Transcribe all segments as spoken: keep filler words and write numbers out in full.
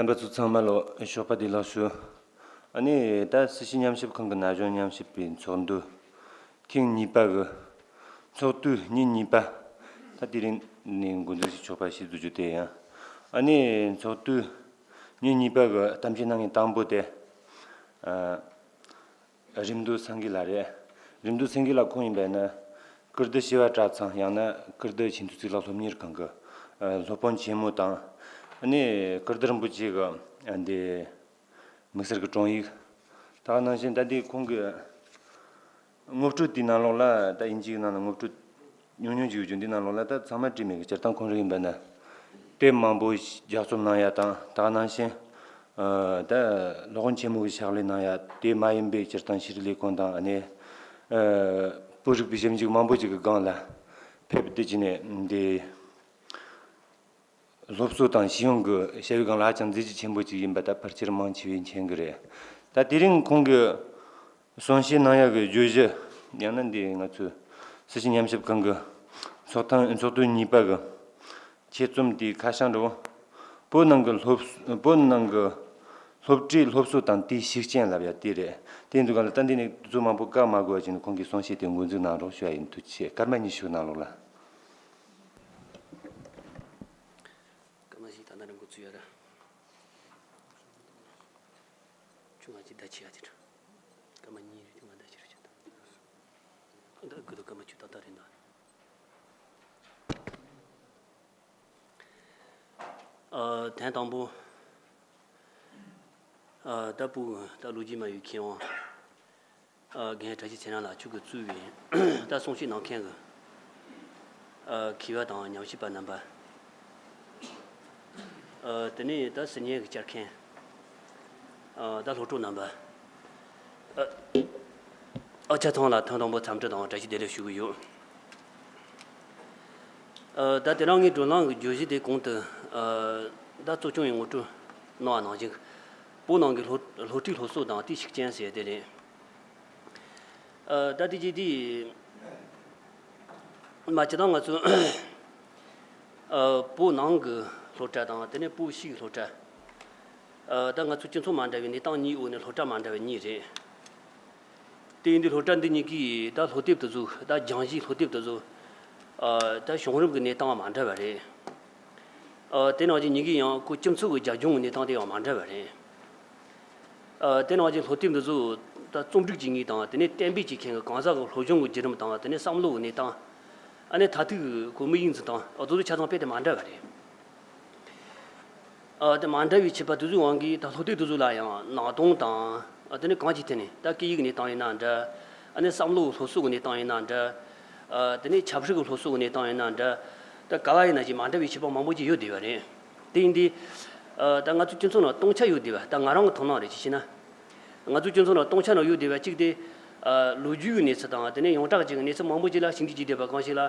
རྣམ་པ་ཚོ་ཚང་མ་ལ་ཞོགས་པ་བདེ་ལེགས་ཞུ། ཨ་ནི་ད་སྲིད་ཞི་ཉམས་ཞིབ་ཁང་གི་ན་གཞོན་ཉམས་ཞིབ་པའི་ཚོགས་འདུ་ཐེངས་གཉིས་པ་གི་ཚོགས་དུས་ཉིན་གཉིས་པ། ད་དེ་རིང་ནས་འགོ་འཛུགས་བྱེད་ཆོག་པ་ཞིག་བཟོ་རྒྱུ་དེ་ཡིན། ཨ་ནི་ཚོགས་དུས་ཉིན་གཉིས་པ་གི་གཏམ་བཤད་གནང་མཁན་དང་པོ་དེ། ཨ། རིམ་འདུ་སེང་གེ་ལགས་རེད། རིམ་འདུ་སེང་གེ་ལགས་ཁོང་ཡིན་པ་ཡིན་ན། ཀིརྟི་བྱེས་པ་གྲྭ་ཚང་ཡང་ན་ཀིརྟི་ཆེས་མཐོའི་གཙུག་ལག་སློབ་གཉེར་ཁང་གི་ཨ་སློབ་དཔོན་ཆེན་མོ་དང་། ཨ་ནི་ཀིརྟི་རིན་པོ་ཆེ་གི་ཨ་འདི་དམིགས་བསལ་གྱི་དྲུང་ཡིག་ད་ག་ནང་བཞིན་ད་འདི་ཁོང་གི་ངོ་སྤྲོད་དེའི་ནང་ལོགས་ལ་ད་དབྱིན་ཇིའི་ནང་ལ་ངོ་སྤྲོད་ཉུང་ཉུང་ཅིག་ཡོད་རྒྱུ་འདི་ནང་ལོགས་ལ་ད་ཚང་མ་བྲིས་མེད་གི། སྤྱིར་བཏང་ཁོང་རང་ཡིན་པ་ན་དེབ་མང་པོ་ཞིག་ལྗགས་རྩོམ་གནང་ཡ་དང་། ད་ག་ནང་བཞིན་ཨ་ད་སློབ་དཔོན་ཆེན་མོ་གི་ཕྱག་ལས་གནང་ཡ་དེ་མ་ཡིན་པའི་སྤྱིར་བཏང་ཤེས་རིག་ལས་ཁུངས་དང་། ཨ་ནི་ཨ་བོད་རིག་པའི་ཞིབ་འཇུག་མང་པོ་ཅིག་གི་སྒང་ལ་ཕེབས་བསྡད་ཀྱི་ནས་འདི། སློབ་གསོ་དང་ཤེས་ཡོན་གྱི་བྱ་བའི་སྒང་ལ་ཧ་ཅང་མཛད་རྗེས་ཆེན་པོ་ཅིག་ཡིན་པ་ད་ཕལ་ཆེར་མང་ཆེ་བས་མཁྱེན་གྱི་རེད། ད་དེ་རིང་ཁོང་གིས་གསུང་བཤད་གནང་ཡག་གི་བརྗོད་གཞི་ཡང་ན་འདི་ང་ཚོའི་སྲིད་ཞི་ཉམས་ཞིབ་ཁང་གི་ཚོགས་ཐེངས་ཚོགས་དུས་གཉིས་པ་གི་ཆེད་རྩོམ་དེའི་ཁ་བྱང་འདྲ་བོ། བོད་ནང་གི་སློབ་བོད་ནང་གི་སློབ་གྲྭའི་སློབ་གསོ་དང་དེའི་ཤུགས་རྐྱེན་ལབ་ཡ་དེ་རེད། དེ་འདུག་ག་ལ་ད་འདི་ནས་དུས་ཚོད་མང་པོ་བཀག་མ་དགོས་པ་བྱས་ནས་ཁོང་གིས་གསུང་བཤད་དེ་འགོ་འཛུགས་གནང་རོགས་ཞུ་ཡ་ཡིན། ཐུགས་རྗེ་ཆེ། སྐར་མ་ཉི་ཤུ་གནང་རོགས་ལ། སྐར་མ་བཞི་ད་ལྟ་རང་འགོ་ཚུགས་ཡོད་ར། ཁྱོད་ང་ཅི་ད་ཆི་ཡ་དེ་འདྲ། སྐར་མ་གཉིས་རེད། ང་ད་ཆི་རུ་ཆི་ད། ད་དགོས་དོ་སྐར་མ་བཅུ་ཏག་ཏག་རེད་ད། ཨ། ཐེངས་དང་པོ། ཨ། ད་སྤུ་ད་ལོ་རྒྱུས་མ་ཡོད་མཁས་དབང་། ཨ། རྒན་བཀྲ་ཤིས་ཚེ་རིང་ལགས་ཁྱོད་ཀྱིས་གཙོས་པའི་ད་གསུང་བཤད་གནང་མཁན་གྱི་ཨ་མཁས་པ་དང་ཉམས་ཞིབ་པ་རྣམ་པ། ཨ། དེ་ནས་ད་སི་ཉན་གྱི་བཅར་མཁན། ཨ། ད་སློབ་གྲོགས་རྣམ་པ། ཨ། ཨ་ཅག་ཚང་ལ་ཐེངས་དང་པོ་འཚམས་འདྲི་དང་བཀྲ་ཤིས་བདེ་ལེགས་ཞུ་གི་ཡོད། ཨ། ད་དེ་རིང་ངའི་བགྲོ་གླེང་གི་བརྗོད་གཞི་དེ་གོང་དུ་ཨ་ད་གཙོ་སྐྱོང་ཡིས་ངོ་སྤྲོད་གནང་བ་ནང་བཞིན། བོད་ནང་གི་སློབ་སློབ་ཁྲིད་སློབ་གསོ་དང་དེའི་ཤུགས་རྐྱེན་ཟེར་དེ་རེད། ཨ། ད་དེ་རྗེས་དེ་མ་སྤྱིར་བཏང་ང་ཚོ་ཨ་བོད་ནང་གི་སློབ་གྲྭ་དང་དེ་ནས་བོད་ཕྱི་གི་སློབ་གྲྭ། ཨ། ད་ང་ཚོ་སྤྱི་ཚོགས་མ་འདྲ་བའི་གནས་སྟངས་གཉིས་འོག་ནས་སློབ་གྲྭ་མ་འདྲ་བ་གཉིས་རེད། དེ་ཡིན་དུས་སློབ་གྲྭ་འདི་གཉིས་ཀྱིས་ད་སློབ་དེབ་དེ་ཚོ་ད་སྦྱང་གཞིའི་སློབ་དེབ་དེ་ཚོ་ཨ་ད་བྱུང་རིམ་གྱི་གནས་སྟངས་མ་འདྲ་བ་རེད། ཨ། དེ་ནང་བཞིན་གཉིས་ཀྱིས་ཡང་ཁོ་སྤྱི་ཚོགས་ཀྱི་རྒྱབ་ལྗོངས་ཀྱི་གནས་སྟངས་དེ་ཡང་མ་འདྲ་བ་རེད། ཨ། དེ་ནང་བཞིན་སློབ་དེབ་འདི་ཚོ་ད་རྩོམ་སྒྲིག་བྱེད་མཁན་དང་དེ་ནས་གཏན་འབེབས་བྱེད་མཁན་གྱི་གང་ཟག་གི་སློབ་སྦྱོང་གི་བརྒྱུད་རིམ་དང་དེ་ནས་བསམ་བློ་གི་གནས་སྟངས། ཨ་ནི་མཐར་ཐུག་གི་ཁོ་དམིགས་ཡུལ་འཛིན་སྟངས། ཨ། དེ་ཚོ་ཆ་ཚང་དཔེ་དེ་མ་འདྲ་བ་རེད། ཨ། དེ་མ་འདྲ་བའི་ཁྱད་པར་དེ་ཚོའི་དབང་གིས་ད་སློབ་དེབ་དེ་ཚོ་ལ་ཡང་ནང་དོན་དང་། ཨ། དེ་ནས་གང་ཅིའི་ཐད་ནས་ད་སྐད་ཡིག་གི་གནས་སྟངས་ཡིན་ན་འདྲ། ཨ་ནི་བསམ་བློ་གི་སློབ་གསོ་གི་གནས་སྟངས་ཡིན་ན་འདྲ། ཨ། དེ་ནས་ཆབ་སྲིད་ཀྱི་སློབ་གསོ་གི་གནས་སྟངས་ཡིན་ན་འདྲ། ད་ག་བ་ཡིན་ན་ཅིག་མ་འདྲ་བའི་ཁྱད་པར་མང་པོ་ཅིག་ཡོད་བསྡད་པ་རེད། དེ་ཡིན་དུས། ཨ། ད་ང་ཚོ་སྤྱི་ཚོགས་ནང་སྟོང་ཆ་ཡོད་བསྡད་པ། ད་ང་རང་གི་དོ་སྣང་རེད། ཅི་ཞེ་ན། ང་ཚོ་སྤྱི་ཚོགས་ནང་སྟོང་ཆ་ནང་ཡོད་བསྡད་པ་གཅིག་དེ། ཨ། ལོ་རྒྱུས་ཀྱི་གནས་ཚུལ་དང་དེ་ནས་ཡོངས་གྲགས་ཅིག་གི་གནས་ཚུལ་མང་པོ་ཅིག་ལ་ཞིབ་འཇུག་བྱས་བསྡད་པ་གང་ཞིག་ལ།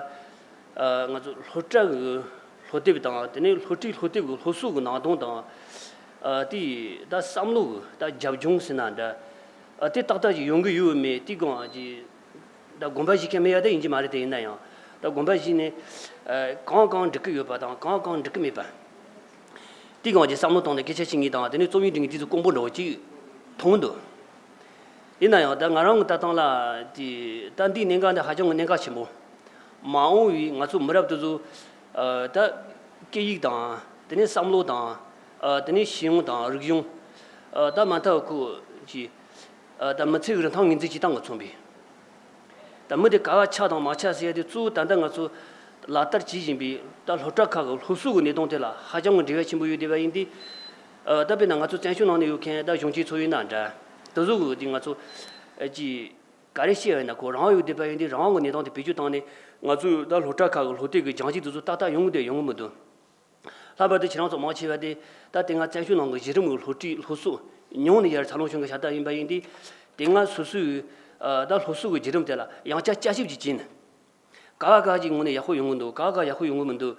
ཨ། ང་ཚོ་སློབ་གྲྭ་གི་སློབ་དེབ་དང་དེ་ནས་སློབ་ཁྲིད་སློབ་དེབ་ཀྱི་སློབ་གསོ་གི་ནང་དོན་དང་། ཨ། དེ་ད་བསམ་བློ་གི་ད་རྒྱབ་ལྗོངས་ཟེར་ན་འདྲ། ཨ། དེ་ཏག་ཏག་ཅིག་ཡོང་གི་ཡོད་མེད་དེ་གང་ཅིག་ད་དགོངས་པ་བཞེས་མཁན་མེད་ཡ་དེ་ཡིན་གྱི་མ་རེད། དེ་ཡིན་ན་ཡང་ད་དགོངས་པ་བཞེས་ནས། ཨ། གང་གང་འགྲིག་གི་ཡོད་པ་དང་གང་གང་འགྲིག་གི་མེད་པ། དེ་གང་ཅིག་བསམ་བློ་བཏང་ནས་སྐད་ཆ་བཤད་མཁན་དང་དེ་ནས་རྩོམ་ཡིག་འབྲི་མཁན་དེ་ཚོ་དཀོན་པོ་འདྲ་བོ་ཅིག་མཐོང་གི་འདུག་ཡིན་ན་ཡང་ད་ང་རང་གི་ལྟ་སྟངས་ལ་དེ་ད་འདིའི་གནད་འགག་འདི་ཧ་ཅང་གི་གནད་འགག་ཆེན་པོ། མ་འོངས་པའི་ང་ཚོ་མི་རབས་དེ་ཚོ། ཨ། ད་སྐད་ཡིག་དང་དེ་ནས་བསམ་བློ་དང་། ཨ། དེ་ནས་ཤེས་ཡོན་དང་རིག་གཞུང་། ཨ། ད་མ་མཐའ་ཁོ་ཅིག་ཨ། ད་མི་ཚེ་གི་རིན་ཐང་ངོས་འཛིན་བྱེད་སྟངས་ཀྱིས་མཚོན་པའི། ད་མི་དེ་ག་བ་ཆགས་དང་མ་ཆགས་ཟེར་ཡ་དེ་གཙོ་བོ་ད་ལྟ་ང་ཚོ་ལག་བསྟར་བྱེད་བཞིན་པའི་ད་སློབ་གྲྭ་ཁག་གི་སློབ་གསོ་གི་གནས་སྟངས་དེ་ལ་ཧ་ཅང་གི་འབྲེལ་བ་ཆེན་པོ་ཡོད་བསྡད་པ་ཡིན་དུས། ཨ། ད་དཔེར་ན་ང་ཚོ་བཙན་བྱོལ་ནང་ནས་ཡོད་མཁན་ད་གཞོན་སྐྱེས་ཚོ་ཡིན་ན་འདྲ། དེ་ཚོ་གི་དེ་ང་ཚོ་ཨ་ཅིག་ག་རེ་བཤད་ཡ་ཡིན་ན། ཁོ་རང་དབང་ཡོད་བསྡད་པ་ཡིན་དུས་རང་དབང་གི་གནས་སྟངས་དེ་བེད་སྤྱོད་བཏང་ནས་ང་ཚོས་ད་སློབ་གྲྭ་ཁག་གི་སློབ་དེབ་ཀྱི་སྦྱང་གཞི་དེ་ཚོ་ཏག་ཏག་ཡོང་གི་འདུག་ཡོང་གི་མི་འདུག་ལྷག་པར་དུ་ཁྱེད་རང་ཚོ་མང་ཆེ་བ་དེ་ད་དེ་སྔ་བཙན་བྱོལ་ནང་གི་གཞི་རིམ་གྱི་སློབ་ཁྲིད་སློབ་གསོ་ཉུང་ནས་ཡར་འཚར་ལོངས་བྱུང་གི་ཤ་སྟག་ཡིན་པ་ཡིན་དུས། དེ་སྔ་སོ་སོའི་ཨ་ད་སློབ་གསོ་གི་བརྒྱུད་རིམ་དེ་ལ་ཡང་བསྐྱར་བསྐྱར་ཞིབ་ཅིག་བྱས་ནས། ག་བ་ག་བ་ཅིག་ངོས་ནས་ཡག་པོ་ཡོང་གི་འདུག་ག་བ་ག་ཡག་པོ་ཡོང་གི་མི་འདུག་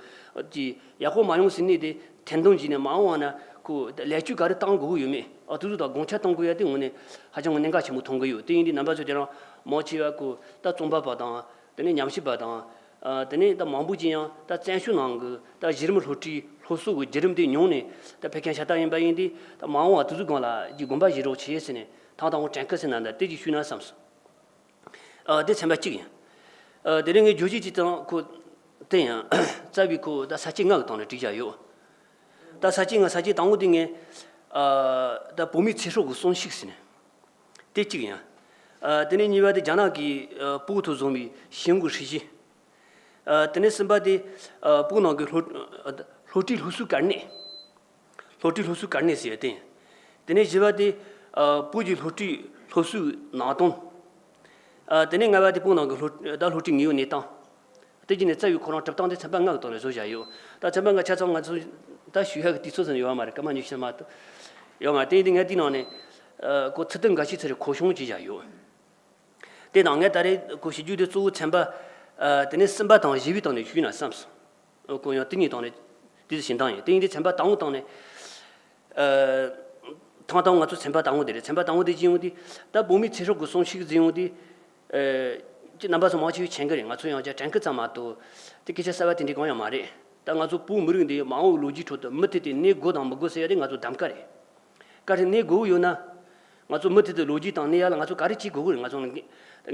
ཅིག་ཡག་པོ་མ་ཡོང་ཟེར་ནས་དེ་ཐེར་འདོན་བྱས་ནས་མ་འོངས་པ་ན་ཁོ་ལེགས་བཅོས་ག་རེ་གཏང་དགོས་ཀྱི་ཡོད་མེད། ཨ། དེ་ཚོ་དང་དགོངས་འཆར་གཏང་དགོས་ཡ་དེ་ངོས་ནས་ཧ་ཅང་གི་གནད་འགག་ཆེན་པོ་མཐོང་གི་ཡོད། དེ་ཡིན་དུས་རྣམ་པ་ཚོས་དེ་རིང་མང་ཆེ་བ་ཁོ་ད་རྩོམ་པ་པ་དང་དེ་ནས་ཉམས་ཞིབ་པ་དང་། ཨ། དེ་ནས་ད་མང་པོ་ཅིག་ཡང་ད་བཙན་བྱོལ་ནང་གི་ད་གཞི་རིམ་སློབ་གྲྭའི་སློབ་གསོ་གི་བརྒྱུད་རིམ་དེ་མྱོང་ནས་ད་ཕེབས་མཁན་ཤ་སྟག་ཡིན་པ་ཡིན་དུས། ད་མ་འོངས་པ་དེ་ཚོའི་སྒང་ལ་ཀྱི་དགོངས་པ་བཞེས་རོགས་བྱེད་ཟེར་ནས་ཐང་དང་པོ་དྲན་སྐུལ་ཟེར་ན་འདྲ་དེ་ཅིག་ཞུས་ན་བསམས་སོང་། ཨ། དེ་ཚན་པ་གཅིག་ཡིན། ཨ། དེ་ནས་ངས་བརྗོད་གཞི་གཅིག་དང་ཁོ་དེ་ཡང་རྩ་བའི་ཁོ་ད་ས་བཅད་ལྔ་གི་སྟེང་ནས་བྲིས་བཞག་ཡོད། ད་ས་བཅད་ལྔ། ས་བཅད་དང་པོ་དེ་ངས། ཨ། ད་བོད་མིའི་ཚེ་སྲོག་གི་གསོན་ཤུགས་ཟེར་ནས། དེ་གཅིག་ཡིན། ཨ། དེ་ནས་གཉིས་པ་དེ་རྒྱ་ནག་གིས། ཨ། སྤུ་གུ་ཐོག་བཟུང་བའི་ཞི་འགོག་སྲིད་བྱུས། ཨ། དེ་ནས་གསུམ་པ་དེ། ཨ། བོད་ནང་གི་སློབ། ཨ། སློབ་གྲྭའི་སློབ་གསོའི་གལ་གནད། སློབ་གྲྭའི་སློབ་གསོའི་གལ་གནད་ཟེར་ཡ་དེ་ཡིན། དེ་ནས་བཞི་པ་དེ། ཨ། བོད་ཀྱི་སློབ་གྲྭའི་སློབ་གསོའི་ནང་དོན། ཨ། དེ་ནས་ལྔ་པ་དེ་བོད་ནང་གི་སློབ། ད་སློབ་གྲྭའི་དངོས་ཡོད་གནས་སྟངས། དེ་བརྒྱུད་ནས་རྩ་བའི་ཁོ་རང་གྲུབ་སྟངས་དེ་ཚན་པ་ལྔ་གི་ཐོག་ནས་བཟོ་བཞག་ཡོད། ད་ཚན་པ་ལྔ་ཆ་ཚང་ང་ཚོ་ད་ཞུ་ཡག་གི་དུས་ཚོད་ཟིན་ཡོད་མ་རེད། སྐར་མ་ཉི་ཤུ་མ་གཏོགས་ཡོད་མ་རེད། དེ་ཡིན་དུས་ངས་དེའི་ནང་ནས། ཨ། ཁོ་ཚིག་དོན་འགའ་ཤས་ཚུར་མཁོ་གཞུང་བྱས་བཞག་ཡོད། དེ་དང་ངས་ད་རེས་ཁོ་ཞུ་རྒྱུ་དེ་གཙོ་བོ་ཚན་པ། ཨ། དེ་ནས་གསུམ་པ་དང་བཞི་པའི་སྟེང་ནས་ཞུས་ན་བསམས་སོང་། ཨ། ཁོ་ཡང་དེ་གཉིས་སྟེང་ནས་དེ་ཚོ་བྱེད་སྟངས་ཡིན། དེ་ཡིན་དུས་ཚན་པ་དང་པོ་སྟེང་ནས། ཨ། ཐང་དང་ང་ཚོ་ཚན་པ་དང་པོ་དེ་རེད། ཚན་པ་དང་པོ་དེ་ཅི་ཡོང་དུས། ད་བོད་མིའི་ཚེ་སྲོག་གི་གསོན་ཤུགས་ཟེར་ཡོང་དུས། ཨ། ཅི་རྣམ་པ་ཚོ་མང་ཆེ་བས་མཁྱེན་གི་རེད། ང་ཚོ་ཡང་བསྐྱར་དྲན་སྐུལ་ཙམ་མ་གཏོགས་དེ་སྐད་ཆ་གསར་པ་དེ་འདྲ་གང་ཡང་མ་རེད། ད་ང་ཚོ་བོད་མི་རིགས་འདི་མ་འོངས་པའི་ལོ་རྒྱུས་ཁྲོད་དུ་མུ་མཐུད་དེ་གནས་དགོས་དང་མི་དགོས་ཟེར་ཡ་དེ་ང་ཚོ་གདམ་ག་རེད། གལ་སྲིད་གནས་དགོས་ཀྱི་ཡོད་ན། ང་ཚོ་མུ་མཐུད་དུ་ལོ་རྒྱུས་སྟེང་གནས་ཡ་ལ་ང་ཚོ་ག་རེ་བྱེད་དགོས་ཀྱི་རེད། ང་ཚོ་ལ་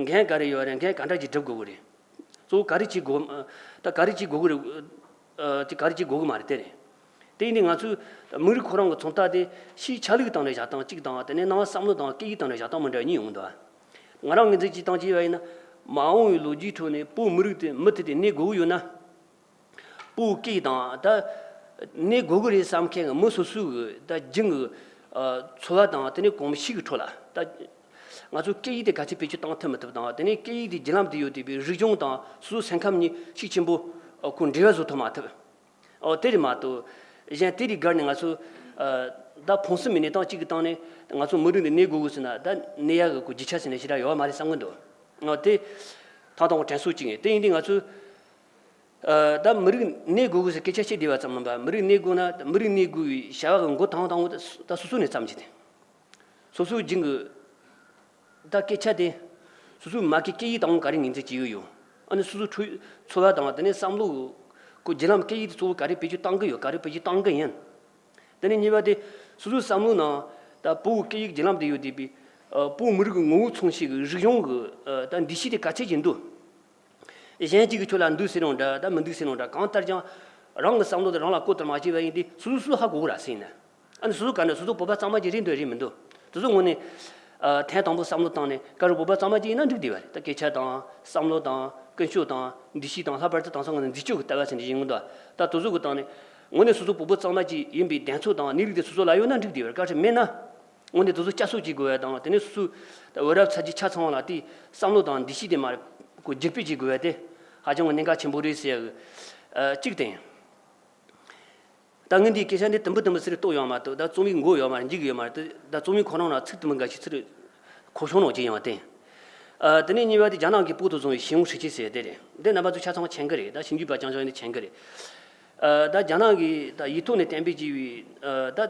འགན་ག་རེ་ཡོད་རེད། འགན་ག་འདྲ་ཅིག་སྒྲུབ་དགོས་ཀྱི་རེད། གཙོ་བོ་ག་རེ་བྱེད་དགོས། ད་ག་རེ་བྱེད་དགོས་ཀྱི་རེད། ཨ། དེ་ག་རེ་བྱེད་དགོས་ཀྱི་མ་རེད། དེ་རེད། དེ་ཡིན་དུས་ང་ཚོའི་མི་རིགས་ཁོ་རང་གི་མཚོན་རྟགས་དེ་ཕྱིའི་ཆ་ལུགས་སྟེང་ནས་བཞག་སྟངས་གཅིག་དང་། དེ་ནས་ནང་བསམ་བློ་དང་སྐད་ཡིག་སྟེང་ནས་བཞག་སྟངས་མི་འདྲ་བ་གཉིས་ཡོང་འདུག་ང་རང་ངོས་འཛིན་བྱེད་སྟངས་བྱས་པ་ཡིན་ན། མ་འོངས་པའི་ལོ་རྒྱུས་ཁྲོད་ནས་བོད་མི་རིགས་དེ་མུ་མཐུད་དེ་གནས་དགོས་ཀྱི་ཡོད་ན། བོད་སྐད་ཡིག་དང་། ད་གནས་དགོས་ཀྱི་རེད་བསམ་མཁན་གྱི་མི་སོ་སོའི་གི་ད་རྒྱུན་གྱི། ཨ། འཚོ་བ་དང་དེ་ནས་གོམས་གཤིས་ཀྱི་ཁྲོད་ལ། ད་ང་ཚོས་སྐད་ཡིག་དེ་ག་ཚད་བེད་སྤྱོད་བཏང་ཐུབ་མི་ཐུབ་དང་། དེ་ནས་སྐད་ཡིག་དེ་བརྒྱུད་ལམ་དུ་ཡོད་བསྡད་པའི་རིག་གཞུང་དང་སོ་སོའི་སེམས་ཁམས་གཉིས་ཤུགས་ཆེན་པོ། ཨ། ཁོ་འབྲེལ་བ་བཟོ་ཐུབ་མ་ཐུབ། ཨོ། དེ་རེད་མ་གཏོགས། གཞན་དེ་རིགས་བརྒལ་ནས་ང་ཚོ། ཨ། ད་ཕུང་གསུམ་པའི་གནས་སྟངས་གཅིག་གི་སྟེང་ནས་ང་ཚོ་མི་རིགས་འདི་གནས་དགོས་ཀྱི་ཟེར་ན། ད་གནས་ཡག་གི་གོ་རྒྱུ་ཆ་ཟེར་ནས་ཞེ་དྲག་ཡོད་མ་རེད་བསམ་གི་འདུག་ཨོ། དེ་ཐང་དང་པོ་དྲན་གསོ་གཅིག་ཡིན། དེ་ཡིན་དུས་ང་ཚོས། ཨ། ད་མི་རིགས་གནས་དགོས་ཀྱི་ཟེར་སྐད་ཆ་བཤད་བསྡད་པ་ཙམ་མིན་པ། མི་རིགས་གནས་དགོས་ན་ད་མི་རིགས་གནས་དགོས་པའི་བྱ་བ་གི་འགོ་དང་དང་པོ་ད་སོ་སོ་ནས་བརྩམས་རྒྱུ་དེ། སོ་སོའི་རྒྱུན་གྱི་ད་སྐད་ཆ་དེ། སོ་སོའི་མ་སྐད་སྐད་ཡིག་དང་ག་རེ་ངོས་འཛིན་བྱེད་ཀྱི་ཡོད། ཨ་ནི་སོ་སོའི་འཚོ། འཚོ་བ་དང་དེ་ནས་བསམ་བློ་གི་བརྒྱུད་ལམ་སྐད་ཡིག་དེ་གཙོ་བོ་ག་རེ་བེད་སྤྱོད་བཏང་གི་ཡོད། ག་རེ་བེད་སྤྱོད་བཏང་གི་ཡིན། དེ་ནས་གཉིས་པ་དེ། སོ་སོའི་བསམ་བློའི་ནང་ད་བོད་སྐད་ཡིག་བརྒྱུད་ལམ་དུ་ཡོད་བསྡད་པའི། ཨ། བོད་མི་རིགས་ཀྱི་ངོ་བོ་མཚོན་བྱེད་ཀྱི་རིག་གཞུང་གི། ཨ། ད་འདུ་ཤེས་དེ་ག་ཚད་ཅིག་འདུག་གཞན་གཅིག་གིས་ཁྱོད་ལ་འདུག་ཟེར་རུང་འདྲ། ད་མི་འདུག་ཟེར་རུང་འདྲ། གང་ལྟར་ཀྱང་རང་གི་བསམ་བློ་དེ་རང་ལ་བཀོད་བསྟོད་མ་བྱས་པ་ཡིན་དུས་སོ་སོ་སོས་ཧ་གོ་གི་ར་ཟེར་ན། ཨ་ནི་སོ་སོ་ག་འདྲ། སོ་སོ་བོད་པ་གཙང་མ་ཅིག་རེད་འདུག་རེད་མི་འདུག་དེ་ཚོ་ངོས་ནས། ཨ། ཐེངས་དང་པོ་བསམ་བློ་བཏང་ནས་ག་རེ་བོད་པ་གཙང་མ་ཅིག་ཡིན་ན་འགྲིག་བསྡད་པ་རེད། ད་སྐད་ཆ་དང་བསམ་བློ་དང་ཀུན་སྤྱོད་དང་འདུ་ཤེས་དང་ལྷག་པར་དུ་དེང་སང་ང་ཚོ་འཛིན་སྐྱོང་གི་ལྟ་བ་ཟེར་འདི་ཡིན་གི་འདུག་ད་དེ་ཚོ་གི་སྟེང་ནས་ངོས་ནས་སོ་སོ་བོད་པ་གཙང་མ་ཅིག་ཡིན་པའི་གདེང་ཚོད་དང་གནས་ལུགས་དེ་སོ་སོ་ལ་ཡོད་ན་འགྲིག་བསྡད་པ་རེད། ག་རེ་མེད་ན། དངོས་གནས་དེ་ཚོ་བསྐྱར་གསོ་བྱེད་དགོས་པ་དང་། དེ་ནས་སོ་སོའི་ད་བུ་རབས་ཚ་རྒྱུད་ཆ་ཚང་བ་ལ་དེའི་བསམ་བློ་དང་འདུ་ཤེས་དེ་མར་ཁོ་བསྒྱུར་སྤེལ་བྱེད་དགོས་པ་དེ་ཧ་ཅང་གི་གནད་འགག་ཆེན་པོ་རེད་ཟེར་ཡག་གི། ཨ། གཅིག་དེ་ཡིན། ད་ངས་འདིའི་སྐད་ཆ་འདི་དུམ་བུ་དུམ་བུ་ཟེར་གཏོགས་ཡོད་མ་གཏོགས། ད་རྩོམ་ཡིག་མགོ་ཡོད་མ་རེད། མཇུག་ཡོད་མ་རེད། ད་རྩོམ་ཡིག་ཁོ་རང་ལ་ཚིག་དུམ་བུ་འགའ་ཞིག་ཚུར་མཁོ་གཞུང་ནང་བྱས་ཡོང་བ་དེ་ཡིན། ཨ། དེ་ནས་གཉིས་པ་དེ་རྒྱ་ནག་གིས་བོད་དུ་བཟུང་བའི་ཞི་འགོག་སྲིད་བྱུས་ཟེར་དེ་རེད། འདི་རྣམ་པ་ཚོ་ཆ་ཚང་མཁྱེན་གི་རེད། ད་ཞིབ་འཇུག་པ་རྐྱང་རྐྱང་ཡིན་ན་མཁྱེན་གི་རེད། ཨ། ད་རྒྱ་ནག་གིས་ད་ཡིག་ཐོག་ནས་གཏན་འབེབས་བྱས་པའི། ཨ། ད་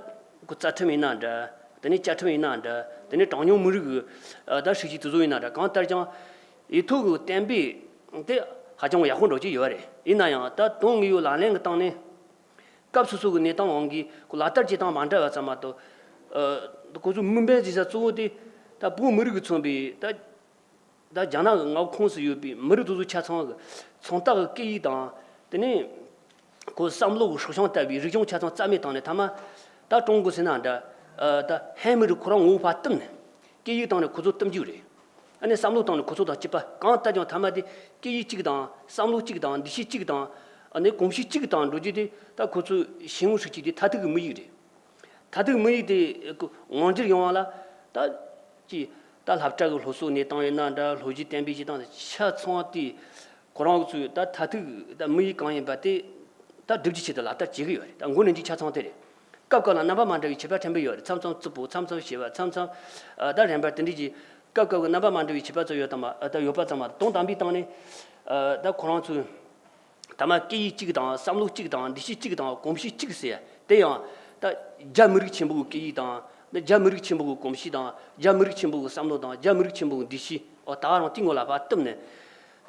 ཁོ་རྩ་ཁྲིམས་ཡིན་ན་འདྲ། དེ་ནས་བཅའ་ཁྲིམས་ཡིན་ན་འདྲ། དེ་ནས་གྲངས་ཉུང་མི་རིགས་ཀྱི། ཨ། ད་སྲིད་བྱུས་དེ་ཚོ་ཡིན་ན་འདྲ། གང་ལྟར་ཀྱང་ཡིག་ཐོག་གི་གཏན་འབེབས་དེ་ཧ་ཅང་ཡག་པོ་འདྲ་ཅིག་ཡོད་རེད། ཡིན་ན་ཡང་ད་དོན་དངོས་ཡོད་ལག་ལེན་གྱི་སྟེང་ནས་སྐབས་སོ་སོ་གི་གནས་སྟངས་དབང་གིས་ཁོ་ལག་བསྟར་བྱེད་སྟངས་མ་འདྲ་བ་ཙམ་མ་གཏོགས། ཨ། ཁོ་ཚོས་དམིགས་འབེན་བྱེད་ས་གཙོ་བོ་དེ་ད་བོད་མི་རིགས་ཀྱིས་མཚོན་པའི་ད། ད་རྒྱ་ནག་གི་མངའ་ཁོངས་སུ་ཡོད་པའི་མི་རིགས་དེ་ཚོ་ཆ་ཚང་གི་མཚོན་རྟགས་ཀྱི་སྐད་ཡིག་དང་། དེ་ནས་ཁོ་བསམ་བློ་གི་སྲོག་ཤིང་ལྟ་བུའི་རིག་གཞུང་ཆ་ཚང་རྩ་མེད་བཏང་ནས། མཐའ་མ་ད་ཀྲུང་གོ་ཟེར་ན་འདྲ། ཨ། ད་ཧན་མི་རིགས་ཁོ་རང་ངོ་བོ་ཕར་བཏུམས་ནས། སྐད་ཡིག་སྟེང་ནས་ཁོ་ཚོ་བཏུམ་རྒྱུ་རེད། ཨ་ནི་བསམ་བློ་སྟེང་ནས་ཁོ་ཚོ་དང་གཅིག་པ། གང་ལྟར་ཀྱང་མཐའ་མ་དེ་སྐད་ཡིག་གཅིག་དང་བསམ་བློ་གཅིག་དང་འདུ་ཤེས་གཅིག་དང་། ཨ་ནི་གོམས་གཤིས་གཅིག་དང་འགྲོ་རྒྱུ་དེ། ད་ཁོ་ཚོའི་ཞི་འགོག་སྲིད་བྱུས་དེ་མཐར་ཐུག་གི་དམིགས་ཡུལ་རེད། མཐར་ཐུག་དམིགས་ཡུལ་དེ་ངོ་འགྱུར་ཡོང་བ་ལ། ད་ཅི། ད་སློབ་གྲྭ་གི་སློབ་གསོ་གནས་སྟངས་ཡིན་ན་འདྲ། སློབ་གཞི་གཏན་འབེབས་བྱེད་སྟངས་ཆ་ཚང་དེ་ཁོ་རང་ཚོས་ད་མཐར་ཐུག་ད་དམིགས་ཡུལ་གང་ཡིན་པ་དེ་ད་བསྒྲུབ་རྒྱུའི་ཆེད་དུ་ལག་བསྟར་བྱེད་ཀྱི་ཡོད་རེད། ད་མགོ་ནས་འཇིག་ཆ་ཚང་དེ་རེད། སྐབས་སྐབས་ལ་རྣམ་པ་མ་འདྲ་བའི་བྱེད་པ་ཕྲན་བུ་ཡོད་རེད། མཚམས་མཚམས་རྩུབ་པོ། མཚམས་མཚམས་ཞེ་བ། མཚམས་མཚམས། ཨ། ད་རན་པ་དེ་འདྲ་གྱི་སྐབས་སྐབས་ཀྱི་རྣམ་པ་མ་འདྲ་བའི་བྱེད་པ་ཚོ་ཡོད་དམ། ཨ། ད་ཡོད་པ་ཙམ་མ་གཏོགས། དོན་དམ་པའི་སྟེང་ནས། ཨ། ད་ཁོ་རང་ཚོས་མཐའ་མ་སྐད་ཡིག་གཅིག་དང་བསམ་བློ་གཅིག་དང་འདུ་ཤེས་གཅིག་དང་གོམས་གཤིས་གཅིག་ཟེར་ཡ་དེ་ཡང་ད་རྒྱ་མི་རིགས་ཆེན་པོ་གི་སྐད་ཡིག་དང་། ད་རྒྱ་མི་རིགས་ཆེན་པོ་གི་གོམས་གཤིས་དང་། རྒྱ་མི་རིགས་ཆེན་པོ་གི་བསམ་བློ་དང་། རྒྱ་མི་རིགས་ཆེན་པོ་གི་འདུ་ཤེས། ཨོ། ད་ག་རང་དེའི་ངོ་ལ་ཕར་བཏུམས་ནས།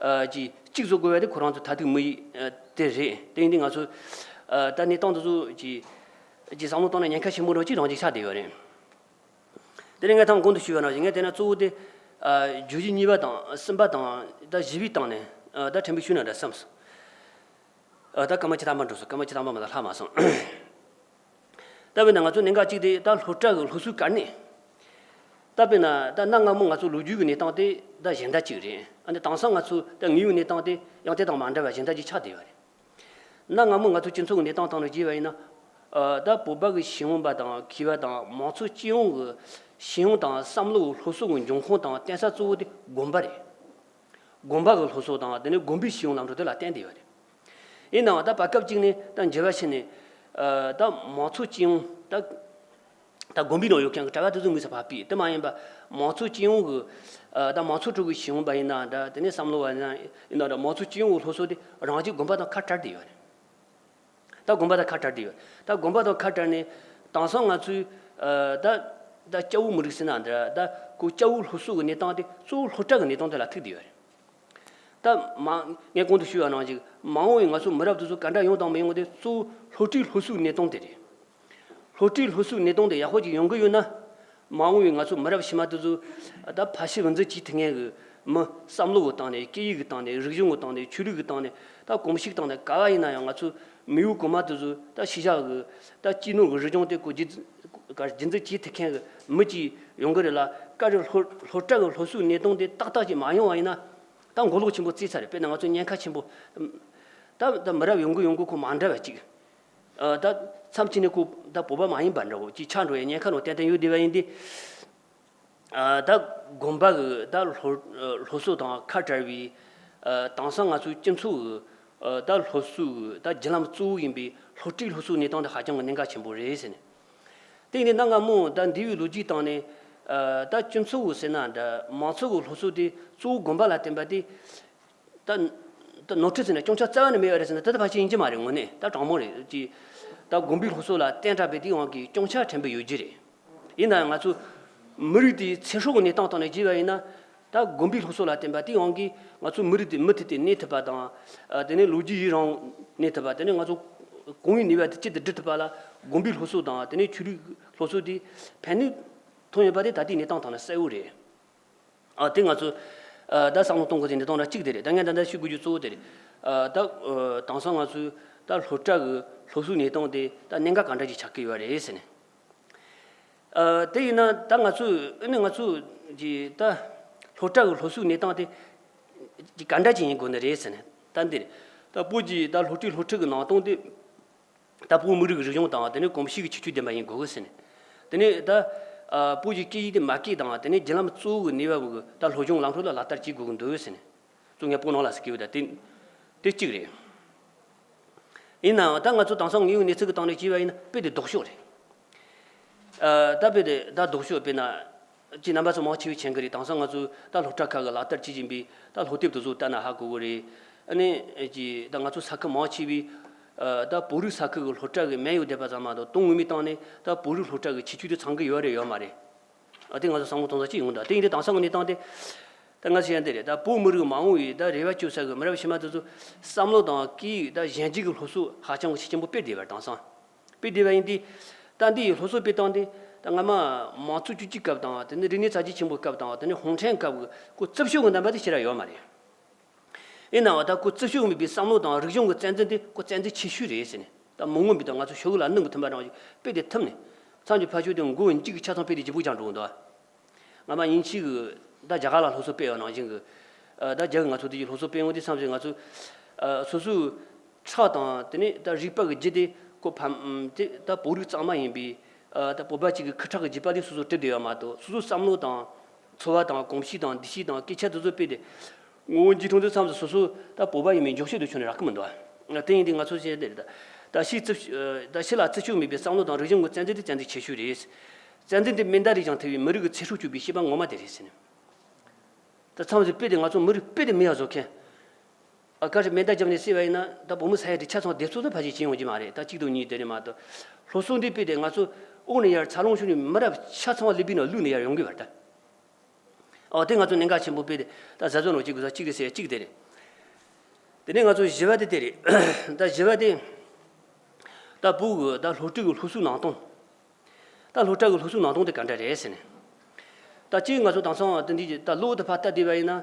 ཨ་ཅིག་གཅིག་བཟོ་དགོས་པ་དེ་ཁོ་རང་ཚོ་མཐར་ཐུག་དམིགས་ཡུལ་ཨ་དེ་རེད། དེ་ཡིན་དུས་ང་ཚོ་ཨ་ད་གནས་སྟངས་དེ་ཚོ་ཅིག་ཅིག་བསམ་བློ་བཏང་ན་ཉེན་ཁ་ཆེན་པོ་འདྲ་ཅིག་རང་ཅིག་ཆགས་བསྡད་ཡོད་རེད། དེ་ནས་ངས་ཐང་གོང་དུ་ཞུས་པ་ནང་བཞིན་ངས་དེ་ན་གཙོ་བོ་དེ་ཨ་བརྗོད་གཞི་གཉིས་པ་དང་གསུམ་པ་དང་ད་བཞི་པའི་སྟེང་ནས་ཨ་ད་ཕྲན་བུ་ཞུས་ན་འདྲ་བསམས་སོང་། ཨ་ད་སྐར་མ་བཅུ་ཐམ་པ་འགྲོ་སོང་། སྐར་མ་བཅུ་ཐམ་པ་མ་ལ་ལྷག་མ་སོང་། ད་དཔེར་ན་ང་ཚོ་གནད་འགག་གཅིག་དེ་ད་སློབ་གྲྭ་གི་སློབ་གསོའི་གལ་གནད། ད་དཔེར་ན་ད་གནའ་སྔ་མོ་ང་ཚོ་ལོ་རྒྱུས་ཀྱི་གནས་སྟངས་དེ་ད་གཞན་དག་ཅིག་རེད། ཨ་ནི་དེང་སང་ང་ཚོ་ད་དངོས་ཡོད་གནས་སྟངས་དེ་ཡང་དེ་དང་མ་འདྲ་བ་གཞན་དག་ཅིག་ཆགས་བསྡད་ཡོད་རེད། གནའ་སྔ་མོ་ང་ཚོ་སྤྱི་ཚོགས་ཀྱི་གནས་སྟངས་སྟེང་ནས་བརྗོད་པ་ཡིན་ན། ཨ་ད་བོད་པ་གི་ཤེས་ཡོན་པ་དང་མཁས་པ་དང་མང་ཚོགས་སྤྱི་ཡོངས་ཀྱི་ཤེས་ཡོན་དང་བསམ་བློ་གི་སློབ་གསོ་གི་འབྱུང་ཁུངས་དང་བརྟེན་ས་གཙོ་བོ་དེ་དགོན་པ་རེད། དགོན་པ་གི་སློབ་གསོ་དང་དེ་ནས་དགོན་པའི་ཤེས་ཡོན་ལམ་སྲོལ་དེ་ལ་བརྟེན་བསྡད་ཡོད་རེད། ཡིན་ནའང་ད་བར་སྐབས་གཅིག་ནས་ད་འགྱུར་བ་ཕྱིན་ནས་ཨ་ད་མང་ཚོགས་སྤྱི་ཡོངས་ད་ད་དགོན་པའི་ནང་ཡོད་མཁན་གྱི་གྲྭ་པ་དེ་ཚོ་དངོས་སུ་ཕར་ཕུད། དེ་མ་ཡིན་པ་མང་ཚོགས་སྤྱི་ཡོངས་ཀྱི་ཨ་ད་མང་ཚོགས་ཁྲོད་ཀྱི་ཤེས་ཡོན་པ་ཡིན་ན་འདྲ། དེ་ནས་བསམ་བློ་བ་ཡིན་ན་ཡིན་ན་འདྲ། མང་ཚོགས་སྤྱི་ཡོངས་ཀྱི་སློབ་གསོ་དེ་རང་གཅིག་དགོན་པ་དང་ཁ་བྲལ་བསྡད་ཡོད་རེད། ད་དགོན་པ་དང་ཁ་བྲལ་བསྡད་ཡོད། ད་དགོན་པ་དང་ཁ་བྲལ་ནས་དེང་སང་ང་ཚོའི་ཨ་ད་ད་སྐྱ་བོ་མི་རིགས་ཟེར་ན་འདྲ། ད་ཁོ་སྐྱ་བོའི་སློབ་གསོ་གི་གནས་སྟངས་དེ་གཙོ་བོ་སློབ་གྲྭ་གི་གནས་སྟངས་དེ་ལ་ཐུག་བསྡད་ཡོད་རེད། ད་མ་ངས་གོང་དུ་ཞུས་པ་ནང་བཞིན་མ་འོངས་པའི་ང་ཚོ་མི་རབས་དེ་ཚོ་ག་འདྲ་ཡོང་དང་མི་ཡོང་དེ་གཙོ་བོ་སློབ་གྲྭའི་སློབ་གསོའི་གནས་སྟངས་དེ་རེད། སློབ་གྲྭའི་སློབ་གསོའི་གནས་སྟངས་དེ་ཡག་པོ་ཅིག་ཡོང་གི་ཡོད་ན། མ་འོངས་པའི་ང་ཚོ་མི་རབས་ཕྱི་མ་དེ་ཚོ་ད་ཕལ་ཆེར་དབུ་འཛུགས་བྱེད་ཐུབ་མཁན་གྱི་མི་བསམ་བློ་གི་སྟེང་ནས་སྐད་ཡིག་གི་སྟེང་ནས་རིག་གཞུང་གི་སྟེང་ནས་ཆོས་ལུགས་ཀྱི་སྟེང་ནས་ད་གོམས་གཤིས་ཀྱི་སྟེང་ནས་ག་བ་ཡིན་ན་ཡང་ང་ཚོ་མི་ཡུལ་གོང་མ་དེ་ཚོ་ད་ཤེས་བྱ་གི་ད་སྤྱི་ནོར་གྱི་རིག་གཞུང་དེ་ཁོ་རྒྱུན་རྒྱུན་འཛིན་བྱེད་ཐུབ་མཁན་གྱི་མི་ཅིག་ཡོང་གི་རེད་ལ། ག་རེ་སློབ་སློབ་གྲྭ་གི་སློབ་གསོའི་གནས་སྟངས་དེ་ཏག་ཏག་ཅིག་མ་ཡོང་བ་ཡིན་ན། ད་མགོ་ལོག་ཆེན་པོ་བརྩིས་ཚར་རེད། དཔེར་ན་ང་ཚོ་ཉེན་ཁ་ཆེན་པོ། ད་ད་མི་རབས་ཡོང་གི་ཡོང་གི་ཁོ་མ་འདྲ་བ་ཅིག་ཨ་ད་མཚམས་གཅིག་ནས་ཁོ་ད་བོད་པ་མ་ཡིན་པ་འདྲ་བོ་ཅིག་ཆགས་འགྲོ་ཡའི་ཉེན་ཁ་ནང་ཏན་ཏན་ཡོད་བསྡད་པ་ཡིན་དུས། ཨ་ད་དགོན་པ་གི་ད་སློབ་སློབ་གསོ་དང་ཁ་བྲལ་བའི་ཨ་དེང་སང་ང་ཚོའི་སྤྱི་ཚོགས་གི་ཨ་ད་སློབ་གསོའི་ད་བརྒྱུད་ལམ་གཙོ་བོ་ཡིན་པའི་སློབ་གྲྭའི་སློབ་གསོའི་གནས་སྟངས་དེ་ཧ་ཅང་གི་གནད་འགག་ཆེན་པོ་རེད་ཟེར་ནས། དེ་ཡིན་དུས་གནའ་སྔ་མོ་ད་འདས་པའི་ལོ་རྒྱུས་སྟེང་ནས་ཨ་ད་སྤྱི་ཚོགས་ཟེར་ན་འདྲ། མང་ཚོགས་ཀྱི་སློབ་གསོ་དེ་གཙོ་བོ་དགོན་པ་ལ་བརྟེན་པ་དེ། ད་ད་ནོར་འཁྲུལ་ཟེར་ན་སྐྱོན་ཆ་རྩ་བ་ནས་མེད་པ་རེད་ཟེར་ན་དེ་ལྟ་ཕལ་ཆེར་ཡིན་གྱི་མ་རེད། དངོས་གནས་ད་དྲང་མོ་རེད། ཅིག་ད་དགོན་པའི་སློབ་གསོ་ལ་བརྟེན་དྲགས་པའི་དེའི་དབང་གིས་སྐྱོན་ཆ་ཕྲན་བུ་ཡོད་ཀྱི་རེད། ཡིན་ན་ཡང་ང་ཚོ་མི་རིགས་དེའི་ཚེ་སྲོག་གི་གནས་སྟངས་སྟེང་ནས་བརྗོད་པ་ཡིན་ན། ད་དགོན་པའི་སློབ་གསོ་ལ་བརྟེན་པ་དེའི་དབང་གིས་ང་ཚོ་མི་རིགས་དེ་མུ་མཐུད་དེ་གནས་ཐུབ་པ་དང་། ཨ་དེ་ནས་ལོ་རྒྱུས་ཡུན་རིང་གནས་ཐུབ་པ། དེ་ནས་ང་ཚོ་གོང་བུའི་ནུས་པ་དེ་གཅིག་ཏུ་སྒྲིལ་ཐུབ་པ་ལ་དགོན་པའི་སློབ་གསོ་དང་དེ་ནས་ཆོས་ལུགས་སློབ་གསོ་དེ་ཕན་ནུས་ཐོན་ཡོད་པ་དེ་ད་ལྟའི་གནས་སྟངས་སྟེང་ནས་གསལ་བོ་རེད། ཨ་དེ་ང་ཚོ་ཨ་ད་བསམ་བློ་གཏོང་དགོས་དེ་འདི་སྟོང་ར་གཅིག་དེ་རེད། ད་ངས་ད་ལྟ་ཞུ་དགོས་རྒྱུ་གཙོ་བོ་དེ་རེད། ཨ་ད་ཨ་དེང་སང་ང་ཚོའི་ད་སློབ་གྲྭ་གི་སློབ་གསོའི་གནས་སྟངས་དེ་ད་གནད་འགག་ག་འདྲ་ཅིག་ཆགས་ཀྱི་ཡོད་རེད་ཟེར་ནས། ཨ་དེ་ཡིན་ན་ད་ང་ཚོས་ཨ་ནི་ང་ཚོ་གི་ད་སློབ་གྲྭ་གི་སློབ་གསོའི་གནས་སྟངས་དེ་ག་འདྲ་ཅིག་ཡིན་དགོས་ནི་རེད་ཟེར་ནས། ད་འདིར་ད་བོད་ཀྱི་ད་སློབ་གྲྭའི་སློབ་ཁྲིད་ཀྱི་ནང་དོན་དེ། ད་བོད་མི་རིགས་རིག་གཞུང་དང་དེ་ནས་གོམས་གཤིས་ཀྱི་ཁྱད་ཆོས་ལྡན་པ་ཡིན་དགོས་ཀྱི་ཟེར་ནས། དེ་ནས་ད་ཨ་བོད་ཀྱི་སྐད་ཡིག་དེ་མ་སྐད་དང་དེ་ནས་བརྒྱུད་ལམ་གཙོ་བོ་གི་ནུས་པ་བོ་གི་ད་སློབ་སྦྱོང་ལམ་སྲོལ་ལ་ལག་བསྟར་བྱེད་དགོས་ཀྱི་འདུག་ཟེར་ནས། གཙོ་ངས་བོད་ནང་ལ་ཟེར་གྱི་ཡོད། ད་དེ་དེ་གཅིག་རེད། ཡིན་ནའང་ད་ང་ཚོ་དེང་སང་དངོས་ཡོད་གནས་ཚུལ་གྱི་སྟེང་ནས་བྱས་པ་ཡིན་ན་དཔེ་དེ་ལྡོག་ཕྱོགས་རེད། ཨ་ད་དཔེ་དེ་ད་ལྡོག་ཕྱོགས་དཔེར་ན། ཅིག་རྣམ་པ་ཚོ་མང་ཆེ་བས་མཁྱེན་གྱི་རེད། དེང་སང་ང་ཚོས་ད་སློབ་གྲྭ་ཁག་གི་ལག་བསྟར་བྱེད་བཞིན་པའི་ད་སློབ་དེབ་དེ་ཚོ་ལྟ་ན་ཧ་གོ་གི་རེད། ཨ་ནི་ཅིག་ད་ང་ཚོ་ས་ཁུལ་མང་ཆེ་བས་ཨ་ད་བོད་རིགས་ས་ཁུལ་གྱི་སློབ་གྲྭ་གི་མེད་ཡོད་བསྡད་པ་ཙམ་མ་གཏོགས་དོན་ངོ་མའི་སྟེང་ནས་ད་བོད་རིགས་སློབ་གྲྭ་གི་ཁྱད་ཆོས་དེ་ཚང་གི་ཡོད་རེད་ཡོད་མ་རེད། ཨ་དེ་ང་ཚོ་བསམ་བློ་གཏོང་ས་ཅིག་ཡོང་། ད་དེ་ཡིན་དུས་དེང་སང་གི་གནས་སྟངས་དེ་ད་ང་ཚོ་ཡང་དེ་རེད། ད་བོད་མི་རིགས་མ་འོངས་པའི་ད་རེ་བ་བཅོལ་ས་གི་མི་རབས་ཕྱི་མ་དེ་ཚོ་བསམ་བློ་དང་སྐད་ཡིག་ད་གཞན་གཅིག་གི་སློབ་གསོ་ཧ་ཅང་གི་ཤུགས་ཆེན་པོ་སྤེལ་བསྡད་པ་རེད། དེང་སང་། དཔེ་བསྡུས་པ་ཡིན་དུས། ད་འདི་ཡི་སློབ་གསོ་སྤེལ་སྟངས་འདི་ད་སྔ་མ་མང་གཙོ་བཅུ་གཅིག་སྐབས་དང་དེ་ནས་རིག་གནས་གསར་བརྗེ་ཆེན་པོའི་སྐབས་དང་དེ་ནས་གུང་ཁྲན་སྐབས་ཀྱི་ཁོ་རྩིབ་ཤོག་གི་རྣམ་པ་དེ་ཞེ་དྲག་ཡོད་མ་རེད། ཡིན་ནའང་ད་ཁོ་རྩིབ་ཤོག་མེད་པའི་བསམ་བློ་དང་རིག་གཞུང་གི་རྩལ་འཛིན་དེ་ཁོ་རྩལ་འཛིན་ཆེ་ཤོས་རེད་ཟེར་ནས། ད་མི་མངོན་པའི་ད་ང་ཚོ་ཤོག་གུ་ལ་སྣུམ་གྱིས་ཐུམ་པ་རང་བཞིན་དཔེ་དེ་ཐུམ་ནས། མཚམས་ཀྱི་ཕ་ཤོག་དེ་མགོ་གཅིག་གི་ཆ་ཚང་དཔེ་དེ་ལྗིད་པོ་རྒྱག་འགྲོ་གི་འདུག་སྔ་མ་ཉིན་གཅིག་གི་ད་རྒྱ་གར་ལ་སློབ་གསོ་སྤེལ་བ་ནང་བཞིན་གྱི། ཨ་ད་རྒྱ་གི་ང་ཚོ་དེ་ཡི་སློབ་གསོ་སྤེལ་ཡོང་དུས་མཚམས་ཞིག་ང་ཚོ་ཨ་སོ་སོའི་ཁྲག་དང་དེ་ནས་ད་རུས་པ་གི་རྒྱུ་དེ་ཁོ་ཕམ་དེ་ད་བོད་རིགས་གཙང་མ་ཡིན་པས། ཨ་ད་བོད་པ་གཅིག་གི་ཁུ་ཁྲག་གི་རྒྱུད་པ་དེ་སོ་སོར་གྲུབ་བསྡད་ཡོད་མ་གཏོགས་སོ་སོའི་བསམ་བློ་དང་། འཚོ་བ་དང་གོམས་གཤིས་དང་འདུ་ཤེས་དང་སྐད་ཆ་དེ་ཚོ་དཔེ་དེ། ངོ་བོ་འཇིགས་གྲོང་དུས་མཚམས་སུ་སོ་སོ་ད་བོད་པ་ཡིན་མིན་འཇོག་བྱེད་དུ་ཆུད་ནས་རག་གི་མི་འདུག་ཨ། དེ་ཡིན་དུས་ང་ཚོ་བཤད་དེ་རེད། ད་ཕྱི་རྩིབ་ད་ཕྱི་ལ་རྩིབ་ཤོག་མེད་པའི་བསམ་བློ་དང་རིག་གཞུང་གི་རྩལ་འཛིན་དེ་རྩལ་འཛིན་ཆེ་ཤོས་རེད། རྩལ་འཛིན་དེ་མེ་མདའ་རིགས་ཀྱང་ཐུལ་བའི་མི་རིགས་ཀྱི་ཚེ་སྲོག་གཅོད་པའི་བྱེད་པ་ངོ་མ་དེ་རེད་ཟེར་ནས། ད་མཚམས་སུ་དཔེ་དེ་ང་ཚོ་མི་རིགས་དཔེ་དེ་མི་ཡ་བཟོ་མཁན། ཨ་ག་རེ་མེ་མདའ་བརྒྱབ་ནས་བསད་པ་ཡིན་ན་ད་བུ་མོ་ས་ཡ་དེ་ཆ་ཚང་བདེ་འཚོ་ད་ཕལ་ཆེར་བྱེད་ཡོང་གི་མ་རེད། ད་གཅིག་དང་གཉིས་དེ་རེད་མ་གཏོགས། སློབ་གསོ་འདི་དཔེ་དེ་ང་ཚོ་འོག་ནས་ཡར་འཚར་ལོངས་བྱུང་ནས་མི་རབས་ཆ་ཚང་བ་ལུས་པའི་ནང་ལུས་ནས་ཡར་ཡོང་གི་བར་ད། ཨོ་དེ་ང་ཚོ་གནད་འགག་ཆེན་པོ་དཔེ་དེ་ད་གཟབ་གཟབ་ནང་བྱེད་དགོས་ས་གཅིག་རེད་ཟེར་ཡ་གཅིག་དེ་རེད། དེ་ནས་ང་ཚོ་བཞི་པ་དེ་དེ་རེད། ད་བཞི་པ་དེ་ད་བོད་གི་ད་སློབ་ཕྲུག་གི་སློབ་གསོའི་ནང་དོན། ད་སློབ་གྲྭ་གི་སློབ་གསོའི་ནང་དོན་དེ་ག་འདྲ་རེད་ཟེར་ནས། ད་གཅིག་ང་ཚོ་དེང་སང་དེ་འདྲའི་ད་ལོ་དེ་ཕར་ལྟ་བསྡད་པ་ཡིན་ན།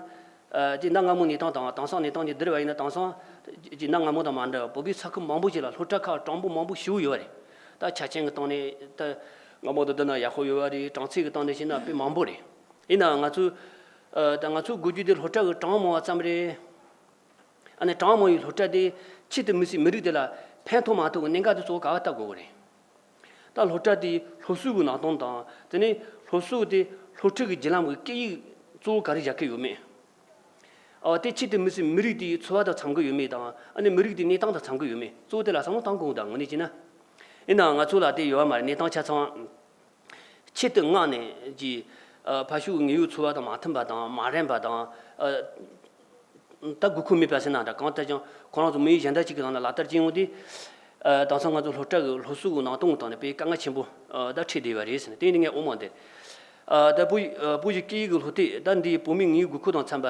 ཨ་དེ་གནའ་སྔ་མོ་གནས་སྟངས་དང་དེང་སང་གནས་སྟངས་ཀྱི་བསྡུར་བ་ཡིན་ན། དེང་སང་གི་གནའ་སྔ་མོ་དང་མ་འདྲ་བ་བོད་པའི་ས་ཁུལ་མང་པོ་ཞིག་ལ་སློབ་གྲྭ་ཁག་གྲངས་འབོར་མང་པོ་ཞེ་པོ་ཡོད་པ་རེད། ད་ཆ་རྐྱེན་གྱི་སྟེང་ནས་ད་སྔ་མོ་དང་བསྡུར་ན་ཡག་པོ་ཡོད་པ་རེད། གྲངས་ཚད་ཀྱི་སྟེང་ནས་བཤད་ན་དཔེ་མང་པོ་རེད། ཡིན་ནའང་ང་ཚོས་ཨ་ད་ང་ཚོའི་དགོས་རྒྱུ་དེ་སློབ་གྲྭ་གི་གྲངས་མང་བ་ཙམ་རེད། ཨ་ནི་གྲངས་མང་བའི་སློབ་གྲྭ་དེ་ཆེད་དུ་དམིགས་སའི་མི་རིགས་དེ་ལ་ཕན་ཐོགས་མ་ཐོགས་ཀྱི་གནད་འགག་དེ་གཙོ་བོ་ག་པར་ལྟ་དགོས་ཀྱི་རེད། ད་སློབ་གྲྭ་དེའི་སློབ་གསོའི་གི་ནང་དོན་དང་། དེ་ནས་སློབ་གསོ་དེ་སློབ་ཁྲིད་ཀྱི་བརྒྱུད་ལམ་གྱི་སྐད་ཡིག་གཙོ་བོ་ག་རེ་རྒྱག་གི་ཡོད་མེད། ཨ་དེ་ཆེད་དུ་དམིགས་སའི་མི་རིགས་དེའི་འཚོ་བ་དང་འཚམ་གི་ཡོད་མེད་དང་། ཨ་ནི་མི་རིགས་དེའི་གནས་སྟངས་དང་འཚམ་གི་ཡོད་མེད། གཙོ་བོ་དེ་ལ་བསམ་བློ་གཏོང་དགོས་འདུག་དངོས་གནས་བྱས་ན། ཡིན་ནའང་ང་ཚོ་ལ་དེ་ཡོད་པ་མ་རེད། གནས་སྟངས་ཆ་ཚང་ཆེད་དུ་མངགས་ནས་ཀྱི་ཨ་ཕ་ཤུལ་དངོས་ཡོད་འཚོ་བ་དང་མ་མཐུན་པ་དང་མ་རན་པ་དང་། ཨ་ད་དགོས་མཁོ་མེད་པ་ཟེར་ན་འདྲ། གང་ལྟར་ཀྱང་ཁོ་རང་ཚོ་མི་ཡུལ་གཞན་དག་ཅིག་གི་ནང་ལ་ལག་བསྟར་བྱེད་ཡོང་དུས། ཨ་དེང་སང་ང་ཚོ་སློབ་གྲྭ་གི་སློབ་གསོ་གི་ནང་དོན་གི་སྟེང་ནས་དཔེ་དཀའ་ངལ་ཆེན་པོ་ཨ་ད་འཕྲད་བསྡད་པ་རེད་ཟེར་ནས། དེ་ཡིན་དུས་ངས་འོ་མ་འདི་ཨ་ད་བོད་ཨ་བོད་ཀྱི་སྐད་ཡིག་གི་སློབ་དེབ་ད་འདི་བོད་མིའི་དངོས་ཡོད་དགོས་མཁོ་དང་འཚམ་པ་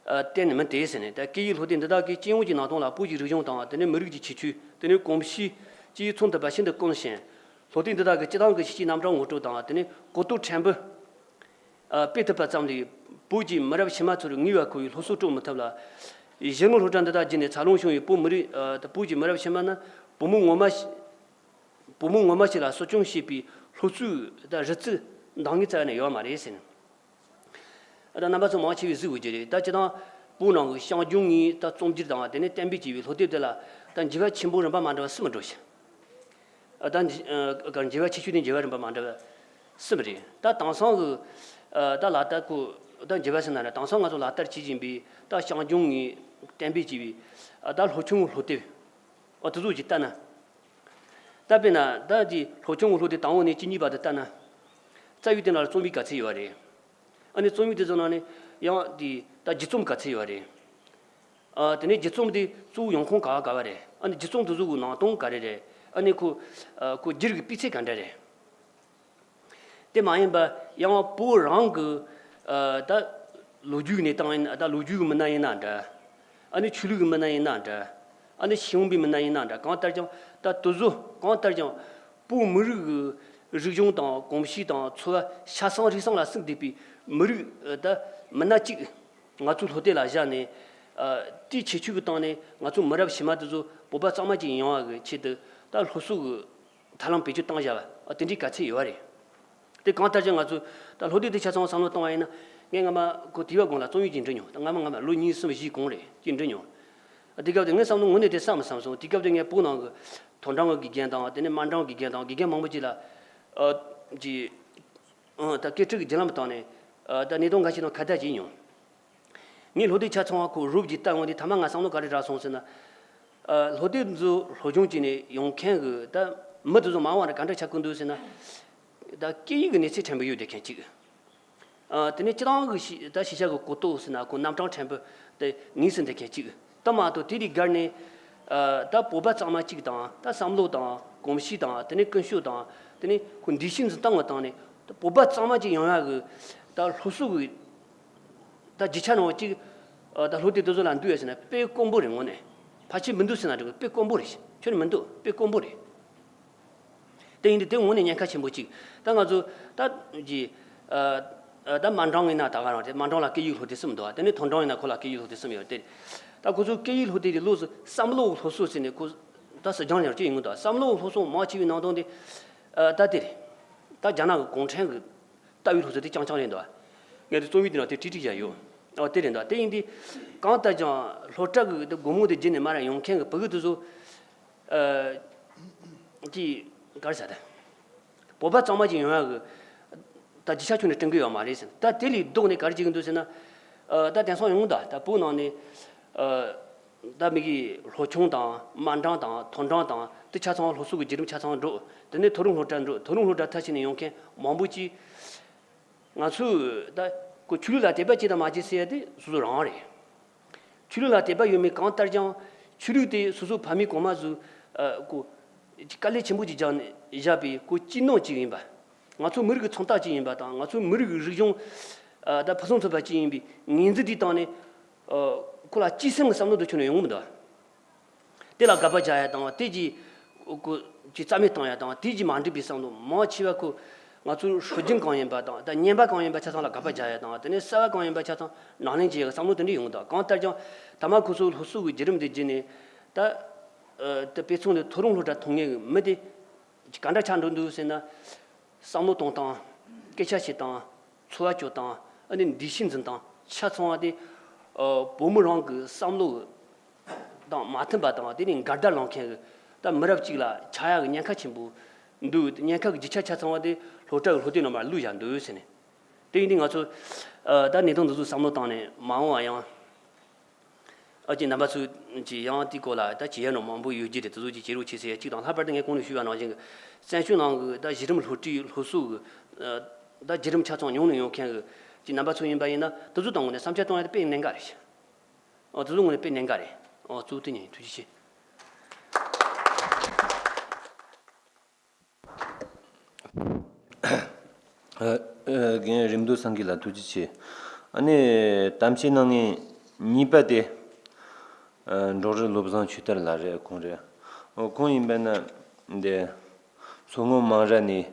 ཨ་གཏན་ནས་མིན་ཏེ་ཟེར་ནས། ད་སྐད་ཡིག་སློབ་དེབ་འདི་དག་གིས་སྤྱི་ཡོངས་ཀྱི་ནང་དོན་ལ་བོད་ཀྱི་རིག་གཞུང་དང་། དེ་ནས་མི་རིགས་ཀྱི་ཁྱད་ཆོས། དེ་ནས་གོམས་གཤིས་བཅས་ཚང་ཐུབ་པ་ཤིན་ཏུ་དཀོན་ཞིང་། སློབ་དེབ་འདི་དག་གིས་སྤྱི་བཏང་གི་ཤེས་བྱའི་རྣམ་གྲངས་ངོ་སྤྲོད་དང་། དེ་ནས་གོ་རྟོགས་ཕྲན་བུ་ཨ་སྤེལ་ཐུབ་པ་ཙམ་ལས་བོད་ཀྱི་མི་རབས་ཕྱི་མ་ཚོར་ངེས་པར་མཁོ་བའི་སློབ་གསོ་སྤྲོད་མི་ཐུབ་ལ། གཞི་ནོར་སློབ་གྲྭ་འདི་དག་བརྒྱུད་ནས་འཚར་ལོངས་བྱུང་བའི་བོད་མི་རིགས་ཨ་བོད་ཀྱི་མི་རབས་ཕྱི་མ་ནི་བུ་མོ་ངོ་མ་ཞིག་བུ་མོ་ངོ་མ་ཞིག་ལ་གསོ་སྐྱོང་བྱེད་པའི་སློབ་གསོའི་ད་རིག་རྩལ་འདང་ངེས་རྩ་བ་ནས་ཡོད་པ་མ་རེད་ཟེར་ནས། ད་རྣམ་པ་ཚོ་མང་ཆེ་བས་གཟིགས་ཡོད་ཀྱི་རེད། ད་སྤྱིར་བཏང་བོད་ནང་གི་ཞང་ཞུང་གི་ད་རྩོམ་སྒྱུར་དང་། དེ་ནས་གཏན་འབེབས་བྱས་པའི་སློབ་དེབ་དེ་ལ་ད་འགྱུར་བ་ཆེན་པོ་རིམ་པ་མ་འདྲ་བ་གསུམ་འགྲོ་ཞིང་། ཨ་ད་འགྱུར་བ་ཆེ་ཤོས་དེ་འགྱུར་བ་རིམ་པ་མ་འདྲ་བ་གསུམ་རེད། ད་དེང་སང་གི་ཨ་ད་ལག་བསྟར་གོ་ད་འགྱུར་བ་ཟེར་ན་ར། དེང་སང་ང་ཚོ་ལག་བསྟར་བྱེད་བཞིན་པའི་ད་ཞང་ཞུང་གི་གཏན་འབེབས་བྱས་པའི་ཨ་ད་སློབ་ཆུང་གི་སློབ་དེབ་ཨ་དེ་ཚོ་ཅིག་ལྟ་ན། ད་དཔེར་ན་ད་དེ་སློབ་ཆུང་གི་སློབ་དེབ་དང་པོ་ནས་བཅུ་གཉིས་བར་དུ་ལྟ་ན། རྩ་བའི་དེ་ནང་ལ་རྩོམ་པའི་ག་ཚད་ཡོད་རེད། ཨ་ནི་རྩོམ་ཡིག་དེ་ཚོ་ནང་ནས་ཡང་དེ་ད་བརྒྱུད་རྩོམ་ག་ཚད་ཡོད་རེད། ཨ་དེ་ནས་བརྒྱུད་རྩོམ་དེ་གཙོ་བོ་ཡོང་ཁུངས་ག་བ་ག་བ་རེད། ཨ་ནི་བརྒྱུད་རྩོམ་དེ་ཚོ་གི་ནང་དོན་ག་རེ་རེད། ཨ་ནི་ཁོ་ཨ་ཁོ་བསྒྱུར་གི་སྤུས་ཚད་ག་འདྲ་རེད། དེ་མ་ཡིན་པ་ཡང་བོད་རང་གི་ཨ་ད་ལོ་རྒྱུས་ཀྱི་གནས་སྟངས་ཡིན་ན། ད་ལོ་རྒྱུས་ཀྱི་མི་སྣ་ཡིན་ན་འདྲ། ཨ་ནི་ཆོས་ལུགས་ཀྱི་མི་སྣ་ཡིན་ན་འདྲ། ཨ་ནི་ཤེས་ཡོན་པའི་མི་སྣ་ཡིན་ན་འདྲ། གང་ལྟར་ཀྱང་ད་དེ་ཚོ་གང་ལྟར་ཀྱང་བོད་མི་རིགས་ཀྱི་རིག་གཞུང་དང་གོམས་གཤིས་དང་འཚོ་བ་ཆ་ཚང་རིག་གསུམ་ལ་གསུངས་བསྡད་པའི་མི་རིགས་ད་མི་སྣ་གཅིག་ང་ཚོའི་སློབ་དེབ་ལ་བཞག་ནས། ཨ་དེའི་ཁྱད་ཆོས་ཀྱི་སྟེང་ནས་ང་ཚོ་མི་རབས་ཕྱི་མ་དེ་ཚོ་བོད་པ་གཙང་མ་ཅིག་ཡོང་བ་གི་ཆེད་དུ་ད་སློབ་གསོ་གི་ཐབས་ལམ་བེད་སྤྱོད་བཏང་བཞག་པ་དེ་འདྲའི་ག་ཚད་ཡོད་པ་རེད། དེ་གང་ལྟར་ཀྱང་ང་ཚོས་ད་སློབ་དེབ་དེ་ཆ་ཚང་བསམ་བློ་བཏང་བ་ཡིན་ན། ངས་སྔ་མ་ཁོ་དེ་བ་གོང་ལ་རྩོམ་ཡིག་ཅིག་འབྲི་མྱོང་། ད་སྔ་མ་སྔ་མ་ལོ་གཉིས་གསུམ་བཞིའི་གོང་རེད་ཅིག་འབྲི་མྱོང་། དེ་སྐབས་དེ་ངའི་བསམ་བློ་ངོས་ནས་དེ་བསམ་མི་བསམ་སོང་། དེ་སྐབས་དེ་ངས་བོད་ནང་གི་མཐོ་འབྲིང་གི་དགེ་རྒན་དང་། དེ་ནས་དམའ་འབྲིང་གི་དགེ་རྒན་དང་། དགེ་རྒན་མང་པོ་ཅིག་ལ་ཨ་ཅིག་ཨ་ད་སྐད་འཕྲིན་གྱི་བརྒྱུད་ལམ་བཏང་ནས་ཨ་ད་གནད་དོན་འགའ་ཞིག་དང་ཁ་བརྡ་བྱས་མྱོང་། ངས་སློབ་དེབ་ཆ་ཚང་བ་ཁོ་རོབ་ཀྱིས་བལྟས་འོང་དུས། ཐ་མ་ང་བསམ་བློ་ག་རེ་རག་སོང་ཟེར་ན། ཨ་སློབ་དེབ་འདི་ཚོ་སློབ་སྦྱོང་བྱས་ནས་ཡོང་མཁན་གྱི་ད་མི་དེ་ཚོ་མང་བ་རེ་ག་འདྲ་ཆགས་ཀྱི་འདུག་ཟེར་ན། ད་སྐད་ཡིག་གི་གནས་ཚད་ཕྲན་བུ་ཡོད་བསྡད་མཁན་གཅིག་ཨ་དེ་ནས་སྤྱིར་བཏང་གི་ཤེས་ད་ཤེས་བྱ་གི་གོ་རྟོགས་ཟེར་ན། ཁོ་རྣམ་གྲངས་ཕྲན་བུ་དེ་ངེས་ཟིན་བསྡད་མཁན་གཅིག་ད་མ་གཏོགས་དེ་ལས་བརྒལ་ནས་ཨ་ད་བོད་པ་གཙང་མ་གཅིག་དང་། ད་བསམ་བློ་དང་གོམས་གཤིས་དང་། དེ་ནས་ཀུན་སྤྱོད་དང་། དེ་ནས་ཁོ་འདུ་ཤེས་འཛིན་སྟངས་ཀྱི་སྟེང་ནས་ད་བོད་པ་གཙང་མ་གཅིག་ཡོང་ཡག་གི་ད་སློབ་གསོ་གི་ད་རྒྱུ་ཆ་ནང་གཅིག་ཨ་ད་སློབ་དེབ་དེ་ཚོ་ལ་འདུས་ཡོད་ཟེར་ན་དཔེ་དཀོན་པོ་རེད། དངོས་གནས་ཕལ་ཆེར་མི་འདུག་ཟེར་ན་འགྲིག་གི། དཔེ་དཀོན་པོ་རེད། ཁྱོན་ནས་མི་འདུག་དཔེ་དཀོན་པོ་རེད། དེ་ཡིན་དུས་དེ་དངོས་གནས་ཉེན་ཁ་ཆེན་པོ་གཅིག་ད་ང་ཚོ་ད་ཀྱི་ཨ་ཨ་ད་དམའ་འབྲིང་ཡིན་ན་ད་ག་རང་རེད། དམའ་འབྲིང་ལ་སྐད་ཡིག་སློབ་དེབ་གསུམ་འདུག་དེ་ནས་མཐོ་འབྲིང་ཡིན་ན་ཁོ་ལ་སྐད་ཡིག་སློབ་དེབ་གསུམ་ཡོད་དེ། ད་ཁོ་ཚོ་སྐད་ཡིག་སློབ་དེབ་དེ་ལོགས་སུ་བསམ་བློ་སློབ་གསོ་ཟེར་ནས་ཁོ་ད་སྲིད་སྦྱོང་ཡང་ཅིག་ཡིན་གི་འདུག་བསམ་བློ་སློབ་གསོ་མང་ཆེ་བའི་ནང་དོན་དེ་ཨ་ད་དེ་རེད། ད་རྒྱ་ནག་གི་གུང་ཁྲན་གི་ལྟ་བའི་སློབ་གསོ་དེ་རྐྱང་རྐྱང་རེད་འདུག་ངས་དེ་རྩོམ་ཡིག་དེ་ནང་དེ་བྲིས་བྲིས་བཞག་ཡོད། ཨོ་དེ་རེད་འདུག་དེ་ཡིན་དུས་གང་ལྟར་ཀྱང་སློབ་གྲྭ་གི་དེ་སྒོ་མོ་དེ་བརྒྱུད་ནས་མར་ཡོང་མཁན་གི་བུ་གུ་དེ་ཚོ་ཨ་ཀྱི་ག་རེ་ཟེར་ད། བོད་པ་གཙང་མ་ཅིག་ཡོང་ཡག་གི་ད་རྒྱུ་ཆ་ཁྱོན་ནས་བསྐྲུན་གི་ཡོད་མ་རེད་ཟེར། ད་དེ་ལས་ལྡོག་ནས་ག་རེ་བྱེད་གི་འདུག་ཟེར་ན། ཨ་ད་དེང་སང་ཡོང་ད་ད་བོད་ནང་ནས་ཨ་ད་མི་གི་སློབ་ཆུང་དང་དམའ་འབྲིང་དང་མཐོ་འབྲིང་དང་དེ་ཆ་ཚང་སློབ་གསོ་གི་བརྒྱུད་རིམ་ཆ་ཚང་འགྲོ། དེ་ནས་མཐོ་རིམ་སློབ་གྲྭ་འགྲོ། མཐོ་རིམ་སློབ་གྲྭ་མཐར་ཕྱིན་ནས་ཡོང་མཁན་མང་པོ་ཅིག་ང་ཚོས་ད་ཁོ་ཆོས་ལུགས་ལ་དད་པ་བྱེད་དང་མ་བྱེད་ཟེར་ཡ་དེ་སོ་སོ་རང་རེད། ཆོས་ལུགས་ལ་དད་པ་ཡོད་མེད་གང་ལྟར་ཀྱང་ཆོས་ལུགས་དེ་སོ་སོ་ཕ་མའི་གོང་མ་ཚོས་ཨ་ཁོ་དཀའ་ལས་ཆེན་པོ་ཅིག་བརྒྱབ་ནས་བཞག་པའི་ཁོ་སྤྱི་ནོར་ཅིག་ཡིན་པ། ང་ཚོ་མི་རིགས་ཀྱི་མཚོན་རྟགས་ཅིག་ཡིན་པ་དང་། ང་ཚོ་མི་རིགས་ཀྱི་རིག་གཞུང་ཨ་ད་ཕུན་སུམ་ཚོགས་པ་ཅིག་ཡིན་པའི་ངོས་འཛིན་དེའི་སྟེང་ནས། ཁོ་ལ་སྤྱི་སེམས་ཀྱི་བསམ་བློ་དེ་ཁྱོན་ནས་ཡོང་གི་མི་འདུག་དེ་ལ་དགག་པ་རྒྱག་ཡ་དང་དེ་གྱིས་ཁོ་གྱིས་རྩ་མེད་བཏང་ཡ་དང་དེ་གྱིས་མ་འགྲིག་པའི་བསམ་བློ་མང་ཆེ་བ་ཁོ་ང་ཚོའི་སྲོལ་རྒྱུན་གང་ཡིན་པ་དང་ད་རྙིང་པ་གང་ཡིན་པ་ཆ་ཚང་ལ་དགག་པ་རྒྱག་ཡ་དང་དེ་ནས་གསར་བ་གང་ཡིན་པ་ཆ་ཚང་ནག་ལན་བྱེད་ཡ་གི་བསམ་བློ་དེ་འདྲ་ཡོང་གི་འདུག་གང་ལྟར་ཀྱང་ཐ་མ་ཁོ་ཚོའི་སློབ་གསོ་གི་བརྒྱུད་རིམ་དེ་བརྒྱུད་ནས་ད་དེ་དཔེ་མཚོན་དེ་མཐོ་རིམ་སློབ་གྲྭ་མཐོང་མཁན་གྱི་མི་དེ་ག་འདྲ་ཆགས་འགྲོ་འདུག་ཟེར་ན། བསམ་བློ་གཏོང་སྟངས། སྐད་ཆ་བཤད་སྟངས། འཚོ་བ་སྐྱོང་སྟངས། ཨ་ནི་འདུ་ཤེས་འཛིན་སྟངས་ཆ་ཚང་བ་དེ། ཨ། བོད་མི་རང་གི་བསམ་བློ་དང་མ་མཐུན་པ་དང་དེ་ནི་འགལ་ཟླ་ལངས་མཁན་གྱི་ད་མི་རབས་གཅིག་ལ་ཆགས་ཡག་གི་ཉེན་ཁ་ཆེན་པོ་འདུག་ཉེན་ཁ་གི་རྒྱུ་ཆ་ཆ་ཚང་བ་དེ་སློབ་གྲྭ་གི་སློབ་དེབ་ནང་མར་བླུགས་བཞག་འདུག་ཟེར་ནས། དེ་ཡིན་དུས་ང་ཚོ། ཨ། ད་གནད་དོན་འདི་ཚོ་བསམ་བློ་བཏང་ནས་མ་འོངས་པ་ཡང་། ཨ་ཅེ་རྣམ་པ་ཚོས་ཀྱི་ཡང་དེའི་སྐོར་ལ་ད་བྱེད་ཡ་ནོ་མང་པོ་ཡོད་རྒྱུ་རེད། དེ་ཚོ་ཀྱི་བྱེད་རོགས་བྱེད་ཟེར་ཡ་གཅིག་དང་ལྷག་པར་དུ་ངས་གོང་ནས་ཞུས་པ་ནང་བཞིན་གྱི་བཙན་བྱོལ་ནང་གི་ད་གཞི་རིམ་སློབ་ཁྲིད་སློབ་གསོ་གི་ད་བརྒྱུད་རིམ་ཆ་ཚང་མྱོང་ནས་ཡོང་མཁན་གྱི་ཀྱི་རྣམ་པ་ཚོ་ཡིན་པ་ཡིན་ན་དེ་ཚོ་དང་ངོ་ནས་བསམ་འཆར་གཏོང་ཡ་དེ་དཔེ་གནད་འགག་རེད། ཨོ་དེ་ཚོ་ངོ་ནས་དཔེ་གནད་འགག་རེད། ཨོ་གཙོ་བོ་དེ་ཉིད་ཡིན། ཐུགས་རྗེ་ཆེ། ཨ། ཨ། རྒན་རིམ་མདོ་སེང་གེ་ལ་ཐུགས་རྗེ་ཆེ། ཨ་ནི་གཏམ་བཤད་གནང་མཁན་གཉིས་པ་དེ། ཨ། འབྲོག་རི་བློ་བཟང་ཆོས་དར་ལགས་རེད། ཁོང་རེད། ཨོ་ཁོང་ཡིན་པ་ན་འདི་མཚོ་སྔོན་མང་ར་ནས་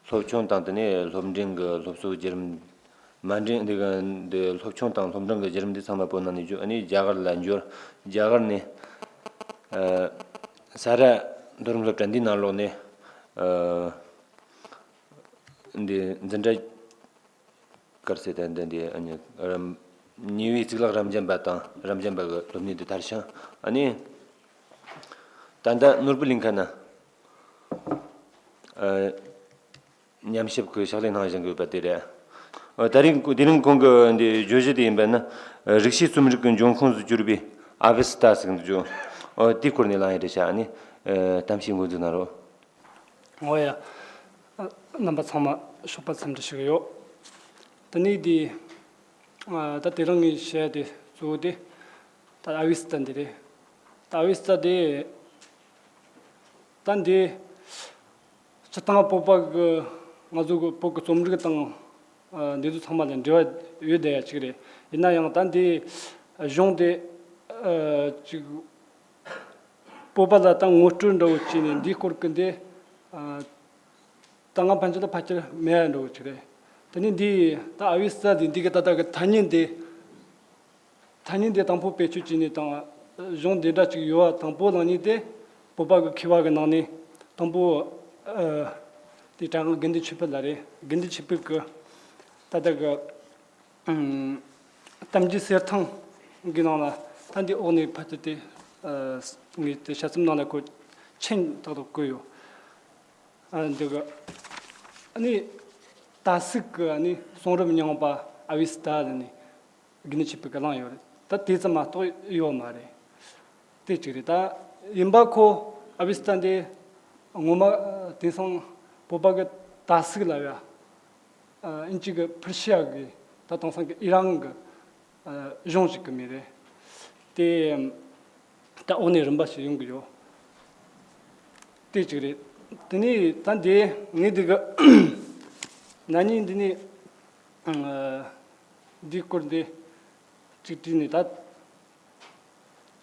སློབ་ཆུང་དང་དེ་ནས་སློབ་འབྲིང་གི་སློབ་གསོ་བརྒྱུད་རིམ། མ་འབྲིང་འདི་ག་འདི་སློབ་ཆུང་དང་སློབ་འབྲིང་གི་བརྒྱུད་རིམ་འདི་ཚང་མ་བོད་ནང་ནས་བརྒྱུད་ཨ་ནི་རྒྱ་གར་ལ་འབྱོར། རྒྱ་གར་ནས་ཨ་ས་ར་མཐོ་རིམ་སློབ་གྲྭ་འདིའི་ནང་ལོགས་ནས་ཨ་འདི་འཛིན་གྲྭ་གར་སེ་ད་འདི་འདི་ཨ་ནི་རམ་ཉེ་བའི་གཙུག་ལག་རབ་འབྱམས་པ་དང་རབ་འབྱམས་པ་གི་སློབ་གཉེར་འདི་མཐར་ཕྱིན། ཨ་ནི་ད་ལྟ་ནོར་བུ་གླིང་ཁ་ན་ཨ། ཉམས་ཞིབ་ཀྱི་ཕྱག་ལས་གནང་བཞིན་ཡོད་པ་དེ་རེད། ཨ། དེ་རིང་དེ་རིང་ཁོང་གི་འདི་བརྗོད་གཞི་དེ་ཡིན་པ་ན། ཨ། རིག་བྱེད་རྩོམ་རིག་གི་འབྱུང་ཁུངས་སུ་གྱུར་པའི་ཨ་བི་སི་ཏ་ཟེར་གྱི་འདུག་ཨ། དེའི་སྐོར་ནས་གླེང་ཡ་རེད་ཤག་ཨ་ནི། ཨ། གཏམ་བཤད་འགོ་འཛུགས་གནང་རོགས། འོ་ཡ། ཨ། རྣམ་པ་ཚང་མ་ཞོགས་པ་འཚམས་འདྲི་ཞུ་གི་ཡོད། དེ་ནས་དེ། ཨ། ད་དེ་རིང་ངས་བཤད་ཡ་དེ་གཙོ་བོ་དེ། ད་ཨ་བི་སི་ཏ་འདི་རེད། ད་ཨ་བི་སི་ཏ་དེ། ད་འདི་སྤྱིར་བཏང་བོད་པ་གི་ང་ཚོ་གི་བོད་ཀྱི་རྩོམ་རིག་དང་། ཨ། འདི་ཚོ་ཚང་མ་ལ་འབྲེལ་བ་ཡོད་བསྡད་ཡ་ཅིག་རེད། ཡིན་ན་ཡང་ད་འདི་གཞུང་དེ་ཨ་ཅིག་བོད་པ་ལ་ད་ངོ་སྤྲོད་འདྲ་བོ་བྱས་ནས་འདིའི་སྐོར་གྱི་འདི། ཨ། ད་ང་ཕན་ཆད་ད་ཕལ་ཆེར་མེད་ཡ་འདྲ་བོ་ཅིག་རེད། དེ་ནས་འདི་ད་ཨ་བི་སི་ཏ་འདི་འདི་གི་ད་ལྟ་གི་ཐ་སྙད་འདི། ཐ་སྙད་དེ་དང་པོ་བེད་སྤྱོད་བྱས་ནས་དང་གཞུང་དེ་འདྲ་ཅིག་ཡོད་པ་དང་པོ་བླངས་ནས་དེ་བོད་པ་གི་མཁས་པ་གི་ནང་ནས་དང་པོ། ཨ། དེ་གྲྭ་རྒན་དགེ་འདུན་ཆོས་འཕེལ་ལགས་རེད། དགེ་འདུན་ཆོས་འཕེལ་གི་ད་ལྟ་གི་ཨམ། གཏམ་རྒྱུད་གསེར་ཐང་གི་ནང་ལ་ད་འདི་འོག་ནས་ཕར་ཚུར་དེ། ཨ། ངས་དེ་དཔྱད་རྩོམ་ནང་ལ་ཁོ་མཆན་ཏག་ཏག་བཀོད་ཡོད། ཨ། འདི་གི་ཨ་ནི་ད་སིག་གི་ཨ་ནི་གསུང་རབ་རྙིང་པ་ཨ་བི་སི་ཏ་ལ་ནི། དགེ་འདུན་ཆོས་འཕེལ་གྱིས་བླངས་ཡོད་རེད། ད་དེ་ཙམ་མ་གཏོགས་ཡོད་མ་རེད། དེ་གཅིག་རེད། ད་ཡིན་པ་ཁོ་ཨ་བི་སི་ཏ་འདི་ངོ་མ་དེང་སང་བོད་པ་གི་ད་སིག་ལབ་ཡ། ཨ། ཨིན་ཇི་གི་ཕར་ཤི་ཡ་གི་ད་དེང་སང་གི་ཨི་རན་གི། ཨ། གཞུང་ཞིག་གི་མིང་རེད། དེ་ད་འོག་ནས་རིམ་པ་ཞིག་ཡོང་གི་ཡོད། དེ་གཅིག་རེད། དེ་ནས་ད་འདི་ངས་འདི་གི་ན་ནིང་འདི་ནས། ཨ། འདིའི་སྐོར་འདི་གཅིག་བྲིས་ནས་ད་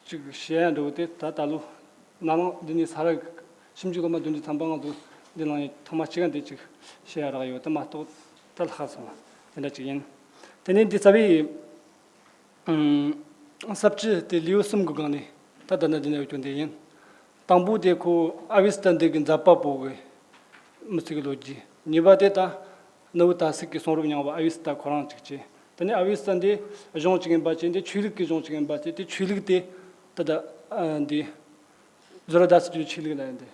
གཅིག་བཤད་ཡ་འདྲ་བོ་དེ་ད་ད་ལོ་ན་ནིང་འདི་ནས་ས་ར་ཞིབ་འཇུག་སློབ་མ་བདུན་ཅུ་ཐམ་པ་ང་ཚོ་འདི་ནང་ནས་ཐེངས་མ་གཅིག་ག་འདི་གཅིག་བཤད་ཡ་རག་ཡོད། དེ་མ་གཏོགས་ད་ལྷག་སོང་བ་དེ་འདྲ་གཅིག་ཡིན། དེ་ནས་འདི་རྩ་བའི་ཨུམ། ས་བཅད་དེ་ལེའུ་གསུམ་གྱི་སྒང་ནས་ད་ལྟ་ན་འདི་ནས་ཡོད་རྒྱུ་འདི་ཡིན། དང་པོ་དེ་ཁོ་ཨ་བི་སི་ཏ་འདི་གི་མཛད་པ་པོ་གི་མི་ཚེ་གི་ལོ་རྒྱུས། གཉིས་པ་དེ་ད་ནོར་བུ་ད་སིག་གི་གསུང་རབ་རྙིང་པ་ཨ་བི་སི་ཏ་ཁོ་རང་གཅིག་བྱས། དེ་ནས་ཨ་བི་སི་ཏ་འདི་གཞུང་གཅིག་ཡིན་པ་བྱས། འདི་ཆོས་ལུགས་ཀྱི་གཞུང་གཅིག་ཡིན་པ་བྱས། དེ་ཆོས་ལུགས་དེ་ད་ལྟ་ཨ་འདི་ཛོ་ར་དཱ་སི་ཀྱི་ཆོས་ལུགས་ལ་ཡིན་ཏེ།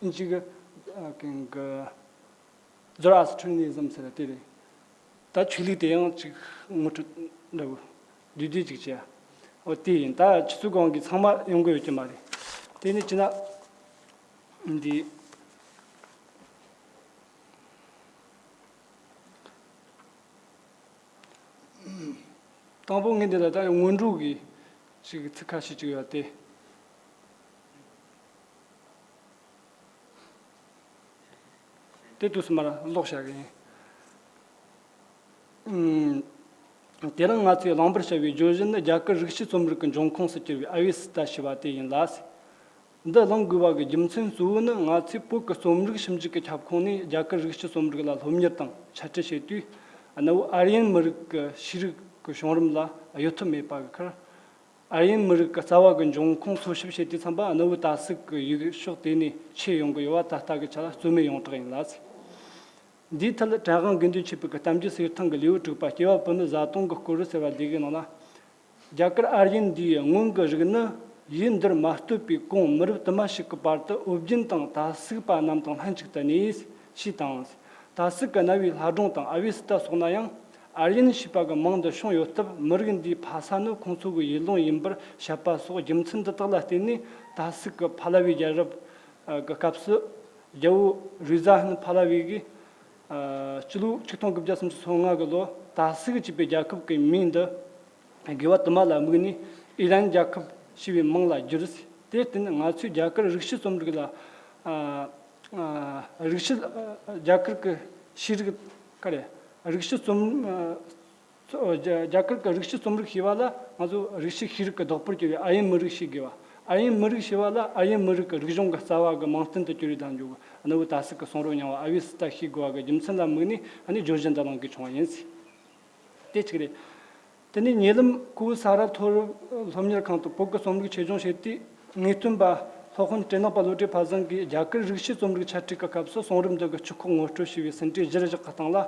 ཨིན་ཇི་གི་ཨ་གི་གི་ཛོ་ར་ཨ་སི་ཊི་རི་ནི་ཛམ་ཟེར་ཏེ་རེད། ད་ཆོས་ལུགས་དེ་ཡང་ཅིག་ངོ་སྤྲོད་འདྲ་བོ་བསྡུས་བསྡུས་ཅིག་བྱས། འོ་དེ་ཡིན། ད་ཆུ་ཚོད་གང་གི་ཚང་མ་ཡོང་གི་ཡོད་ཀྱི་མ་རེད། དེ་ནི་ཅི་ན་འདི། དང་པོ་ངས་འདི་ལ་ད་སྔོན་འགྲོ་གི་ཅིག་ཚིག་ཁ་ཤས་ཅིག་ཡོད་དེ། དེ་དུས་སུ་མར་ཀློག་བྱ་གི་ཡིན། ཨུམ། དེ་རིང་ང་ཚོས་གླེང་བར་བྱ་བའི་བརྗོད་གཞི་ནི། རྒྱ་གར་རིག་གཞི་རྩོམ་རིག་གི་འབྱུང་ཁུངས་སུ་གྱུར་བའི་ཨ་བྷི་སི་ཏ་ཞེས་པ་དེ་ཡིན་ལ། འདི་གླེང་དགོས་པ་གི་རྒྱུ་མཚན་གཙོ་བོ་ནི། ང་ཚོས་བོད་ཀྱི་རྩོམ་རིག་ཞིབ་འཇུག་གི་ཁྱབ་ཁོངས་ནས་རྒྱ་གར་རིག་གཞི་རྩོམ་རིག་ལ་སློབ་གཉེར་དང་འཆད་ཁྲིད་བྱེད་དུས། གནའ་བོའི་ཨར་ཡན་མི་རིགས་ཀྱི་ཤེས་རིག་གི་བྱུང་རིམ་ལ་གཡོལ་ཐབས་མེད་པ་གི་ཁར། ཨར་ཡན་མི་རིགས་ཀྱི་རྩ་བ་གི་འབྱུང་ཁུངས་འཚོལ་ཞིབ་བྱེད་དུས་ཙམ་པ། གནའ་བོའི་ཏཱ་སིག་གི་ཡུལ་ཕྱོགས་དེ་ནས་མཆེད་ཡོང་གི་ཡོད་པ་ད་ལྟ་གི་ཆ་ལ་རྩོད་མེད་ཡོངས་གྲགས་ཡིན་ལ། འདིའི་ཐད་ཀྲང་ཧན་དགེ་འདུན་ཆོས་འཕེལ་གྱི་གཏམ་རྒྱུད་གསེར་ཐང་གི་ལེའུ་དྲུག་པ། སྐྱེ་བ་ཕུ་ནུ་བཟའ་བཏུང་གི་སྐོར་ཟེར་བ་འདི་གི་ནང་ན། རྒྱ་གར་ཨར་ཡན་འདིའི་སྔོན་གྱི་རིགས་ནི་ཡུལ་འདིར་མ་སྟོད་པའི་གོང་མི་རབས་དུ་མ་ཞིག་གི་བར་དུ་ཨོ་རྒྱན་དང་ཏཱ་སིག་པ་རྣམས་དང་ལྷན་ཅིག་ཏུ་གནས་ཞེས་དང་། ཏཱ་སིག་གི་རྣ་བའི་ལྷ་སྒྲུང་དང་ཨ་བྷི་སི་ཏ་སོགས་ན་ཡང་ཨར་ཡན་ཞེས་པ་གི་མིང་འདི་བྱུང་ཡོད་སྟབས། མི་རིགས་འདིའི་ཕ་ས་ནི་ཁོང་ཚོ་གི་ཡུལ་ལུང་ཡིན་པར་བཤད་པ་སོགས། རྒྱུ་མཚན་འདི་དག་ལ་བརྟེན་ནས་ཏཱ་སིག་གི་ཕ་ལ་བའི་རྒྱལ་རབས་གི་སྐབས་སུ་རྒྱལ་པོ་རུས་ཛ་ཧན་ཕ་ལ་བའི་གིས། ཨ། སྤྱི་ལོ་ཆིག་སྟོང་དགུ་བརྒྱ་སུམ་ཅུ་སོ་ལྔ་གི་ལོ། ཏཱ་སིག་ཅེས་པའི་རྒྱལ་ཁབ་ཀྱི་མིང་འདི་དགེ་བ་དུ་མ་ལ་དམིགས་ནས་ཨི་རན་རྒྱལ་ཁབ་ཞེས་པའི་མིང་ལ་བསྒྱུར། དེར་བརྟེན་ང་ཚོས་རྒྱ་གར་རིག་གཞི་རྩོམ་རིག་ལ། ཨ། ཨ། རིག་གཞི། ཨ། རྒྱ་གར་གྱི་ཤེས་རིག། ག་རེ། རིག་གཞི་རྩོམ། ཨ། རྒྱ་རྒྱ་གར་གྱི་རིག་གཞི་རྩོམ་རིག་ཞེས་པ་ལ་ང་ཚོ་རིག་གཞི་ཤེས་རིག་གི་བདག་པོར་གྱུར་བའི་ཨར་ཡན་མི་རིགས་ཞེས་དགོས་པ། ཨར་ཡན་མི་རིགས་ཞེས་པ་ལ་ཨར་ཡན་མི་རིགས་ཀྱི་རིག་གཞུང་གི་རྩ་བ་གི་མིང་བསྟན་དུ་གྱུར་བའི་གདན་འཇོག་གི། གནའ་བོའི་ཏཱ་སིག་གི་གསུང་རབ་རྙིང་བ་ཨ་བྷི་སི་ཏ་ཞེས་དགོས་པ་གི་རྒྱུ་མཚན་ལ་དམིགས་ནས། ཨ་ནི་བརྗོད་གཞི་འདི་གླེང་དགོས་བྱུང་བ་ཡིན། དེ་གཅིག་རེད། དེ་ནས་ཉེ་ལམ་ཀོ་ས་ར་མཐོ་རིམ་སློབ་གཉེར་ཁང་དུ་བོད་ཀྱི་རྩོམ་རིག་ཆེད་སྦྱོང་བྱེད་དུས། ངེས་སྟོན་པ་སློབ་དཔོན་བྲེ་ནག་པ་བློ་གྲོས་ཕ་བཟང་གིས་རྒྱ་གར་རིག་གཞི་རྩོམ་རིག་འཆད་ཁྲིད་ཀྱི་སྐབས་སུ་གསུང་རབ་འདི་གི་སྤྱི་ཁོག་ངོ་སྤྲོད་ཞེས་པའི་ཟིན་བྲིས་གཞིར་བཞག་གི་སྟེང་ལ།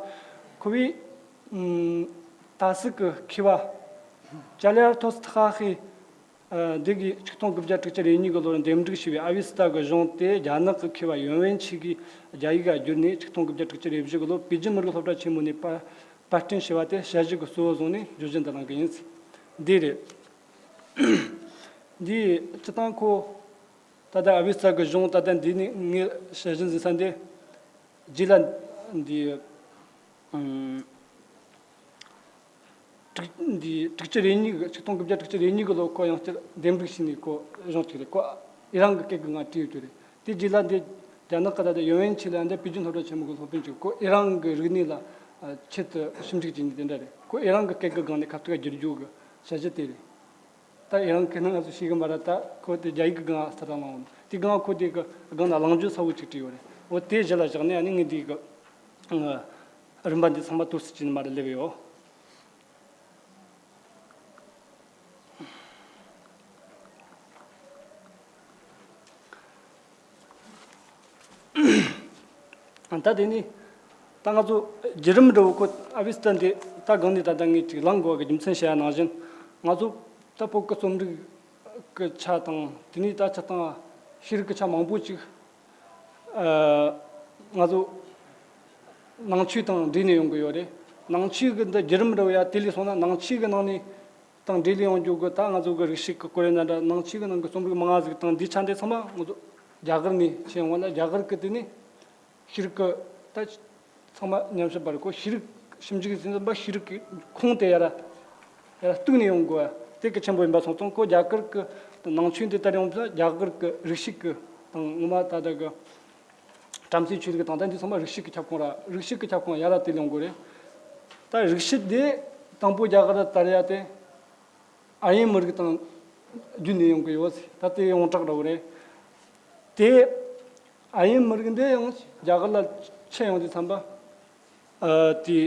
ཁོ་བོས། ཨམ། ཏཱ་སིག་གི་མཁས་པ་ཅ་ལི་ཡར་ཐོ་སི་ཐ་ཧ་ཧེ། ཨ། འདི་གིས་ཆིག་སྟོང་དགུ་བརྒྱ་དྲུག་ཅུ་རེ་གཉིས་ཀྱི་ལོར་འདེམས་སྒྲུག་བྱས་པའི་ཨ་བྷི་སི་ཏ་གི་གཞུང་དེ་རྒྱ་ནག་གི་མཁས་པ་ཡོན་ཝེན་ཆི་གིས་རྒྱ་ཡིག་ལ་བསྒྱུར་ནས། ཆིག་སྟོང་དགུ་བརྒྱ་དྲུག་ཅུ་རེ་བཞི་གི་ལོར་པེ་ཅིན་མི་རིགས་སློབ་གྲྭ་ཆེན་མོ་ནས་པར་པར་སྐྲུན་བྱས་པ་དེ་དཔྱད་གཞི་གི་གཙོ་བོ་བཟུང་ནས་བརྗོད་གཞི་འདི་གླེང་གི་ཡིན། འདི་རེད། འདིའི་སྤྱིར་བཏང་ཁོ། ད་ལྟ་ཨ་བྷི་སི་ཏ་གི་གཞུང་ད་ལྟ་འདི་ནས་ངས་དཔྱད་གཞི་འཛིན་ས་འདི། རྗེས་ལ་འདི། ཨམ། དྲུག་འདི་དྲུག་ཅུ་རེ་གཉིས་ཀྱི། ཆིག་སྟོང་དགུ་བརྒྱ་དྲུག་ཅུ་རེ་གཉིས་ཀྱི་ལོ་ཁོ་ཡང་བསྐྱར་འདེམས་སྒྲུག་བྱས་ནས་ཁོ་གཞུང་གཅིག་རེད། ཁོ་ཨི་རན་གྱི་སྐད་ཀྱི་སྒང་བྲིས་ཡོད་རྒྱུ་རེད། དེ་རྗེས་ལ་འདི་རྒྱ་ནག་གི་ད་ལྟ་ཡོན་ཝེན་ཆི་ལ་འདི་པེ་ཅིན་སློབ་གྲྭ་ཆེན་མོ་གི་སློབ་དཔོན་གཅིག་ཁོ་ཨི་རན་གྱི་རིག་གནས་ལ་ཆེད་དུ་ཞིབ་འཇུག་བྱས་ནས་དེ་འདྲ་རེད། ཁོ་ཨི་རན་གྱི་སྐད་ཀྱི་སྒང་ནས་ཁ་ཐུག་བསྒྱུར་རྒྱུ་གི་དཔྱད་གཞི་དེ་རེད། ད་ཨི་རན་གྱི་ནང་ང་ཚོ་ཤེས་གི་མ་རེད། ད་ཁོ་དེ་རྒྱ་ཡིག་གི་སྒང་ལ་ས་ད་ལང་འོང་། དེ་སྒང་ཁོ་དེ་གི་སྒང་ལ་གླེང་བརྗོད་གསལ་བོ་ཅིག་བྲིས་ཡོད་རེད། འོ་དེ་གཞི་ལ་བཞག་ནས། ཨ་ནི་ངས་འདི་གི་རིམ་པ་འདི་ཚང་མ་དུས་སུ་བྱས་ནས་མར་སླེབས་ཡོད། ད་དེ་ནས་ད་ང་ཚོ་བརྒྱུད་རིམ་འདྲ་བོ་ཁོ་ཨ་བྷི་སི་ཏ་འདི་ད་སྒང་ནས་ད་ལྟ་ངས་ཅིག་གླེང་དགོས་པ་གི་རྒྱུ་མཚན་བཤད་ཡ་ནང་བཞིན། ང་ཚོ་ད་བོད་ཀྱི་རྩོམ་རིག་གི་ཆ་དང་། དེ་ནས་ད་ཆ་དང་ཤེས་རིག་གི་ཆ་མང་པོ་ཅིག་ཨ། ང་ཚོ་ནང་ཆོས་དང་འདྲེས་ནས་ཡོང་གི་ཡོད་རེད། ནང་ཆོས་ཀྱི་འདི་བརྒྱུད་རིམ་འདྲ་བོ་ཡ་དེ་ལས་སོང་ན། ནང་ཆོས་ཀྱི་ནང་ནས་དང་འབྲེལ་ཡོང་རྒྱུ་གི་ད་ང་ཚོ་གི་རིག་བྱེད་ཀྱི་སྐོར་ཡིན་ན་འདྲ། ནང་ཆོས་ཀྱི་ནང་གི་རྩོམ་རིག་མང་ང་ཟིག་དང་འདི་ཆ་འདི་ཚང་མ་ང་ཚོ་རྒྱ་གར་ནས་ཕྱིན་ཡོང་བ་ལ། རྒྱ་གར་གི་དེ་ནས་ཤེས་རིག་གི་ད་ཚང་མ་ཉམས་ཞིབ་པ་རེད། ཁོ་ཤེས་རིག་ཞིབ་འཇུག་ཟིན་པ་ཤེས་རིག་གི་ཁུངས་དེ་ཡར་ཡར་གཏུགས་ནས་ཡོང་དགོས་པ་དེ་གལ་ཆེན་པོ་ཡིན་པ་སོང་ཙང་། ཁོ་རྒྱ་གར་གི་ནང་ཆོས་འདི་ལྟར་ཡོང་ཙང་རྒྱ་གར་གི་རིག་བྱེད་ཀྱི་དང་། ངོ་མ་ད་ལྟ་གི་བྲམ་ཟེའི་ཆོས་ལུགས་དང་། ད་འདི་ཚང་མ་རིག་བྱེད་ཀྱི་ཁྱབ་ཁོངས་ར། རིག་བྱེད་ཀྱི་ཁྱབ་ཁོངས་ཡར་ར་དེ་ལ་ཡོང་དགོས་རེད། ད་རིག་བྱེད་དེ་དང་པོ་རྒྱ་གར་ལ་དར་ཡ་དེ་ཨར་ཡན་མི་རིགས་དང་བརྒྱུད་ནས་ཡོང་གི་ཡོད། ད་དེ་ཡོངས་གྲགས་འདྲ་བོ་རེད། དེ་ཨར་ཡན་མི་རིགས་འདི་ཡང་རྒྱ་གར་ལ་ཁྱེར་ཡོང་དུས་ཙམ་པ། ཨ། དེ་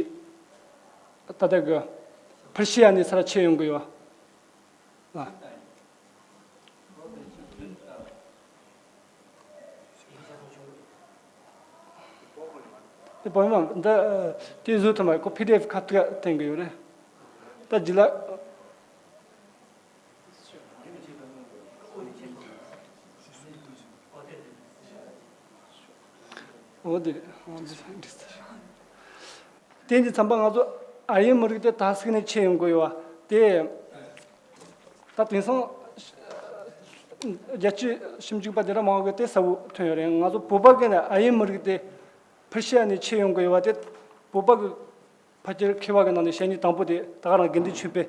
ད་ལྟ་གི་ཕར་ཤི་ཡ་ནས་ས་ར་ཁྱེར་ཡོང་གི་ཡོད། ཨ། དེ་བོད་མ་འདི་དེ་བཟོ་ཐུབ་མ་རེད། ཁོ་པི་ཌི་ཨེཕ་ཁ་ཐུག་འཐེན་གི་ཡོད་རེད། ད་རྗེས་ལ། འོ་དེ་རེད། འོ་དེ་རེད། དེ་འདི་ཚང་མ་ང་ཚོ་ཨར་ཡན་མི་རིགས་དེ་ཏཱ་སིག་ནས་ཁྱེར་ཡོང་གི་ཡོད་པ་དེ། ད་དེང་སང་རྒྱལ་སྤྱིའི་ཞིབ་འཇུག་པ་དེ་འདྲ་མང་བོ་གིས་དེ་གསལ་བོ་ཐོན་ཡོད་རེད། ང་ཚོ་བོད་པ་གི་ནས་ཨར་ཡན་མི་རིགས་དེ་ཕར་ཤི་ཡ་ནས་ཁྱེར་ཡོང་གི་ཡོད་པ་དེ། བོད་པ་གི་ཕལ་ཆེར་མཁས་པ་གི་ནང་ནས་བཤད་མཁན་དང་པོ་དེ་ད་ག་རང་དགེ་འདུན་ཆོས་འཕེལ་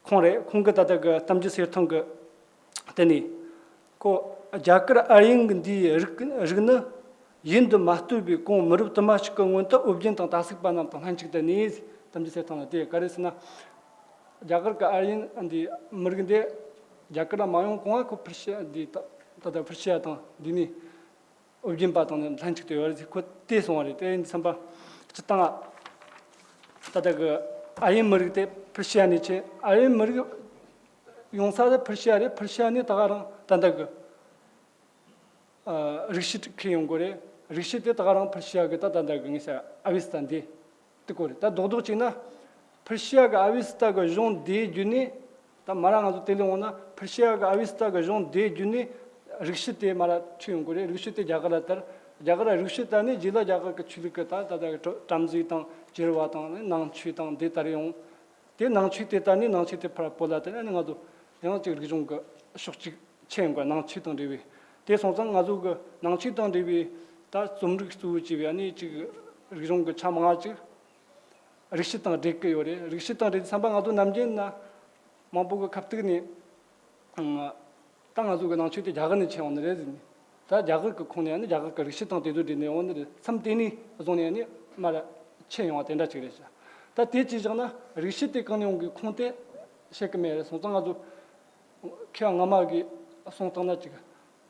ཁོང་རེད། ཁོང་གི་ད་ལྟ་གི་གཏམ་རྒྱུད་གསེར་ཐང་གི་དེ་ནས། ཁོ་རྒྱ་གར་ཨར་ཡན་གྱི་འདིའི་རིགས་རིགས་ནི་ཡུལ་འདི་མ་སྟོད་པའི་གོང་མི་རབས་དུ་མ་ཞིག་གི་སྔོན་དུ་ཨོ་རྒྱན་དང་ཏཱ་སིག་པ་རྣམས་དང་ལྷན་ཅིག་ཏུ་གནས། གཏམ་རྒྱུད་གསེར་ཐང་ལ་དེ་ག་རེ་ཟེར་ན། རྒྱ་གར་གྱི་ཨར་ཡན་འདི་མི་རིགས་འདི་རྒྱ་གར་ལ་མ་ཡོང་གོང་ང་ཁོ་པར་ཤི་ཡ་འདི་ད་ད་ལྟ་པར་ཤི་ཡ་དང་འདི་ནས་འོས་རྒྱན་པ་དང་ནི་ལྷན་ཅིག་ཏུ་ཡོད་རེད། ཁོ་དེ་སོང་བ་རེད། དེ་ཡིན་དུས་ཙམ་པ་སྤྱིར་བཏང་ད་ལྟ་གི་ཨར་ཡན་མི་རིགས་དེ་པར་ཤི་ཡ་ནས་ཆེ། ཨར་ཡན་མི་རིགས་ཡོང་ས་དེ་པར་ཤི་ཡ་རེད། པར་ཤི་ཡ་ནས་ད་ག་རང་ད་ལྟ་གི་ཨ་རིག་བྱེད་ཁེལ་ཡོང་གི་རེད། རིག་བྱེད་དེ་ད་ག་རང་པར་ཤི་ཡ་གི་ད་ད་ལྟ་གི་ངེད་ས་ཨ་བི་སི་ཏ་འདི་དེ་ཀོ་རེད། ད་རྡོག་རྡོག་བྱས་ན་པར་ཤི་ཡ་གི་ཨ་བི་སི་ཏ་གི་གཞུང་དེ་བརྒྱུད་ནས། ད་མ་ར་ང་ཚོ་དེ་ལས་འོང་ན་པར་ཤི་ཡ་གི་ཨ་བི་སི་ཏ་གི་གཞུང་དེ་བརྒྱུད་ནས་རིག་བྱེད་དེ་མ་ར་ཁེལ་ཡོང་གི་རེད། རིག་བྱེད་དེ་རྒྱ་གར་ལ་དར། རྒྱ་གར་ལ་རིག་བྱེད་དར་ནས་རྗེས་ལ་རྒྱ་གར་གི་ཆོས་ལུགས་གི་ད་ད་ལྟ་གི་བྲམ་ཟེ་དང་བྱེ་བྲག་པ་དང་ནང་ཆོས་དང་དེ་དར་ཡོང་། དེ་ནང་ཆོས་དེ་དར་ནས་ནང་ཆོས་དེ་ཕར་བོད་ལ་དར་ནས་ང་ཚོ་ཡང་ཅིག་རིག་གཞུང་གི་ཕྱོགས་གཅིག་ཆེ་ཡོང་གི། ནང་ཆོས་དང་འབྲེལ་བའི། དེ་སོང་ཙང་ང་ཚོ་གི་ནང་ཆོས་དང་འབྲེལ་བའི་ད་རྩོམ་རིག་གཙོ་བོ་བྱས་པའི་ཨ་ནི་ཅིག་རིག་གཞུང་གི་ཆ་མང་ང་ཅིག་རིག་བྱེད་དང་འབྲེལ་གི་ཡོད་རེད། རིག་བྱེད་དང་འབྲེལ་དུས་ཙམ་པ་ང་ཚོ་ནམ་རྒྱུན་ན་མང་པོ་གི་ཁ་ཐུག་ནས་ཨང་ད་ང་ཚོ་གི་ནང་ཆོས་དེ་རྒྱ་གར་ནས་ཁྱེར་ཡོང་ནི་རེད་ཟེར་ནས། ད་རྒྱ་གར་གི་ཁོངས་ནས་ཨ་ནི་རྒྱ་གར་གི་རིག་བྱེད་དང་དེ་ཚོ་འབྲེལ་ནས་ཡོང་ནི་རེད། མཚམས་དེ་ནས་བཟུང་ནས་ཨ་ནི་མར་ཁྱེར་ཡོང་བ་དེ་འདྲ་ཅིག་རེད་ཤག་ད་དེ་ཅིག་བཞག་ན་རིག་བྱེད་དེ་གང་ནས་ཡོང་གི་ཁུངས་དེ་བཤད་གི་མེད་རེད། སོང་ཙང་ང་ཚོ་མཁས་པ་སྔ་མ་གི་གསུང་སྟངས་ན་ཅིག་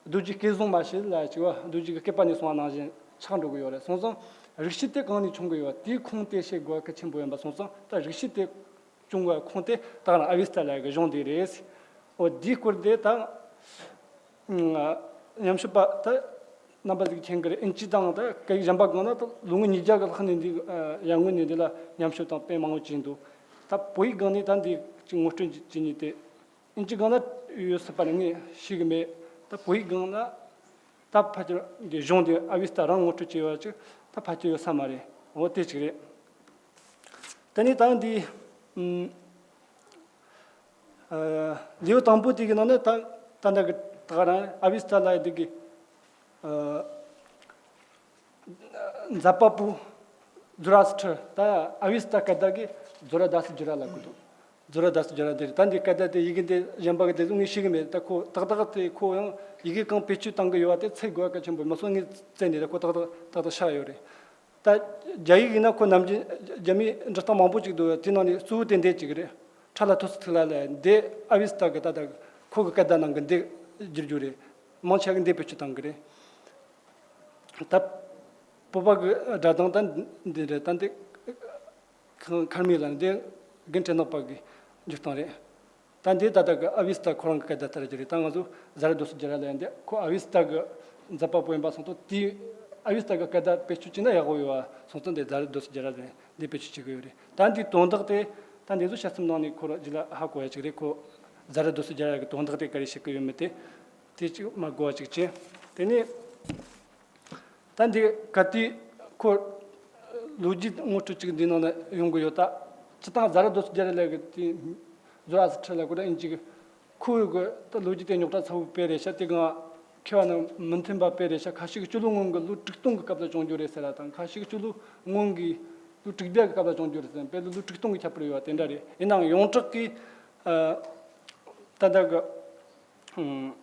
རྡོ་རྗེ་སྐལ་བཟང་མ་ཞིག་ལ་ཅིག་བ་རྡོ་རྗེ་གི་སྐེད་པ་ནས་སོང་བ་ནང་བཞིན་ཆགས་འགྲོ་གི་ཡོད་རེད། སོང་ཙང་རིག་བྱེད་དེ་གང་ནས་བྱུང་གི་ཡོད་དེའི་ཁུངས་དེ་བཤད་དགོས་གལ་ཆེན་པོ་ཡིན་པ། སོང་ཙང་ད་རིག་བྱེད་དེ་བྱུང་བའི་ཁུངས་དེ་ད་ག་རང་ཨ་བི་སི་ཏ་ལ་གི་གཞུང་དེ་རེད། འོ་དེའི་སྐོར་དེ་ད་ཉམས་ཞིབ་པ་ད་རྣམ་པ་ཟིག་མཁྱེན་གི་རེད། ཨིན་ཇི་དང་ད་སྐད་ཡིག་གཞན་པ་གང་ན་ད་ལོ་ངོ་ཉིས་བརྒྱ་གི་ལྷག་ནས་འདི་ཡར་སྔོན་ནས་འདི་ལ་ཉམས་ཞིབ་དང་དཔེ་མང་པོ་བྱས་འདུག་ད་བོད་ཡིག་སྒང་ནས་ད་འདི་ཅིག་ངོ་སྤྲོད་བྱེད་ཉིད་དེ། ཨིན་ཇི་སྒང་ན་ཡོད་སྲིད་པ་ནི་ངས་ཤེས་གི་མེད། ད་བོད་ཡིག་སྒང་ན་ད་ཕལ་ཆེར་འདི་གཞུང་འདི་ཨ་བི་སི་ཏ་རང་ངོ་སྤྲོད་བྱས་ཡོད་ཅིག་ད་ཕལ་ཆེར་ཡོད་ས་མ་རེད། འོ་དེ་ཅིག་རེད། དེ་ནས་ད་འདི་ཨུམ་ཨ་ལེའུ་དང་པོ་དེ་གི་ནང་ནས་ད་ད་ལྟ་གི་ད་ག་རང་ཨ་བི་སི་ཏ་ལ་འདི་གི་ཨ་མཛད་པ་པོ་ཛུ་ར་སི་ཁྲི། ད་ཨ་བི་སི་ཏ་སྐད་བརྡ་གི་ཛུ་ར་དཱ་སི་ཛུ་ར་ལབ་གི་འདུག་ཛུ་ར་དཱ་སི་ཛུ་ར་འདི་རེད། ད་འདི་སྐད་བརྡ་དེ་ཡི་གེ་འདི་གཞན་པ་གི་དེ་ཚོ་ངས་ཤེས་གི་མེད། ད་ཁོ་ཏག་ཏག་དེ་ཁོ་ཡང་ཡི་གེ་གང་བེད་སྤྱོད་བཏང་གི་ཡོད་པ་དེ་འཚོལ་དགོས་པ་གལ་ཆེན་པོ་མ་སོང་། ངས་བཙལ་ནས་ད་ཁོ་ཏག་ཏག་ཏག་ཏག་ཆགས་ཡོད་རེད། ད་རྒྱ་ཡིག་ཡིན་ན་ཁོ་ནམ་རྒྱུན་རྒྱ་མིའི་འབྲི་སྟངས་མང་པོ་ཅིག་འདུག་དེ་ནང་ནས་གཙོ་བོ་དེ་འདི་གཅིག་རེད། ཁྲ་ལ་ཐོ་སི་ཐིག་ལ་ལ་འདི་ཨ་བི་སི་ཏ་གི་ད་ད་ཁོ་གི་སྐད་བརྡ་ནང་གི་འདི་བསྒྱུར་རྒྱུ་རེད། མང་ཆེ་གི་འདི་བེད་སྤྱོད་བཏང་གི་རེད། ད་བོད་པ་གི་སྒྲ་གདངས་ད་འདི་རེད། ད་འདི་ཁ་མཁར་མའི་ལ་འདི་རྒན་བྲེ་ནག་པ་གི་བསྒྱུར་སྟངས་རེད། ད་འདི་ད་ལྟ་གི་ཨ་བི་སི་ཏ་ཁོ་རང་གི་སྐད་བརྡ་ལྟར་གྱི་རེད། ད་ང་ཚོ་ཛ་ར་དོ་སི་ཇ་ར་ལབ་ཡ་འདི་ཁོ་ཨ་བི་སི་ཏ་གི་མཛད་པ་པོ་ཡིན་པ་སོང་ཙང་དེ་ཨ་བི་སི་ཏ་གི་སྐད་བརྡ་བེད་སྤྱོད་བྱས་ན་ཡག་པོ་ཡོད་པ་སོང་ཙང་འདི་ཛ་ར་དོ་སི་ཇ་ར་ལབ་ཡ་འདི་བེད་སྤྱོད་བྱེད་གི་ཡོད་རེད། ད་འདིའི་དོན་དག་དེ་ད་འདི་ཚོ་དཔྱད་རྩོམ་ནང་ནས་ཁོ་ར་རྗེས་ལ་ཧ་གོ་ཡ་ཅིག་རེད། ཁོ་ཛ་ར་དོ་སི་ཇ་ར་གི་དོན་དག་དེ་ག་རེ་བཤད་གི་ཡོད་མེད་དེ་དེ་ཅིག་མ་གོ་བ་ཅིག་བྱས། དེ་ནས། ད་འདི་ག་དུས་ཁོ་ལོ་རྒྱུས་ངོ་སྤྲོད་ཅིག་འདི་ནང་ལ་ཡོང་གི་ཡོད། ད་སྤྱིར་བཏང་ཛ་ར་དོ་སི་ཇ་ར་ལབ་གི་དེ་ཛུ་ར་སི་ཁྲི་ལབ་དགོས་ར་ཨིན་ཇི་གི་ཁོ་ཡོད་གི་ད་ལོ་རྒྱུས་དེ་རྙོག་དྲ་ཚ་བོ་དཔེ་རེད་ཤག་དེ་གང་མཁས་པ་རྣམས་མི་མཐུན་པ་དཔེ་རེད་ཤག་ཁ་ཤས་ཀྱིས་སྤྱི་ལོ་སྔོན་གྱི་ལོ་དྲུག་སྟོང་གི་སྐབས་ལ་བྱུང་རྒྱུ་རེད་ཟེར་ར་དང་། ཁ་ཤས་ཀྱིས་སྤྱི་ལོ་སྔོན་གྱི་ལོ་དྲུག་བརྒྱ་གི་སྐབས་ལ་བྱུང་རྒྱུ་རེད་ཟེར། དཔེ་ལོ་ལོ་དྲུག་སྟོང་གི་ཁྱད་པར་ཡོད་པ་དེ་འདྲ་རེད། ཡིན་ནའང་ཡོངས་གྲགས་ཀྱི་ཨ་ད་ལྟ་གི་ཨ།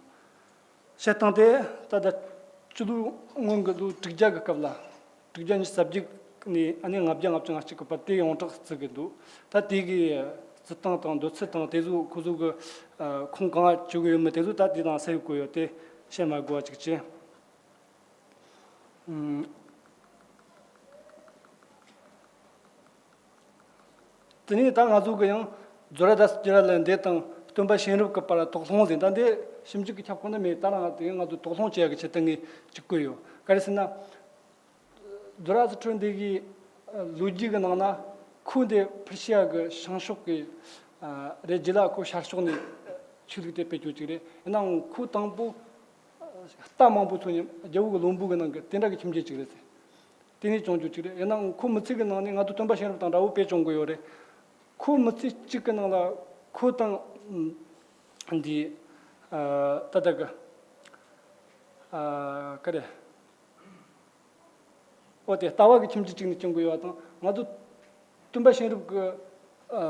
བཤད་སྟངས་དེ་ད་ལྟ་སྤྱི་ལོ་སྔོན་གྱི་ལོ་དྲུག་བརྒྱ་གི་སྐབས་ལ། དྲུག་བརྒྱ་ཉི་ཤུ་རྩ་བརྒྱད་ནས་ཨ་ནི་ལྔ་བརྒྱ་ལྔ་བཅུ་ང་གཅིག་གི་བར་དེ་ཡོངས་གྲགས་བརྩི་གི་འདུག་ད་དེ་གི་བརྩི་སྟངས་དང་འདོད་ཚུལ་དང་དེ་ཚོ་ཁོ་ཚོ་གི་ཨ་ཁུངས་གང་ང་བཅུག་གི་ཡོད་མེད་དེ་ཚོ་ད་དེ་དང་གསལ་པོ་ཡོད་དེ་བཤད་མ་དགོས་པ་ཅིག་བྱས། ཨུམ། དེ་ནས་ད་ང་ཚོ་གི་ཡང་ཛུ་ར་དཱ་སི་ཛུ་ར་ལ་འདི་དང་སྟོན་པ་གཤེན་རབ་ཀྱི་བར་དོགས་སློང་ཟེར། ད་འདི་ཞིབ་འཇུག་གི་ཁྱབ་ཁོངས་ནི་མེད། ད་རང་དེ་ང་ཚོ་དོགས་སློང་བྱེད་ཡག་གི་ཆེད་དུ་ངས་ཅིག་བཀོད་ཡོད། ག་རེ་ཟེར་ན། ཛུ་ར་སི་ཁྲི་འདི་གི་ལོ་རྒྱུས་ཀྱི་ནང་ན་ཁོ་འདི་ཕར་ཤི་ཡ་གི་བྱང་ཕྱོགས་ཀྱི་རེད། རྗེས་ལ་ཁོ་ཤར་ཕྱོགས་ནས་ཆོས་ལུགས་དེ་སྤེལ་རྒྱུ་ཅིག་རེད། ཡིན་ནའང་ཁོ་དང་པོ་རྟ་མང་པོ་ཚོ་མཉམ་རྒྱལ་པོ་གི་བློན་པོ་གི་ནང་གི་དེ་འདྲ་གི་ཁྱིམ་རྒྱུད་ཅིག་རེད་ཟེར། དེ་ནས་བྱུང་རྒྱུ་ཅིག་རེད། ཡིན་ནའང་ཁོ་མི་ཚེ་གི་ནང་ནས་ང་ཚོ་སྟོན་པ་གཤེན་རབ་དང་འདྲ་བོ་དཔེ་བྱུང་གི་ཡོད་རེད། ཁོ་མི་ཚེ་གཅིག་གི་ནང་ལ་ཁོ་དང་འདི་ད་ལྟ་གི་ག་རེ། འོ་དེ་ལྟ་བ་གི་ཁྱིམ་རྒྱུད་གཅིག་ནས་བྱུང་གི་ཡོད་པ་དང་། ང་ཚོ་སྟོན་པ་གཤེན་རབ་ཀྱི་ཨ་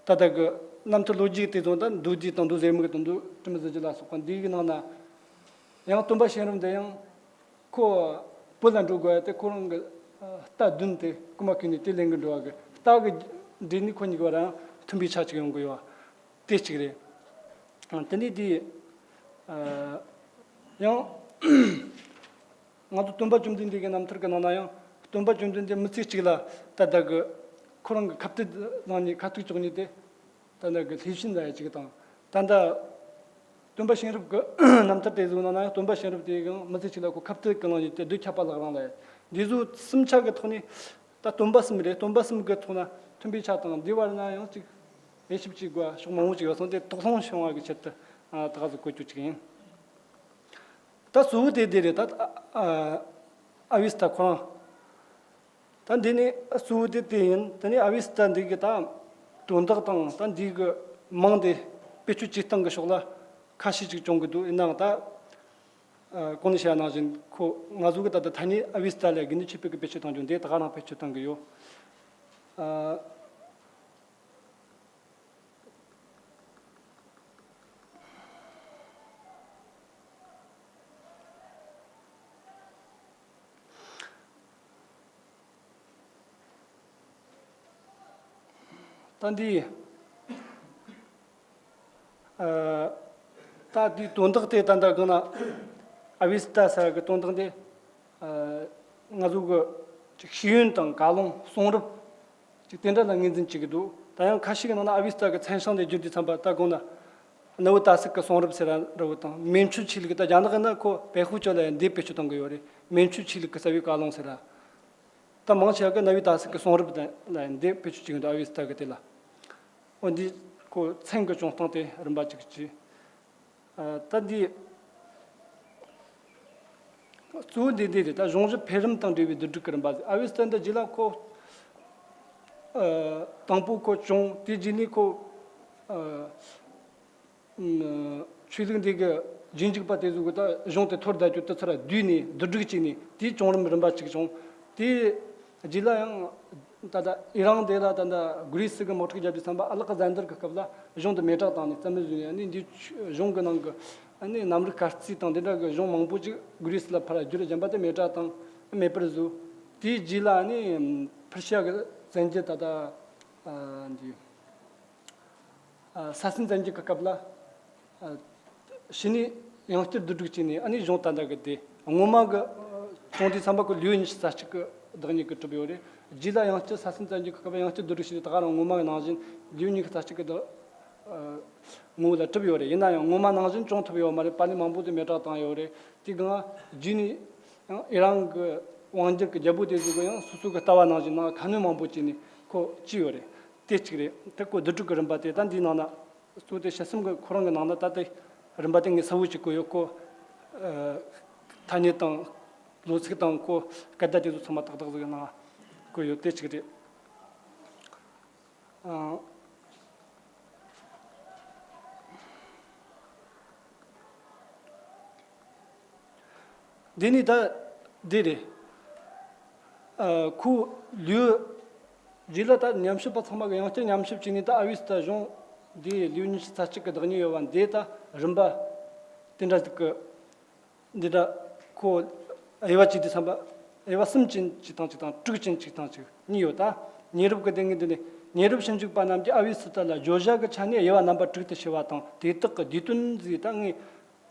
ད་ལྟ་གི་རྣམ་ཐར་ལོ་རྒྱུས་དེ་ཚོ་ད་མདོ་རྒྱུད་དང་མདོ་ཟེར་མི་གི་དང་མདོ་དྲི་མེད་གཟི་བརྗིད་ལ་སོགས་པ་འདི་གི་ནང་ན་ཡང་སྟོན་པ་གཤེན་རབ་འདི་ཡང་ཁོ་བོད་ལ་འགྲོ་དགོས་ཡ་དེ་ཁོ་རང་གི་ཨ་རྟ་བདུན་དེ་རྐུ་མ་ཁྱེར་ནས་དེ་ལེན་གི་འགྲོ་བ་གི་རྟ་གི་འདྲེས་ནས་ཁོ་གཉིས་ཀྱི་བར་ཡང་ མཐུན་པའི་ཆ་གཅིག་ཡོང་གི་ཡོད་པ་དེ་གཅིག་རེད། དེ་ནས་དེ་ཡང་། ང་ཚོ་སྟོན་པ་བཅོམ་ལྡན་འདས་ཀྱི་རྣམ་ཐར་གྱི་ནང་ན་ཡང་སྟོན་པ་བཅོམ་ལྡན་འདས་མི་ཚེ་གཅིག་ལ་ད་ལྟ་གི་ཁོ་རང་གི་ཁ་གཏད་གནང་ནས་ཁ་ཐུག་བཅུག་ནས་དེ་ད་ལྟ་གི་ལྷས་བྱིན་ལ་ཡ་གཅིག་དང་ད་ལྟ་སྟོན་པ་གཤེན་རབ་ཀྱི་རྣམ་ཐར་དེ་ཚོའི་ནང་ན་ཡང་སྟོན་པ་གཤེན་རབ་དེ་ཡང་མི་ཚེ་གཅིག་ལ་ཁོ་ཁ་གཏད་གནང་ནས་དེ་གདུལ་ཁྱབ་པ་ལག་རང་ལ་ཡ་འདི་ཚོ་གསུམ་ཆ་གི་ཐོག་ནས་ད་སྟོན་པ་གསུམ་རེད། སྟོན་པ་གསུམ་གི་ཐོག་ན་མཐུན་པའི་ཆ་དང་འདི་བར་ན་ཡང་གཅིག་དབྱེ་ཞིབ་བྱེད་དགོས་ཕྱོགས་མང་པོ་ཅིག་ཡོད་སོང་དེ་དོགས་སློང་བྱུང་བ་གི་ཆེད་དུ་ད་ག་ཚོད་བཀོད་རྒྱུ་ཅིག་ཡིན། ད་གཙོ་བོ་དེ་དེ་རེད་ད། ཨ་བི་སི་ཏ་ཁོ་རང་། ད་འདི་ནི་གཙོ་བོ་དེ་དེ་ཡིན། དེ་ནི་ཨ་བི་སི་ཏ་འདི་གི་ད་དོན་དག་དང་ད་འདི་གི་མིང་དེ་བེད་སྤྱོད་བྱེད་སྟངས་ཀྱི་ཕྱོགས་ལ་ཁ་ཤས་ཅིག་བྱུང་གི་འདུག་ཡིན་ནའང་ད་གོང་ནས་བཤད་ནང་བཞིན་ཁོ་ང་ཚོ་གི་ད་ལྟ་ཐ་སྙད་ཨ་བི་སི་ཏ་ལས་དགེ་འདུན་ཆོས་འཕེལ་གྱི་བེད་སྤྱོད་གཏོང་རྒྱུ་འདི་ད་ག་རང་བེད་སྤྱོད་གཏོང་གི་ཡོད། ད་འདི། ཨ། ད་འདིའི་དོན་དག་དེ་ད་ལྟ་གང་ན་ཨ་བི་སི་ཏ་ཟེར་གི་དོན་དག་འདི། ཨ། ང་ཚོ་གི་ཅིག་ཤེས་ཡོན་དང་བཀའ་ལུང་གསུང་རབ་ཅིག་དེ་འདྲ་ལ་ངོས་འཛིན་བྱེད་ཀྱི་འདུག་ད་ཡང་ཁ་ཤས་ཀྱི་ནང་ན་ཨ་བི་སི་ཏ་གི་མཚན་བྱང་དེ་བསྒྱུར་དུས་ཙམ་པ་ད་གང་ན་གནའ་བོའི་ཏ་སིག་གི་གསུང་རབ་ཟེར་ར་འདྲ་བོ་དང་མན་ཆོད་ཆོས་ལུགས་ད་རྒྱ་ནག་གི་ན་ཁོ་白虎教ལ་འདི་བེད་སྤྱོད་གཏོང་གི་ཡོད་རེད། མན་ཆོད་ཆོས་ལུགས་ཀྱི་རྩ་བའི་བཀའ་ལུང་ཟེར་ར། ད་མང་ཆེ་བ་གི་གནའ་བོའི་ཏ་སིག་གི་གསུང་རབ་ལ་འདི་བེད་སྤྱོད་བྱེད་ཀྱི་འདུག་ཨ་བི་སི་ཏ་གི་དེ་ལ། འོ་འདི་ཁོ་མཚན་གྱི་བྱུང་སྟངས་དེ་རིམ་པ་གཅིག་གཅིག་ཨ། ད་འདི་གཙོ་བོ་འདི་འདི་རེད། ད་གཞུང་བཞི་འཕེལ་རིམ་དང་འབྲེལ་བའི་བསྡུ་སྒྲིག་གི་རིམ་པ་ཟེར། ཨ་བི་སི་ཏ་འདི་རྗེས་ལ་ཁོ། ཨ། དང་པོ་ཁོ་བྱུང་། དེ་རྗེས་ནས་ཁོ། ཨ། ཆོས་ལུགས་འདི་གི་རྗེས་འཇུག་པ་དེ་ཚོ་གི་ད་གཞུང་དེ་ཐོར་བསྡད་རྒྱུ་དེ་ཚོ་ར་བསྡུས་ནས་བསྡུ་སྒྲིག་བྱས་ནས་དེའི་བྱུང་རིམ་རིམ་པ་གཅིག་བྱུང་། དེའི་རྗེས་ལ་ཡང་ད་ལྟ་ཨི་རན་དེ་ལ་ད་ལྟ་གྷི་རི་སི་གི་དམག་འཁྲུག་བརྒྱབ་དུས་ཙམ་པ་ཨ་ལེག་ཛན་དར་གི་སྐབས་ལ་གཞུང་དེ་མེ་སྲེག་བཏང་ནས་རྩ་མེད་བཟོས་ནས་ཨ་ནི་འདི་གཞུང་གི་ནང་གི་ཨ་ནི་གནམ་རིག་གར་རྩིས་དང་དེ་འདྲ་གི་གཞུང་མང་པོ་ཅིག་གྷི་རི་སི་ལ་ཕར་བསྒྱུར། གཞན་པ་དེ་མེ་སྲེག་བཏང་མེད་པར་བཟོས། དེའི་རྗེས་ལ་ཨ་ནི་ཕར་ཤི་ཡ་གི་བཙན་རྒྱལ་ད་ལྟ་ཨ་འདི། ས་སན་བཙན་རྒྱལ་གྱི་སྐབས་ལ། ཕྱི་ནས་ཡང་བསྐྱར་བསྡུ་སྒྲིག་བྱས་ནས་ཨ་ནི་གཞུང་ད་ལྟ་གི་དེ་སྔོན་མ་གི་བྱུང་དུས་ཙམ་པ་གི་ལེའུ་ཉི་ཤུ་རྩ་གཅིག་གི་བདག་ཉིད་ཀྱིས་གྲུབ་ཡོད་རེད། རྗེས་ལ་ཡང་བསྐྱར་ས་སན་བཙན་རྒྱལ་གྱི་སྐབས་ཡང་བསྐྱར་བསྡུ་སྒྲིག་བྱས་ནས་ད་ག་རང་སྔོན་མ་གི་ནང་བཞིན་ལེའུ་ཉི་ཤུ་རྩ་གཅིག་གི་བདག་ངོ་བོ་ལ་གྲུབ་ཡོད་རེད། ཡིན་ན་ཡང་སྔོན་མ་ནང་བཞིན་བྱུང་ཐུབ་ཡོད་མ་རེད། པ་ལི་མང་པོ་དེ་མེ་སྲེག་བཏང་ཡོད་རེད། དེ་གང་རྗེས་ནས་ཡང་ཨི་རན་གྱི་དབང་སྒྱུར་གྱི་རྒྱལ་པོ་དེ་ཚོ་གི་ཡང་སོ་སོ་གི་ལྟ་བ་ནང་བཞིན་ནང་ཁ་སྣོན་མང་པོ་བྱས་ནས་ཁོ་བཅུག་ཡོད་རེད། དེ་གཅིག་རེད། དེ་ཁོ་བསྡུ་སྒྲིག་གི་རིམ་པ་དེ་ད་འདིའི་ནང་ན་གཙོ་བོ་དེ་དཔྱད་རྩོམ་གྱི་ཁོ་རང་གི་ནང་ན་ད་ལྟའི་རིམ་པ་དེ་ངས་གསལ་བོ་ཅིག་བཀོད་ཡོད། ཁོ་ཨ་ཐ་སྙད་དང་ལོ་ཚིགས་དང་ཁོ་སྐད་བརྡ་དེ་ཚོ་ཚང་མ་ཏག་ཏག་ཟིག་གི་ནང་བཀོད་ཡོད། དེ་གཅིག་རེད། ཨ། འདི་ནི་ད་འདི་རེད། ཨ། ཁོ་ལེའུ་རྗེས་ལ་ད་ཉམས་ཞིབ་པ་ཚང་མ་གི་ཡང་བསྐྱར་ཉམས་ཞིབ་བྱས་ནས་ད་ཨ་བི་སི་ཏ་གཞུང་འདི་ལེའུ་ཉི་ཤུ་རྩ་གཅིག་གི་བདག་ཉིད་ཡོད་པ་འདི་ད་རིམ་པ་དེ་འདྲ་ཟིག་གི་འདི་འདྲ་ཁོ་དབྱེ་བ་གཅིག་དེ་ཚན་པ་དབྱེ་བ་གསུམ་ཅན་གཅིག་དང་གཅིག་དང་དྲུག་ཅན་གཅིག་དང་གཅིག་གཉིས་ཡོད། ད་ཉེ་རབས་ཀྱི་སྡེ་ངེས་འདི་ནི་ཉེ་རབས་ཞིབ་འཇུག་པ་རྣམས་ཀྱིས་ཨ་བི་སི་ཏ་ལ་བརྗོད་བྱ་གི་ཆ་ནས་དབྱེ་བ་རྣམ་པ་དྲུག་ཏུ་ཕྱེ་བ་དང་དེ་དག་གི་བསྡུས་དོན་ཟིག་ད་ངས་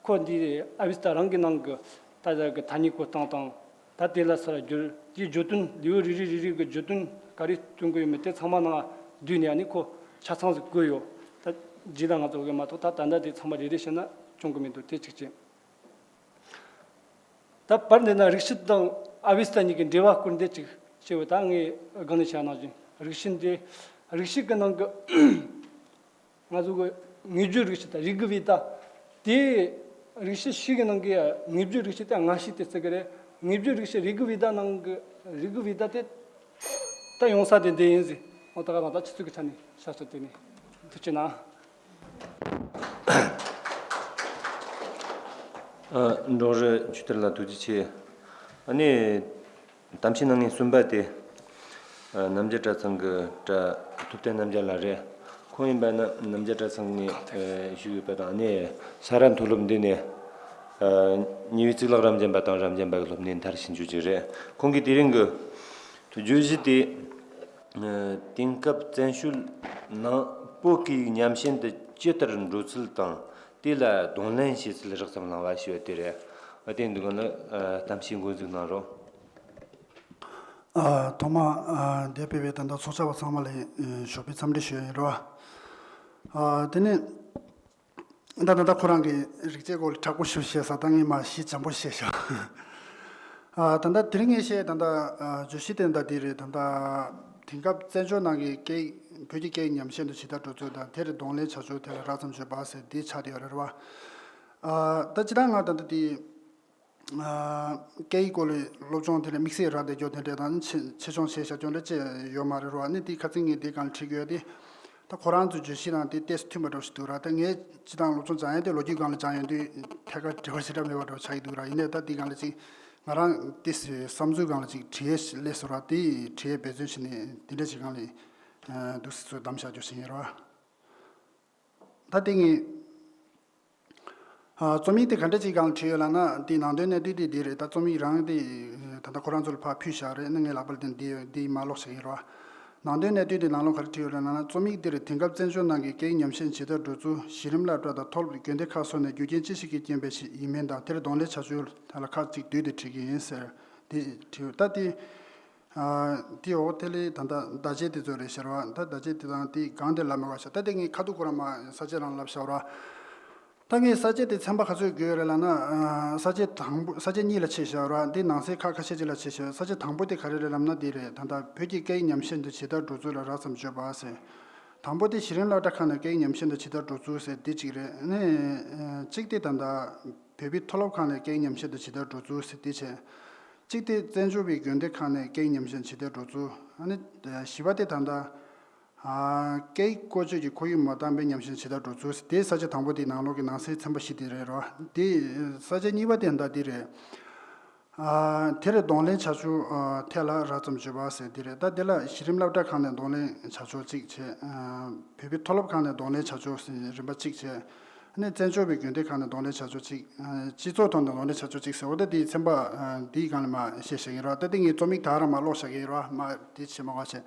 ཁོ་འདི་ཨ་བི་སི་ཏ་རང་གི་ནང་གི་ད་ལྟ་གི་ཐ་སྙད་གོ་སྟངས་དང་ད་དེ་ལ་སར་བསྒྱུར་དེའི་བརྗོད་དོན་ལེའུ་རེ་རེ་རེ་རེ་གི་བརྗོད་དོན་ག་རེ་སྟོན་གི་ཡོད་མེད་དེ་ཚང་མ་ནང་བསྡུས་ནས་ཨ་ནི་ཁོ་ཆ་ཚང་ཟིག་བཀོད་ཡོད། ད་རྗེས་ལ་ང་ཚོ་གི་མ་གཏོགས་ད་ད་ལྟ་དེ་ཚང་མ་རེ་རེ་བཤད་ན་བྱུང་གི་མི་འདུག་དེ་གཅིག་བྱས། ད་བར་འདི་ན་རིག་བྱེད་དང་ཨ་བི་སི་ཏ་གཉིས་ཀྱི་འབྲེལ་བ་སྐོར་འདི་ཅིག་བཤད་འོ། ད་ངས་སྒང་ནས་བཤད་ནང་བཞིན་རིག་བྱེད་འདི་རིག་བྱེད་ཀྱི་ནང་གི་ང་ཚོ་གི་དངོས་བརྗོད་རིག་བྱེད་དང་རིག་གི་བི་ད་དེ་རིག་བྱེད་བཞི་གི་ནང་གི་དངོས་བརྗོད་རིག་བྱེད་དེ་སྔ་ཕྱི་དེ་བརྩི་གི་རེད། དངོས་བརྗོད་རིག་བྱེད་རིག་གི་བི་ད་ནང་གི་རིག་གི་བི་ད་དེ་ད་ཡོང་ས་དེ་འདི་ཡིན་ཟེར། འོ་ད་ག་རང་ད་ཆུ་ཚོད་ཀྱི་ཆ་ནས་བཤད་སྲོལ་དེ་ནས་ཐུགས་རྗེ་གནང་། ཨ། འབྲོག་རི་ཆོས་དར་ལ་ཐུགས་རྗེ་ཆེ། ཨ་ནི་གཏམ་བཤད་གནང་མཁན་གསུམ་པ་དེ་ཨ་རྣམ་རྒྱལ་གྲྭ་ཚང་གི་གྲྭ་ཐུབ་བསྟན་རྣམ་རྒྱལ་ལགས་རེད། ཁོང་ཡིན་པ་ན་རྣམ་རྒྱལ་གྲྭ་ཚང་ནས་ཨ་བཞུགས་ཡོད་པ་དང་། ཨ་ནི་ས་རཱ་མཐོ་སློབ་འདི་ནས་ཨ་ཉེ་བའི་གཙུག་ལག་རབ་འབྱམས་པ་དང་རབ་འབྱམས་པ་གི་སློབ་གཉེར་མཐར་ཕྱིན་རྒྱུ་ཅིག་རེད། ཁོང་གིས་དེ་རིང་གི་བརྗོད་གཞི་དེ་ཨ་དེང་སྐབས་བཙན་བྱོལ་ནང་ བོད་སྐད་ཡིག་ཉམས་ཞན་དུ་ཇི་ལྟར་འགྲོ་ཚུལ་དང་། དེ་ལ་གདོང་ལེན་བྱེད་ཚུལ་རགས་ཙམ་གནང་བ་ཞུ་བ་དེ་རེད། ཨ་དེ་འདི་ག་ནི་ཨ་གཏམ་བཤད་འགོ་འཛུགས་གནང་རོགས། ཨ་ཐོག་མ་ཨ་འདས་པའི་བའི་ད་ལྟ་ཚོགས་བཅར་བ་ཚང་མ་ལ་ཨ་ཞོགས་པའི་འཚམས་འདྲི་ཞུ་ཡ་ཡིན་རོགས། ཨ་དེ་ནས་ད་ད་ལྟ་ཁོ་རང་གི་རིག་བྱེད་སྐོར་ལ་དྲག་པོ་ཞུ་བཤད་ས་ད་ངས་མ་གཞི་འཇམ་པོ་བཤད་ཤག་ཨ་ད་ལྟ་དེ་རིང་ངས་བཤད་ད་ལྟ་ཨ་བརྗོད་གཞི་དེ་ད་འདི་རེད། ད་ལྟ་དེང་སྐབས་བཙན་བྱོལ་ནང་གི་སྐད་བོད་ཀྱི་སྐད་ཉམས་ཞན་དུ་ཇི་ལྟར་འགྲོ་ཚུལ་དང་དེར་གདོང་ལེན་བྱ་ཕྱོགས་དེ་ལ་རགས་ཙམ་བརྗོད་པ་ཟེར་འདི་ཆགས་བསྡད་ཡོད་རེད་བ། ཨ་ད་ཅི་ད་ང་ད་ལྟ་དེ། སྐད་ཡིག་སྐོར་ལ་སློབ་སྦྱོང་དེ་ལ་དམིགས་བསལ་རག་བསྡད་རྒྱུ་དེ་འདྲ་དང་ཆེ་ཆེ་ཆུང་བྱས་བཞག་རྒྱུ་འདྲ་ཅི་ཡོད་མ་རེད་རོགས། ནི་དེ་ཁ་སང་ངས་དེ་སྒང་ལ་དྲིས་དགོས་དེ། ད་ཁོ་རང་ཚོའི་བརྗོད་གཞི་དང་དེ་ཏོག་ཙམ་མཐུན་པ་འདྲ་ཞིག་འདུག་ར། ད་ངས་སྤྱི་བཏང་སློབ་སྦྱོང་སྦྱང་ཡས་དེ་ལོ་རྒྱུས་སྒང་ལ་སྦྱང་ཡོང་དུས་ཐད་ཀར་འབྲེལ་བ་ཞེ་དྲག་མེད་པ་འདྲ་ཆགས་ཀྱི་འདུག་ར། ཡིན་ནའི་ད་དེ་སྒང་ལ་ཅིག་ང་རང་ཏོག་ཙམ་བསམ་ཚུལ་སྒང་ལ་ཅིག་དྲི་ཡས་སླེབས་སོང་ར། དེ་དྲི་ཡས་འབད་བརྩོན་བྱས་ནས་དེ་འདྲ་ཅིག་སྒང་ལ་འདུག་སེ་ཚུར་གདམ་བཞག་རྒྱུ་ཞིག་ཡིན་ར། ད་དེ་ངས། ཨ་རྩོམ་ཡིག་དེ་ག་འདྲ་ཅིག་སྒང་བྲིས་ཡོད་ལབ་ན། དེའི་ནང་དོན་གནད་བསྡུས་དེ་འདི་རེད། ད་རྩོམ་ཡིག་རང་དེ་ད་ལྟ་ཁོ་རང་ཚོ་ལ་ཕར་ཕུལ་བཞག་རེད། ནི་ངའི་ལག་པར་དེ་འདི་ཡོད། འདི་མར་ཀློག་བྱེད་ཀྱི་ཡིན་རོགས། ནང་དོན་གནད་བསྡུས་དེ་ནང་ལོགས་ག་རེ་བྲིས་ཡོད་ལབ་ན། རྩོམ་ཡིག་འདི་རེད། དེང་སྐབས་བཙན་བྱོལ་ནང་གི་སྐད་ཡིག་ཉམས་ཞན་ཇི་ལྟར་འགྲོ་ཚུལ། གཞི་རིམ་སློབ་གྲྭ་དང་མཐོ་སློབ་དགོན་སྡེ་ཁག་སོགས་ནས་རྒྱུ་རྐྱེན་ཅི་ཞིག་གིས་རྐྱེན་པས་ཞིག་ཡིན་མིན་དང་དེར་གདོང་ལེན་བྱ་ཕྱོགས་ཐད་ལ་ཁག་ཅིག་བསྡུས་ཏེ་བྲིས་ཀྱི་ཡིན་ཟེར་དེ་བྲིས་ཡོད། ད་དེ། ཨ་དེའི་འོག་དེ་ལས་ད་ལྟ་བརྡ་ཆད་དེ་ཚོ་རེད་ཤག་ར། ད་བརྡ་ཆད་དེ་དང་དེའི་སྒང་དེ་ལབ་མི་དགོས་ཤག་ད་དེ་ངས་ཁ་ཐུག་ཁོ་རང་མ་ས་བཅད་རང་ལབ་ཤག་ར། ད་ངས་ས་བཅད་དེ་ཚན་པ་ག་ཚོད་བགོས་རེད་ལབ་ན། ཨ་ས་བཅད་དང་པོ་ས་བཅད་གཉིས་ལ་ཕྱེ་ཤག་ར། དེ་ནང་གསེས་ཁག་ཁ་ཤས་ཅིག་ལ་ཕྱེ་ཤག་ས་བཅད་དང་པོ་དེ་ག་རེ་རེད་ལབ་ན་དེ་རེད། ད་ལྟ་བོད་ཀྱི་སྐད་ཡིག་ཉམས་ཞན་དུ་ཇི་ལྟར་འགྲོ་ཚུལ་ལ་རགས་ཙམ་བརྗོད་པ་ཟེར། དང་པོ་དེ་གཞི་རིམ་སློབ་གྲྭ་ཁག་ནས་སྐད་ཡིག་ཉམས་ཞན་དུ་ཇི་ལྟར་འགྲོ་ཚུལ་ཟེར་དེ་གཅིག་རེད། ནས་གཅིག་དེ་ད་ལྟ་བོད་པའི་མཐོ་སློབ་ཁག་ནས་སྐད་ཡིག་ཉམས་ཞན་དུ་ཇི་ལྟར་འགྲོ་ཚུལ་ཟེར་དེ་བྱས། གཅིག་དེ་བཙན་བྱོལ་བའི་དགོན་སྡེ་ཁག་ནས་སྐད་ཡིག་ཉམས་ཞན་ཇི་ལྟར་འགྲོ་ཚུལ། ཨ་ནི་བཞི་པ་དེ་ད་ལྟ་ཨ་སྐད་ཡིག་བཀོལ་སྤྱོད་ཀྱི་ཁོར་ཡུག་མ་འདང་བའི་ཉམས་ཞན་ཇི་ལྟར་འགྲོ་ཚུལ་ཟེར་དེ་ས་བཅད་དང་པོ་དེའི་ནང་ལོགས་ཀྱི་ནང་གསེས་ཚན་པ་བཞི་དེ་རེད་རོ། དེ་ས་བཅད་གཉིས་པ་དེ་ད་འདི་རེད། ཨ་དེར་གདོང་ལེན་བྱ་ཕྱོགས་ཨ་ཐད་ལ་རགས་ཙམ་བརྗོད་པ་ཟེར་འདི་རེད། ད་འདི་ལ་གཞི་རིམ་སློབ་གྲྭ་ཁག་ནས་གདོང་ལེན་བྱ་ཕྱོགས་གཅིག་བྱས། ཨ་བོད་པའི་མཐོ་སློབ་ཁག་ནས་གདོང་ལེན་བྱ་ཕྱོགས་ཟེར་རིམ་པ་གཅིག་བྱས། ཨ་ནི་བཙན་བྱོལ་བའི་དགོན་སྡེ་ཁག་ནས་གདོང་ལེན་བྱ་ཕྱོགས་གཅིག་ཨ་སྤྱི་ཚོགས་ཐོག་ནས་གདོང་ལེན་བྱ་ཕྱོགས་གཅིག་ཟེར་བ་ད་འདིའི་ཚན་པ་ཨ་འདིའི་སྒང་ལ་མ་བཤད་བཞག་གི་རེད་བ། ད་འདི་ངས་རྩོམ་ཡིག་ད་རང་མ་ཀློག་བཞག་གི་རེད་བ། མ་འདི་བྱེད་མ་དགོས་བྱས།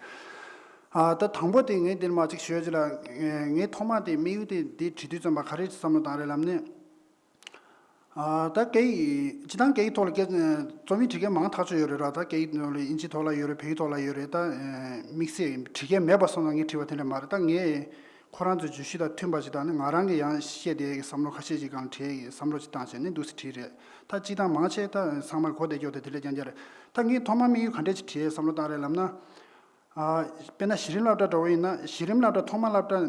ཨ་ད་དང་པོ་དེ་ངས་འདིར་མ་གཅིག་ཞུས་ཅི་ལ། ངས་ཐོག་མ་དེ་དམིགས་ཡུལ་དེ་འདི་བྲིས་དུས་ཙམ་པ་ག་རེ་བསམ་བློ་བཏང་རེད་ལབ་ནས། ཨ་ད་སྐད་ཡིག་སྤྱི་བཏང་སྐད་ཡིག་ཐོག་ལ་སྐད་རྩོམ་ཡིག་བྲིས་མཁན་མང་ཐག་ཆོད་ཡོད་རེད་ར། ད་སྐད་ཡིག་ནང་ལ་དབྱིན་ཇིའི་ཐོག་ལ་ཡོད་རེད། བོད་ཡིག་ཐོག་ལ་ཡོད་རེད། ད་དམིགས་བསལ་བྲིས་མཁན་མེད་པ་སོང་ཙང་ངས་བྲིས་པ་དེ་འདྲ་མ་རེད། ད་ངས་ཁོ་རང་ཚོའི་བརྗོད་གཞི་དང་མཐུན་པ་ཞིག་དང་ནི་ང་རང་གི་ཡང་བཤད་བསྡད་ཡག་གི་བསམ་བློ་ཁ་ཤས་ཅིག་སྒང་བྲིས་ཡག་གི་བསམ་བློ་ཅིག་བཏང་བྱས་ནས་འདུག་སེ་བྲིས་རེད། ད་སྤྱི་བཏང་མང་ཆེ་ད་ཚང་མར་གོ་བདེ་སྐྱོ་དེ་དེ་ལས་རྐྱང་རྐྱང་རེད། ད་ངས་ཐོག་མ་དམིགས་ཡུལ་ག་འདྲས་ཅིག་བྲིས་ཡག་བསམ་བློ་བཏང་རེད་ལབ་ན། ཨ་དཔེར་ན་གཞི་རིམ་སློབ་གྲྭ་འདྲ་བོ་ཡིན་ན་གཞི་རིམ་སློབ་གྲྭ་ཐོག་མ་སློབ་གྲྭ་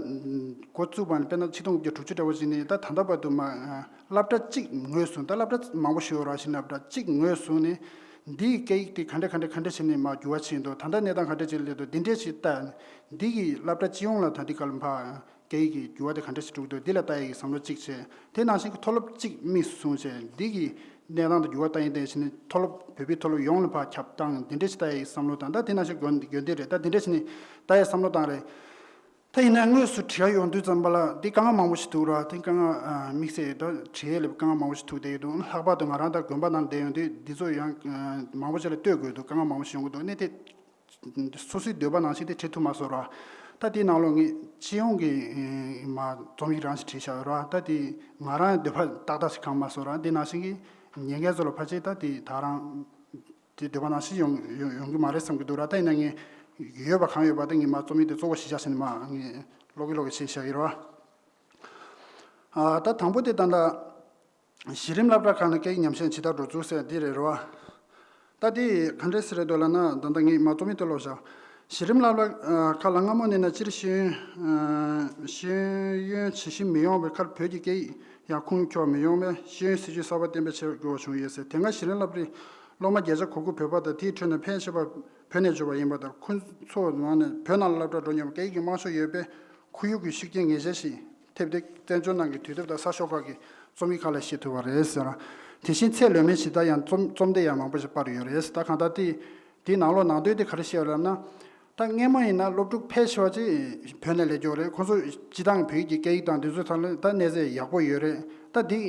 འགོ་བཙུགས་པ་ནས་དཔེར་ན་ཆིག་སྟོང་དགུ་བརྒྱ་དྲུག་ཅུ་འདྲ་བོ་ཞིག་ནས་ད་ད་ལྟ་བར་དུ་མ་སློབ་གྲྭ་གཅིག་ངོས་བཟུང་། ད་སློབ་གྲྭ་མང་པོ་ཞིག་ཡོད་རེད། གཞི་རིམ་སློབ་གྲྭ་གཅིག་ངོས་བཟུང་ནས་འདིའི་སྐད་ཡིག་དེ་ག་འདྲ་ག་འདྲ་ག་འདྲ་བྱས་ནས་མ་འགྱུར་བ་ཕྱིན་འདུག་ད་ལྟ་གནས་སྟངས་ག་འདྲ་ཅིག་སླེབས་འདུག་འདི་འདྲས་ཞིག་ལྟ། འདི་གི་སློབ་གྲྭ་སྤྱི་ཡོངས་ལ་ད་འདི་ག་ལ་ཕ་སྐད་ཡིག་གི་འགྱུར་བ་དེ་ག་འདྲ་ཞིག་འགྲོ་གི་འདུག་འདི་ལ་ལྟ་ཡག་གི་བསམ་བློ་གཅིག་བྱས། དེ་ནང་བཞིན་གྱི་མཐོ་སློབ་གཅིག་དམིགས་སུ་བཟུང་བྱས་འདི་གི་གནས་སྟངས་དང་འགྱུར་བ་ལྟ་ཡིན་ལྟ་ཡིན་བྱས་ནས་མཐོ་སློབ་བོད་པའི་མཐོ་སློབ་ཡོངས་ལ་ཕར་ཁྱབ་བཏང་འདི་འདྲས་ཞིག་ལྟ་ཡག་བསམ་བློ་དང་། ད་དེ་ནང་བཞིན་དགོན་དགོན་སྡེ་རེད། ད་འདི་འདྲས་བྱས་ནས་ལྟ་ཡག་བསམ་བློ་བཏང་རེད། ད་ཡིན་ན་དངོས་སུ་བྲིས་ཡག་ཡོང་དུས་ཙམ་པ་ལ་འདི་དཀའ་ངལ་མང་པོ་ཞིག་འདུག་ར། དེ་དཀའ་ངལ་དམིགས་བསལ་ད་བྲིས་ཡག་ལ་དཀའ་ངལ་མང་པོ་ཞིག་འདུག་དེ་ཡོད་དུས་ལྷག་པར་དུ་ང་རང་ད་དགོན་པ་ནང་བསྡད་ཡོང་དུས་འདི་ཚོ་ཡང་མང་པོ་ཞིག་ལ་ལྟོས་དགོས་འདུག་དཀའ་ངལ་མང་པོ་ཞིག་ཡོང་གི་འདུག་ནས་དེ། སོ་སོའི་འདོད་པ་ནང་བཞིན་དེ་བྲིས་ཐུབ་མ་སོང་ར། ད་དེའི་ནང་ལོགས་ངས་སྤྱི་ཡོངས་ཀྱི་མ་རྩོམ་ཡིག་རང་ཞིག་བྲིས་བཞག་ཡོད་ར། ད་དེ་ང་རང་འདོད་པ་ཏག་ཏག་ཞིག་གང་མ་སོང་ར། དེ་ནང་བཞིན་གྱི་ཉན་མཁན་ཚོ་ལ་ཕལ་ཆེར་ད་དེ་ད་རང་དེ་འདོད་པ་ནང་བཞིན་ཡོང་ཡོང་ཡོང་གི་མ་རེད་བསམ་གྱི་འདུག་ར། ད་ཡིན་ན་ངས་ཡོད་པ་གང་ཡོད་པ་དེ་ངས་མ་རྩོམ་ཡིག་དེ་གཙོ་བོ་གཞི་བཞག་བྱས་ནས་མ་ངས་ཀློག་གི་ཀློག་གི་བྱས་བཞག་ཡོད་ར། ཨ་ད་དང་པོ་དེ་ད་ལྟ། གཞི་རིམ་སློབ་གྲྭ་ཁག་ནས་སྐད་ཡིག་ཉམས་ཞན་ཇི་ལྟར་འགྲོ་ཚུལ་ཟེར་འདི་རེད་རོ། ད་འདི་ག་འདྲས་ཟེར་རེད་འདུག་ལབ་ན་ད་ལྟ་ངས་མ་རྩོམ་ཡིག་དེ་ཀློག་བཞག་གཞི་རིམ་སློབ་གྲྭ་ཁག་ལ་སྔ་མོ་ནས་ན་སྤྱིར་ཤེས་ཡོན་ཤེས་ཡོན་ཇི་བཞིན་མི་ཡོང་བའི་ཁར་བོད་ཀྱི་སྐད་ཡིག་ཡང་ཁུངས་འཁྱོལ་མི་ཡོང་བས་ཤེས་ཡོན་སྲིད་བྱུས་གསར་པ་གཏན་འབེབས་བྱེད་དགོས་པ་བྱུང་ཡོད་ཟེར། དེ་སྔ་གཞི་རིམ་སློབ་གྲྭའི་སློབ་མ་བརྒྱ་ཆ་གོ་དགུ་བོད་པ་དང་དེའི་ཁྲོད་ནས་ཕལ་ཆེ་བ་བོད་ནས་འབྱོར་བ་ཡིན་པ་དང་ཁོ་ཚོ་ནང་ནས་བོད་ནང་ལ་སློབ་གྲྭར་འགྲོ་མྱོང་བའི་སྐད་ཡིག་གི་རྨང་གཞི་ཡོད་པས། ཁོར་ཡུག་གི་ཤུགས་རྐྱེན་ངེས་ཅན་ཞིག་ཐེབས་ཏེ་བཙན་བྱོལ་ནང་གི་དུས་དེབ་དང་གསར་ཤོག་ཁག་གི་རྩོམ་ཡིག་ཁག་ལ་ཤེས་ཐུབ་པ་རེད་ཟེར། དེ་བཞིན་ཚད་ལོན་མེད་ཞིག་ད་ཡང་རྩོམ་རྩོམ་སྟེགས་ཡང་མང་པོ་ཞིག་སྤར་ཡོད་རེད། ད་གང་ལྟར་དེ་དེའི་ནང་ལོགས་ནང་དོན་དེ་ག་རེ་བཤད་ཡོད་ལབ་ན། ད་སྔས་མ་ཡིན་ན་སློབ་ཕྲུག་ཕལ་ཆེ་བ་ཅིག་བོད་ནས་སླེབས་ཀྱི་ཡོད་རེད། ཁོང་ཚོ་སྤྱི་བཏང་བོད་ཀྱི་སྐད་ཡིག་དང་འདི་ཚོའི་ཐོག་ལ་ད་གནས་ཚད་ཡག་པོ་ཡོད་རེད། ད་འདི་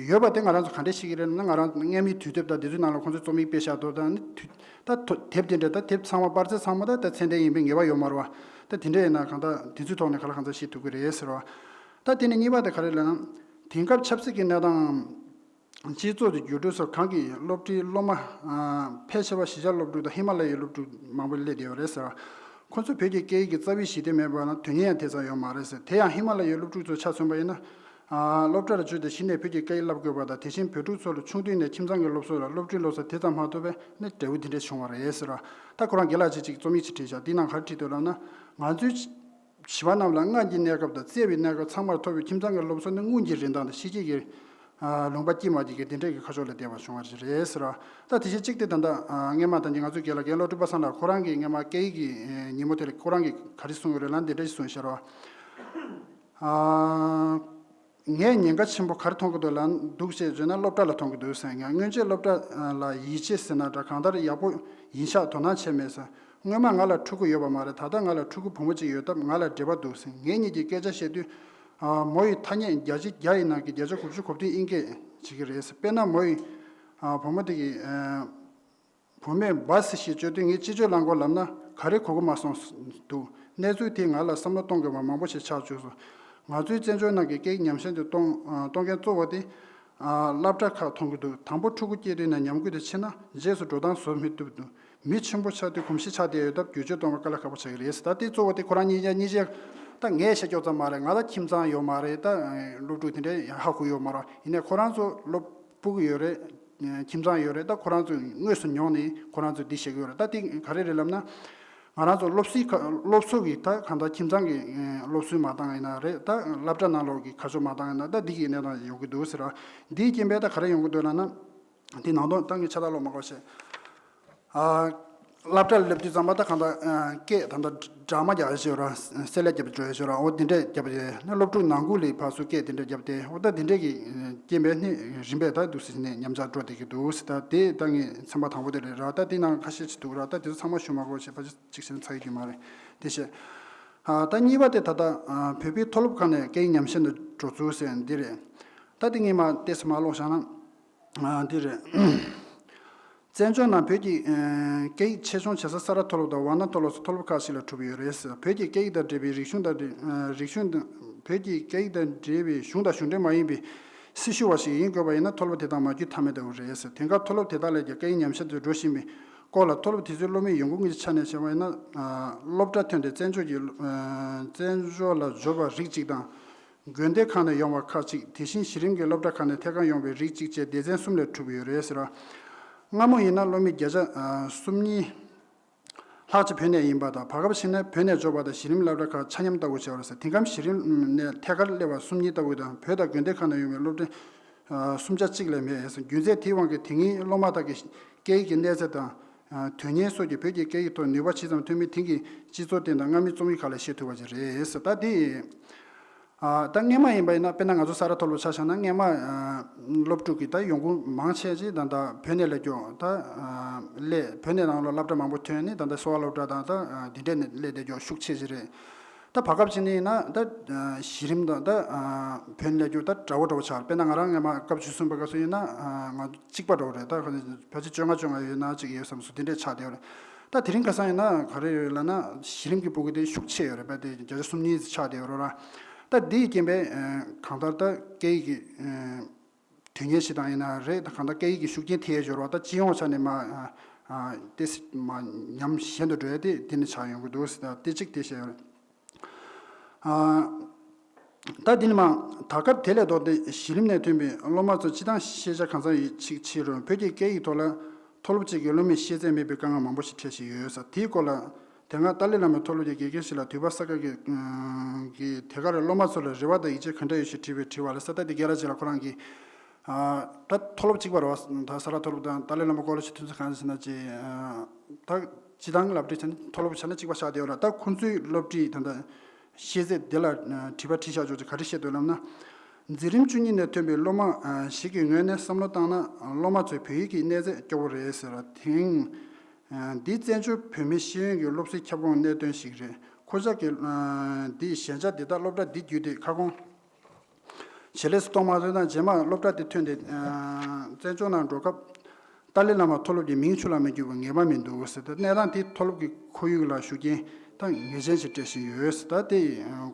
ཡོད་པ་དེ་ང་རང་ཚོ་ག་འདྲས་ཤེས་ཀྱི་རེད་ན། ང་རང་སྔས་མའི་དུས་དེབ་དང་འདི་ཚོའི་ནང་ལ་ཁོང་ཚོས་རྩོམ་ཡིག་སྤེལ་བཞག་འདུག་ད་ནི་དུས་ད་དེབ་དེ་འདྲ་ད་དེབ་ཚང་མ་པར་ཆས་ཚང་མ་ད་ད་ཚད་ལྡན་ཡིན་པའི་ངེས་པ་ཡོད་མ་རེད་བ། ད་དེ་འདྲས་ཡིན་ན་གང་ལྟར་དེ་ཚོའི་ཐོག་ནས་ག་ལ་གང་འཚམ་ཤེས་ཐུབ་ཀྱི་རེད་ཟེར་བ། ད་དེ་ནས་གཉིས་པ་དེ་ག་རེ་ལབ་ན། དེང་སྐབས་ཆབ་སྲིད་ཀྱི་གནས་སྟངས། སྤྱི་ཚོགས་ཀྱི་འགྱུར་འགྲོས་སོགས་གང་གིས་སློབ་གྲྭའི་སློབ་མ། ཕལ་ཆེ་བ་གཞིས་ཆགས་སློབ་ཕྲུག་དང་ཧི་མ་ལ་ཡའི་སློབ་ཕྲུག་མང་པོ་སླེབས་བསྡད་ཡོད་རེད་ཟེར། ཁོ་ཚོས་བོད་ཀྱི་སྐད་ཡིག་གི་རྩ་བའི་ཞི་བདེ་མེད་པ་ན་དོན་སྙིང་ཡང་དེ་ཙམ་ཡོད་མ་རེད་ཟེར། དེ་ཡང་ཧི་མ་ལ་ཡའི་སློབ་ཕྲུག་ཚོ་ཆ་མཚོན་པ་ཡིན་ན། སློབ་གྲྭར་འབྱོར་ཏེ་གཞི་ནས་བོད་ཀྱི་སྐད་ཡིག་བསླབ་དགོས་པ་དང་། དེ་བཞིན་བོད་ཕྲུག་ཚོ་ལ་ཆུང་དུས་ནས་ཁྱིམ་ཚང་གི་སློབ་གསོ་ལ་སློབ་གྲྭའི་སློབ་གསོ་དེ་ཙམ་མ་ཐོབ་པས་ནི་འབྲས་བུ་དེ་འདྲ་བྱུང་བ་རེད་ཟེར། ད་ཁོ་རང་རྒན་ལགས་ཅིག་ཅིག་རྩོམ་ཡིག་ཅིག་བྲིས་ཤག་འདི་ནང་ག་རེ་བྲིས་འདུག་ལབ་ན། ང་ཚོའི་བྱིས་པ་རྣམས་ལ་སྔར་གྱི་གནས་སྐབས་དང་བརྩེ་བའི་གནས་སྐབས་ཚང་མར་ཐོབ་པའི་ཁྱིམ་ཚང་གི་སློབ་གསོ་ནི་སྔོན་གྱི་རིན་ཐང་དང་ཕྱི་རྒྱལ་གྱི་ལུང་པ་དཀྱིལ་མ་དཀྱིལ་གྱི་དེ་འདྲས་ཀྱི་ཁ་ཕྱོགས་ལ་བལྟས་པ་བྱུང་བ་ཞིག་རེད་ཟེར་བ། ད་དེ་བཞིན་གཅིག་དེ་ད་ལྟ་སྔས་མ་ད་ནི་ང་ཚོའི་རྒན་ལགས་རྒན་བློ་གྲོས་པ་སངས་ལགས་ཁོ་རང་གིས་སྔས་མ་སྐད་ཡིག་གི་ཉིན་མོ་དེ་ལ་ཁོ་རང་གིས་ག་རེ་གསུངས་ཡོད་རེད་ལབ་ན་འདི་འདྲ་ཞིག་གསུངས་ཤར་བ། ངས་ཉེན་ཁ་ཆེན་པོ་ག་རེ་མཐོང་གི་འདུག་ལབ་འདུག་ཅེས་བརྗོད་ན་སློབ་གྲྭ་ལ་མཐོང་གི་འདུག་ཟེར། ཡང་སྔོན་ཆད་སློབ་གྲྭ་ལ་ཡིད་ཆེས་ཟེར་ན་འདྲ་གང་ལྟར་ཡག་པོ་ཡིན་ཤག་དོ་སྣང་བྱས་མེད་ཟེར། སྔོན་མ་ང་ལ་ཕྲུ་གུ་ཡོད་པ་མ་རེད། ད་ལྟ་ང་ལ་ཕྲུ་གུ་བུ་མོ་གཅིག་ཡོད་སྟབས་ང་ལ་འབྲེལ་བ་འདུག་ཟེར། ངེད་གཉིས་ཀྱིས་སྐད་ཆ་བཤད་དུས། མོ་ཡི་ཐ་སྙད་བརྒྱ་ཆ་བརྒྱ་ཡི་ནང་གི་བརྒྱ་ཆ་དགུ་བཅུ་གོ་བདུན་དབྱིན་སྐད་བྱེད་ཀྱི་རེད་ཟེར། དཔེར་ན་མོ་ཡི་བུ་མོ་དེ་གིས། བུ་མོས་བཱ་སི་ཞེས་བརྗོད་དུས་ངས་སྤྱི་སྤྱོད་རླངས་འཁོར་ལབ་ན་ག་རེ་གོ་གི་མ་སོང་འདུག་གནས་ཚུལ་དེས་ང་ལ་བསམ་བློ་གཏོང་དགོས་པ་མང་པོ་ཞིག་ཆགས་བཅུག་སོང་། ང་ཚོའི་བཙན་བྱོལ་ནང་གི་སྐད་ཡིག་ཉམས་ཞན་དུ་གཏོང་གཏོང་མཁན་གཙོ་བོ་དེ་སློབ་གྲྭ་ཁག་མཐོང་གི་འདུག་དང་པོ་ཕྲུ་གུ་སྐྱེས་དུས་ནས་ཉམས་རྒུད་དུ་ཕྱིན་ན་རྗེས་སུ་འགྲོ་སྟངས་བཟོ་མི་ཐུབ་འདུག་མི་ཆེན་པོ་ཆགས་དུས་གོམས་གཤིས་ཆགས་བསྡད་ཡོད་སྟབས་བསྒྱུར་བཅོས་གཏོང་བར་དཀའ་ལས་ཁག་པོ་ཆགས་ཀྱི་རེད། ད་དེ་གཙོ་བོ་དེ་ཁོ་རང་གཉིས་ཀ་གཉིས་ཆ་ད་ངས་བཤད་ཀྱོག་ཙམ་མ་རེད། ང་ལ་ཁྱིམ་ཚང་ཡོད་མ་རེད། ད་སློབ་ཕྲུག་དེ་འདྲའི་ཧ་གོ་ཡོད་མ་རེད། ཡིན་ནའི་ཁོ་རང་ཚོ་སློབ་ཕྲུག་ཡོད་རེད། ཁྱིམ་ཚང་ཡོད་རེད། ད་ཁོ་རང་ཚོས་དངོས་སུ་མྱོང་ནས་ཁོ་རང་ཚོས་འདི་བཤད་ཀྱི་ཡོད་རེད། ད་དེ་ག་རེ་རེད་ལབ་ན། ང་རང་ཚོ་སློབ་གསོའི་ཁ་སློབ་གསོ་གི་ད་གང་ལྟར་ཁྱིམ་ཚང་གི་སློབ་གསོའི་མ་འདང་ཡིན་ན་རེད། ད་སློབ་གྲྭ་ནང་ལོགས་ཀྱི་ཁ་ཕྱོགས་མ་འདང་ཡིན་ན་ད་འདི་གི་གནས་སྟངས་ཡོང་གི་འདུག་ཟེར་བ། འདིའི་རྐྱེན་པས་ད་ག་རེ་ཡོང་གི་འདུག་ལབ་ན། འདི་ནང་དོན་ད་ངས་ཆ་ད་ལོག་མ་གོ་ཤེས། ཨ། སློབ་གྲྭ་ལ་སླེབས་དུས་ཙམ་པ་ད་གང་ལྟར་ཨ། སྐད་ད་ལྟ་ཌ་ར་མ་རྒྱག་ཡ་ཞིག་ཡོད་ར། གསལ་ལེ་རྒྱབ་འགྲོ་ཡ་ཞིག་ཡོད་ར། འོ་དེ་འདྲས་རྒྱབ་ཡས་ནི་སློབ་ཕྲུག་ནང་ཁུལ་ལ་ཕར་ཚུར་སྐད་དེ་འདྲས་རྒྱབ་སྟེ། འོ་ད་དེ་འདྲས་ཀྱི་རྐྱེན་པས་ནི་རིམ་པས་ད་འདུག་སེ་ནས་ཉམས་ཆག་འགྲོ་བསྡད་ཀྱི་འདུག་ཟེར། ད་དེ་ད་ངས་ཚན་པ་དང་པོ་དེ་རེད་ར། ད་དེ་ནང་ཁ་ཤས་ཅིག་འདུག་ར། ད་དེ་ཚོ་ཚང་མ་ཞུ་མ་དགོས་ཞེས་ཕར་ཅིག་བཤད་ན་ཚར་གྱི་མ་རེད། དེ་བཤད། ཨ། ད་གཉིས་པ་དེ་ད་ལྟ་ཨ། བོད་པའི་མཐོ་སློབ་ཁག་ནས་སྐད་ཡིག་ཉམས་ཞན་དུ་འགྲོ་ཚུལ་ཟེར་འདི་རེད། ད་དེ་ངས་མར་ཏོག་ཙམ་མར་ཀློག་བཞག་ན། ཨ། འདི་རེད། བཙན་བྱོལ་ནང་བོད་ཀྱི་ཨ། སྐད་ཡིག་ཆེད་སྦྱོང་བྱེད་ས་ས་རཱ་མཐོ་སློབ་དང་ཝཱ་ཎ་མཐོ་སློབ་སོགས་མཐོ་སློབ་ཁག་ཅིག་ལ་གྲུབ་ཡོད་རེད་ཟེར། བོད་ཀྱི་སྐད་ཡིག་དང་འབྲེལ་བའི་རིག་གཞུང་དང་འབྲེལ་ཨ། རིག་གཞུང་དང་བོད་ཀྱི་སྐད་ཡིག་དང་འབྲེལ་བའི་གཞུང་དང་གཞུང་འབྲེལ་མ་ཡིན་པའི་སྲི་ཞུ་བ་ཞིག་ཡིན་དགོས་པ་ཡིན་ན་མཐོ་སློབ་དེ་དག་མ་བརྒྱུད་ཐབས་མེད་ལྟ་བུ་རེད་ཟེར། དེང་སྐབས་མཐོ་སློབ་དེ་དག་ལས་ཀྱང་སྐད་ཡིག་ཉམས་ཞན་དུ་འགྲོ་བཞིན་པའི་སྐོར་ལ་མཐོ་སློབ་དེ་ཚོའི་སློབ་མའི་ཡོང་སྒོ་དངོས་ཀྱི་ཆ་ནས་བྱས་པ་ཡིན་ན། ཨ། སློབ་གྲྭ་ཐོན་ཏེ་བཙན་བྱོལ་གྱི་ཨ། བཙན་བྱོལ་ལ་འབྱོར་བ་རིགས་གཅིག་དང་། དགོན་སྡེ་ཁག་ནས་ཡོང་བ་ཁག་ཅིག་དེ་བཞིན་གཞི་རིམ་གྱི་སློབ་གྲྭ་ཁག་ནས་ཐད་ཀར་ཡོང་བའི་རིགས་གཅིག་བཅས་སྡེ་ཚན་གསུམ་ལས་གྲུབ་ཡོད་རེད་ཟེར་བ། སྔ་མོ་ཡིན་ན་སློབ་མའི་བརྒྱ་ཆ་ཨ། གསུམ་གཉིས་ལྷག་ཅིག་བོད་ནས་ཡིན་པ་དང་། བར་སྐབས་ཕྱིན་ནས་བོད་ནས་འབྱོར་བ་དང་གཞི་རིམ་སློབ་གྲྭ་ཁག་ཆ་མཉམ་ལྟ་བུ་བྱས་པ་རེད་ཟེར། དེང་སྐབས་གཞི་རིམ་ནས་ཐད་ཀར་སླེབས་པ་གསུམ་གཉིས་ལྟ་བུ་དང་། བོད་དང་དགོན་སྡེ་ཁག་ནས་ཡོང་བའི་སློབ་གྲྭ་ཨ། གསུམ་ཆ་གཅིག་ལས་མེད་ཟེར། རྒྱུ་མཚན་དེའི་དབང་གིས་དེ་སྔའི་སློབ་མ་དག་གི་སྐད་ཡིག་གི་གནས་ཚད་དང་། ཨ། དོན་གཉེར་སོགས་ཀྱིས་བོད་ཀྱི་སྐད་ཡིག་ཐོག་ནུས་པ་ཇི་ཙམ་ཐོན་མིན་དེང་གི་སྤྱི་ཚོགས་སྟེང་དང་སྔ་མའི་རྩོམ་ཡིག་ཁག་ལས་ཤེས་ཐུབ་པ་ཞིག་རེད་ཟེར། ད་དེ། ཨ། ད་སྔས་མ་ཡིན་པ་ཡིན་ན་དཔེར་ན་ང་ཚོ་ས་རཱ་མཐོ་སློབ་ཆ་བཞག་ན་སྔས་མ་ཨ། སློབ་ཕྲུག་གི་ད་ཡོང་སྒོ་མང་ཆེ་ཅིག་ད་ད་བོད་ནས་སླེབས་ཀྱོག་ད་ཨ། སླེབས་བོད་ནས་ནང་ལོགས་སློབ་གྲྭ་མང་པོ་ཐོན་ནས་ད་ད་གསོ་བ་སློབ་གྲྭ་དང་ད་ཨ། འདི་འདྲས་ནས་སླེབས་བསྡད་ཀྱོག་ཤུགས་ཆེ་ཅིག་རེད། ད་བར་སྐབས་ཅིག་ནས་ཡིན་ན་ད་ཨ། གཞི་རིམ་དང་ད་ཨ། བོད་ནས་སླེབས་ཀྱོག་ད་འདྲ་བོ་འདྲ་བོ་ཆགས། དཔེར་ན་ང་རང་སྔས་མ་སྐབས་བཅུ་གསུམ་པ་སྐབས་སུ་ཡིན་ན་ཨ། ང་གཅིག་པ་འདྲ་བོ་རེད། ད་ཕལ་ཆེར་བཅོ་ལྔ་བཅོ་ལྔ་ཡོད་ན་ཅིག་ཡོད་བསམ་སོང་། དེ་འདྲས་ཆགས་བསྡད་ཡོད་རེད། ད་དེ་རིང་ཁ་སང་ཡིན་ན་ག་རེ་ཡོད་ལབ་ན་གཞི་རིམ་གྱི་སྤུ་གུ་དེ་ཤུགས་ཆེ་ཡོད་རེད་པ། དེ་བརྒྱ་ཆ་གསུམ་གཉིས་ཆགས་བསྡད་ཡོད་རེད་ར། ད་དེའི་རྐྱེན་པས་ཨ། གང་ལྟར་ད་སྐད་ཡིག་གི་ཨ། དོན་གཉེར་བྱེད་སྟངས་ཡིན་ན་རེད། ད་གང་ལྟར་སྐད་ཡིག་གི་ཤུགས་རྐྱེན་ཐེབས་ཡོད་རེད་པ། ད་སྤྱི་ཡོངས་ཆ་ནས་མར་ཨ། ཨ། ཏོག་ཙམ་མར་ཉམས་ཞན་དུ་འགྲོ་ཡ་དེ་དེ་ནས་ཆགས་ཡོང་གི་འདུག་ཟེར། ད་དེ་གཅིག་དེ་བཤད་ཡོད་རེད། ཨ། ད་འདི་ནི་མ་ད་སྐབས་དེ་ལས་ལྡོག་སྟེ་གཞི་རིམ་ནས་ཐོན་པའི་སློབ་མ་ཚོ་སྤྱི་བཏང་ཤེས་བྱ་གང་འཚམ་ཡིན་ཅིག་ཕྱིན་རུང་བོད་ཀྱི་སྐད་ཡིག་ཐོག་ལ་མཐོ་སློབ་ཅིག་གི་སློབ་མས་ཤེས་ཚད་མེད་པའི་དཀའ་ངལ་མང་པོ་ཞིག་འཕྲད་བཞིན་ཡོད་ས་དེའི་སྐོར་ལ། དེ་སྔ་ཏཱ་ལའི་བླ་མའི་མཐོ་སློབ་ཀྱི་དགེ་རྒན་ཞིག་ལ་དུས་བབ་གསར་ཁང་གི་གི་དེ་གར་སློབ་མ་ཚོ་ལ་རེ་བ་དང་ཡིད་ཆེས་ག་འདྲ་ཡོད་ཞེས་དྲིས་པའི་དྲི་བ་ལ་ས་ད་དེ་རྒན་ལགས་ཅིག་ལ་ཁོ་རང་གིས། ཨ། ད་མཐོ་སློབ་གཅིག་པ་རེད་བ། ད་ས་རཱ་མཐོ་སློབ་དང་ཏཱ་ལའི་བླ་མ་ཀོ་ལེ་ཇི་མཐུན་ཚོགས་གང་ཟེར་ན་ཅི། ཨ། ད་སྤྱི་བཏང་སློབ་གྲྭའི་ཆ་ནས་མཐོ་སློབ་ཆ་ནས་གཅིག་པ་ཆགས་བསྡད་ཡོད་ར། ད་ཁོང་ཚོའི་སློབ་ཁྲིད་ད་ལྟ་ཤེས་ཚད་དེ་ལ་དྲི་བ་དྲིས་བཞག་ཆོག་ཅིག་ག་རེ་བཤད་འདུག་ལབ་ན། འཛིན་རིམ་བཅུ་གཉིས་ནས་ཐོན་པའི་སློབ་མ་ཞིག་གི་ངོས་ནས་བསམ་བློ་བཏང་ན་སློབ་མ་ཚོའི་བོད་ཡིག་གི་གནས་ཚད་སྐྱོ་བོ་རེད་ཟེར་བ་དེང་། འདི་བཙན་བྱོལ་བོད་མིའི་ཤེས་ཡོན་གྱི་སློབ་གསོའི་ཁྱབ་ཁོངས་གནད་དོན་ཞིག་རེད། ཁོ་ཅག་གི་འདིའི་ཞན་ཆ་འདི་དག་སློབ་གྲྭ་འདི་བརྒྱུད་དེ་ཁ་སྐོང་ཇེ་ལེགས་སུ་གཏོང་མ་ཐུབ་ན་རྗེས་མ་སློབ་གྲྭ་དེ་ཐོན་ཏེ་བཙན་བྱོལ་ནང་འགྲོ་སྐབས་ཏཱ་ལའི་བླ་མ་མཐོ་སློབ་ཀྱི་མིང་ཆུ་ལ་མི་འགྱུར་བའི་ངེས་པ་མི་འདུག་ཟེར། ད་གནས་སྟངས་དེ་མཐོ་སློབ་ཀྱི་ཁོར་ཡུག་ལ་ཤུགས་རྐྱེན་ད་ངེས་ཅན་ཞིག་སྤྲད་བཞིན་ཡོད་ཟེར། ད་དེ་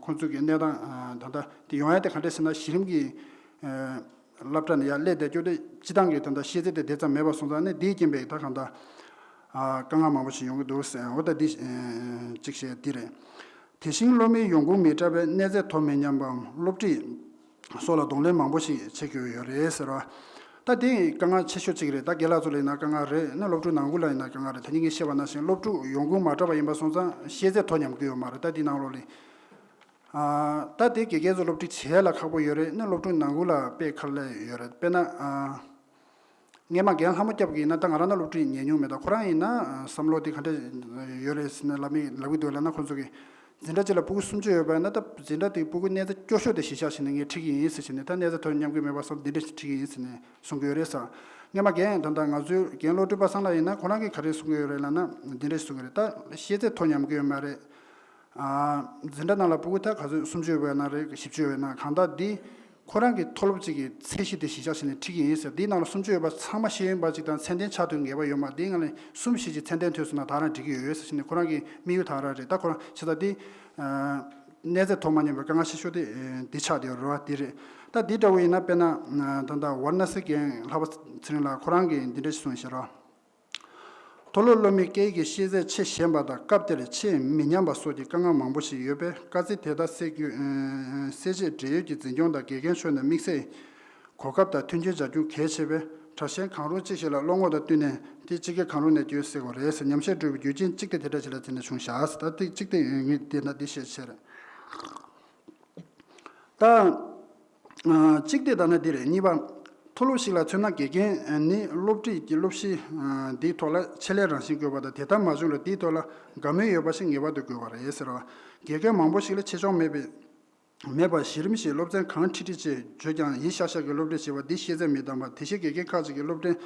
ཁོང་ཚོ་གི་གནས་སྟངས་ད་ལྟ་དེ་ཡོང་ཡ་དེ་ག་འདྲས་ཟེར་ན། གཞི་རིམ་གྱི་སློབ་གྲྭ་ནས་ཡར་སླེབས་བསྡད་རྒྱུ་དེ་སྤྱི་བཏང་གི་ད་ལྟ་ཤེས་ཚད་དེ་དེ་ཙམ་མེད་པ་སོང་ཙང་ནས་དེའི་རྐྱེན་པས་ད་གང་ལྟར་དཀའ་ངལ་མང་པོ་ཞིག་ཡོང་གི་འདུག་ཟེར། འོ་ད་འདི་གཅིག་བཤད་འདི་རེད། དེ་བཞིན་སློབ་མའི་ཡོང་ཁུངས་མི་འདྲ་བས་གནས་ཚད་དོ་མི་མཉམ་པའམ་སློབ་ཁྲིད་སོགས་ལ་གདོང་ལེན་མང་པོ་ཞིག་བྱེད་དགོས་ཡོད་རེད་ཟེར་བ། ད་དེ་དཀའ་ངལ་ཆེ་ཤོས་གཅིག་རེད། ད་རྒན་ལགས་ཚོ་ལ་ཡིན་ན་དཀའ་ངལ་རེད། ན་སློབ་ཕྲུག་ནང་ཁུལ་ལ་ཡིན་ན་དཀའ་ངལ་རེད། ད་ནི་ངས་བཤད་པ་ནང་བཞིན་སློབ་ཕྲུག་ཡོང་ཁུངས་མ་འདྲ་བ་ཡིན་པ་སོང་ཙང་ཤེས་ཚད་དོ་མཉམ་གི་ཡོད་མ་རེད། ད་དེ་ནང་ལོགས་ལ་ཨ། ད་དེ་དགེ་རྒན་ཚོ་སློབ་ཁྲིད་བྱེད་ཡ་ལ་ཁག་པོ་ཡོད་རེད། ན་སློབ་ཕྲུག་ནང་ཁུལ་ལ་དཔེ་ཁག་ལས་ཡོད་རེད། དཔེར་ན་ཨ། སྔས་མ་རྒན་ལྷ་མོ་སྐྱབས་ཀྱིས་ཡིན་ན་ད་ང་རང་ན་སློབ་ཁྲིད་ཉན་མྱོང་མེད། ད་ཁོ་རང་ཡིན་ན་བསམ་བློ་དེ་ག་འདྲ་ཡོད་རེད་ཟེར་ན་ལབ་མི་ལབ་གི་འདུག་ལབ་ན། ཁོ་ཚོ་གིས་འཛིན་གྲྭ་གཅིག་ལ་སྤུ་གུ་སུམ་ཅུ་ཡོད་པ་ཡིན་ན་ད་འཛིན་གྲྭ་དེའི་སྤུ་གུ་གནས་ཚད་སྐྱོ་ཤོས་དེ་གཞི་བཞག་བྱས་ནས་ངས་ཁྲིད་ཀྱི་ཡིན་ཟེར་བྱས་ནས། ད་གནས་ཚད་དོ་མཉམ་གི་མེད་པ་སོང་འདི་འདྲ་ཞིག་ཁྲིད་ཀྱི་ཡིན་ཟེར་ནས་གསུང་གི་ཡོད་རེད་ཟེར། སྔས་མ་རྒན་ད་ལྟ་ང་ཚོའི་རྒན་བློ་གྲོས་པ་སངས་ལགས་ཡིན་ན་ཁོ་རང་གིས་ག་རེ་གསུང་གི་ཡོད་རེད་ལབ་ན་འདི་འདྲ་ཞིག་གསུང་གི་རེད། ད་ཤེས་ཚད་དོ་མཉམ་གི་ཡོད་མ་རེད། ཨ། འཛིན་གྲྭ་ནང་ལ་སྤུ་གུ་ད་ག་ཚོད་སུམ་ཅུ་ཡོད་པ་ན་རེད། བཞི་བཅུ་ཡོད་པ་ན་གང་ལྟར་འདི་ཁོ་རང་གི་མཐོ་སློབ་ཅིག་གི་ཚད་གཞི་དེ་གཞི་བཞག་བྱས་ནས་ཁྲིད་ཀྱི་ཡིན་ཟེར། འདིའི་ནང་ལ་སུམ་ཅུ་ཡོད་པ་ཚང་མ་ཤེས་ཡོན་པ་ཅིག་དང་ཚད་ལྡན་ཆགས་ཐུབ་ངེས་པ་ཡོད་མ་རེད། འདིའི་ནང་ལ་གསུམ་བཞི་ཅིག་ཚད་ལྡན་ཐོན་སོང་ན་ད་རང་འགྲིག་གི་ཡོད་ཟེར་བྱས་ནས་ཁོ་རང་གི་དམིགས་ཡུལ་དེ་རང་རེད། ད་ཁོ་རང་བྱས་ཙང་འདི་གནས་ཚད་དོ་མ་མཉམ་པའི་དཀའ་ངལ་ཆེ་ཤོས་དེ་འདི་ཆགས་བསྡད་ཡོད་རེད་བ། འདི་རེད། ད་འདི་འདྲ་བོ་ཡིན་ན་དཔེར་ན་ད་ལྟ་ཝཱ་ར་ཎ་སིའི་རྒན་ལྷག་པ་ཚེ་རིང་ལགས་ཁོ་རང་གིས་འདི་འདྲ་ཞིག་གསུངས་ཤག་ར། མཐོ་སློབ་སློབ་མའི་སྐད་ཡིག་གི་ཤེས་ཚད་ཆེས་ཞན་པ་དང་སྐབས་དེར་ཆེས་མི་ཉམས་པ་སོགས་ཀྱི་དཀའ་ངལ་མང་པོ་ཞིག་ཡོད་པས། དཀའ་ཚེགས་དེ་དག་སེལ་རྒྱུ། སེལ་ཆེད་འབྲེལ་ཡོད་ཀྱི་འཛིན་སྐྱོང་དང་དགེ་རྒན་ཕྱོགས་ནས་དམིགས་བསལ་གོ་སྐབས་དང་མཐུན་རྐྱེན་སྦྱར་རྒྱུ་གལ་ཆེ་བས། དྲག་ཞན་གང་རུང་ཅི་ཞིག་ལ་བློ་ངོ་དང་བསྟུན་ནས་དེ་སྤྱི་སྒེར་གང་རུང་ནས་བསྐྱོད་སྲིད་དགོས་རེད་ཟེར། ཉམས་ཞིབ་སྤྲོད་པའི་རྒྱུ་རྐྱེན་གཅིག་དེ་དེ་འདྲ་ཞིག་ལ་བརྟེན་ནས་བྱུང་བཞག་ཟེར། ད་དེ་གཅིག་དེ་ངས་བལྟས་ན་འདི་ཤེས་ཆེ་རེད། ད། ཨ། གཅིག་དེ་ད་ནི་འདི་རེད། གཉིས་པ། མཐོ་སློབ་ཞིག་ལ་མཚོན་ན་དགེ་རྒན་ནི་སློབ་ཁྲིད་ཀྱི་སློབ་གཞི་འདིའི་ཐོག་ལ་ཆེད་ལས་རང་བཞིན་དགོས་པ་དང་། དེ་ལྟར་མ་བྱུང་ལ་འདིའི་ཐོག་ལ་དགའ་མོས་ཡོད་པ་ཞིག་ངེས་པར་དུ་དགོས་པ་རེད་ཟེར་བ། དགེ་རྒན་མང་པོ་ཞིག་ལ་ཆེད་སྦྱོང་མེད་པའི་མེད་པར་གཞི་རིམ་བཞིན་སློབ་ཚན་གང་ཁྲིད་ཁྲིད་ཅེས་བརྗོད་ཀྱང་ཡིན་ཤག་ཤག་གི་སློབ་ཁྲིད་བྱེད་པ་འདི་ཤེས་ཚད་མི་འདང་བ། དེ་བཞིན་དགེ་རྒན་ཁག་ཅིག་གིས་སློབ་ཚན་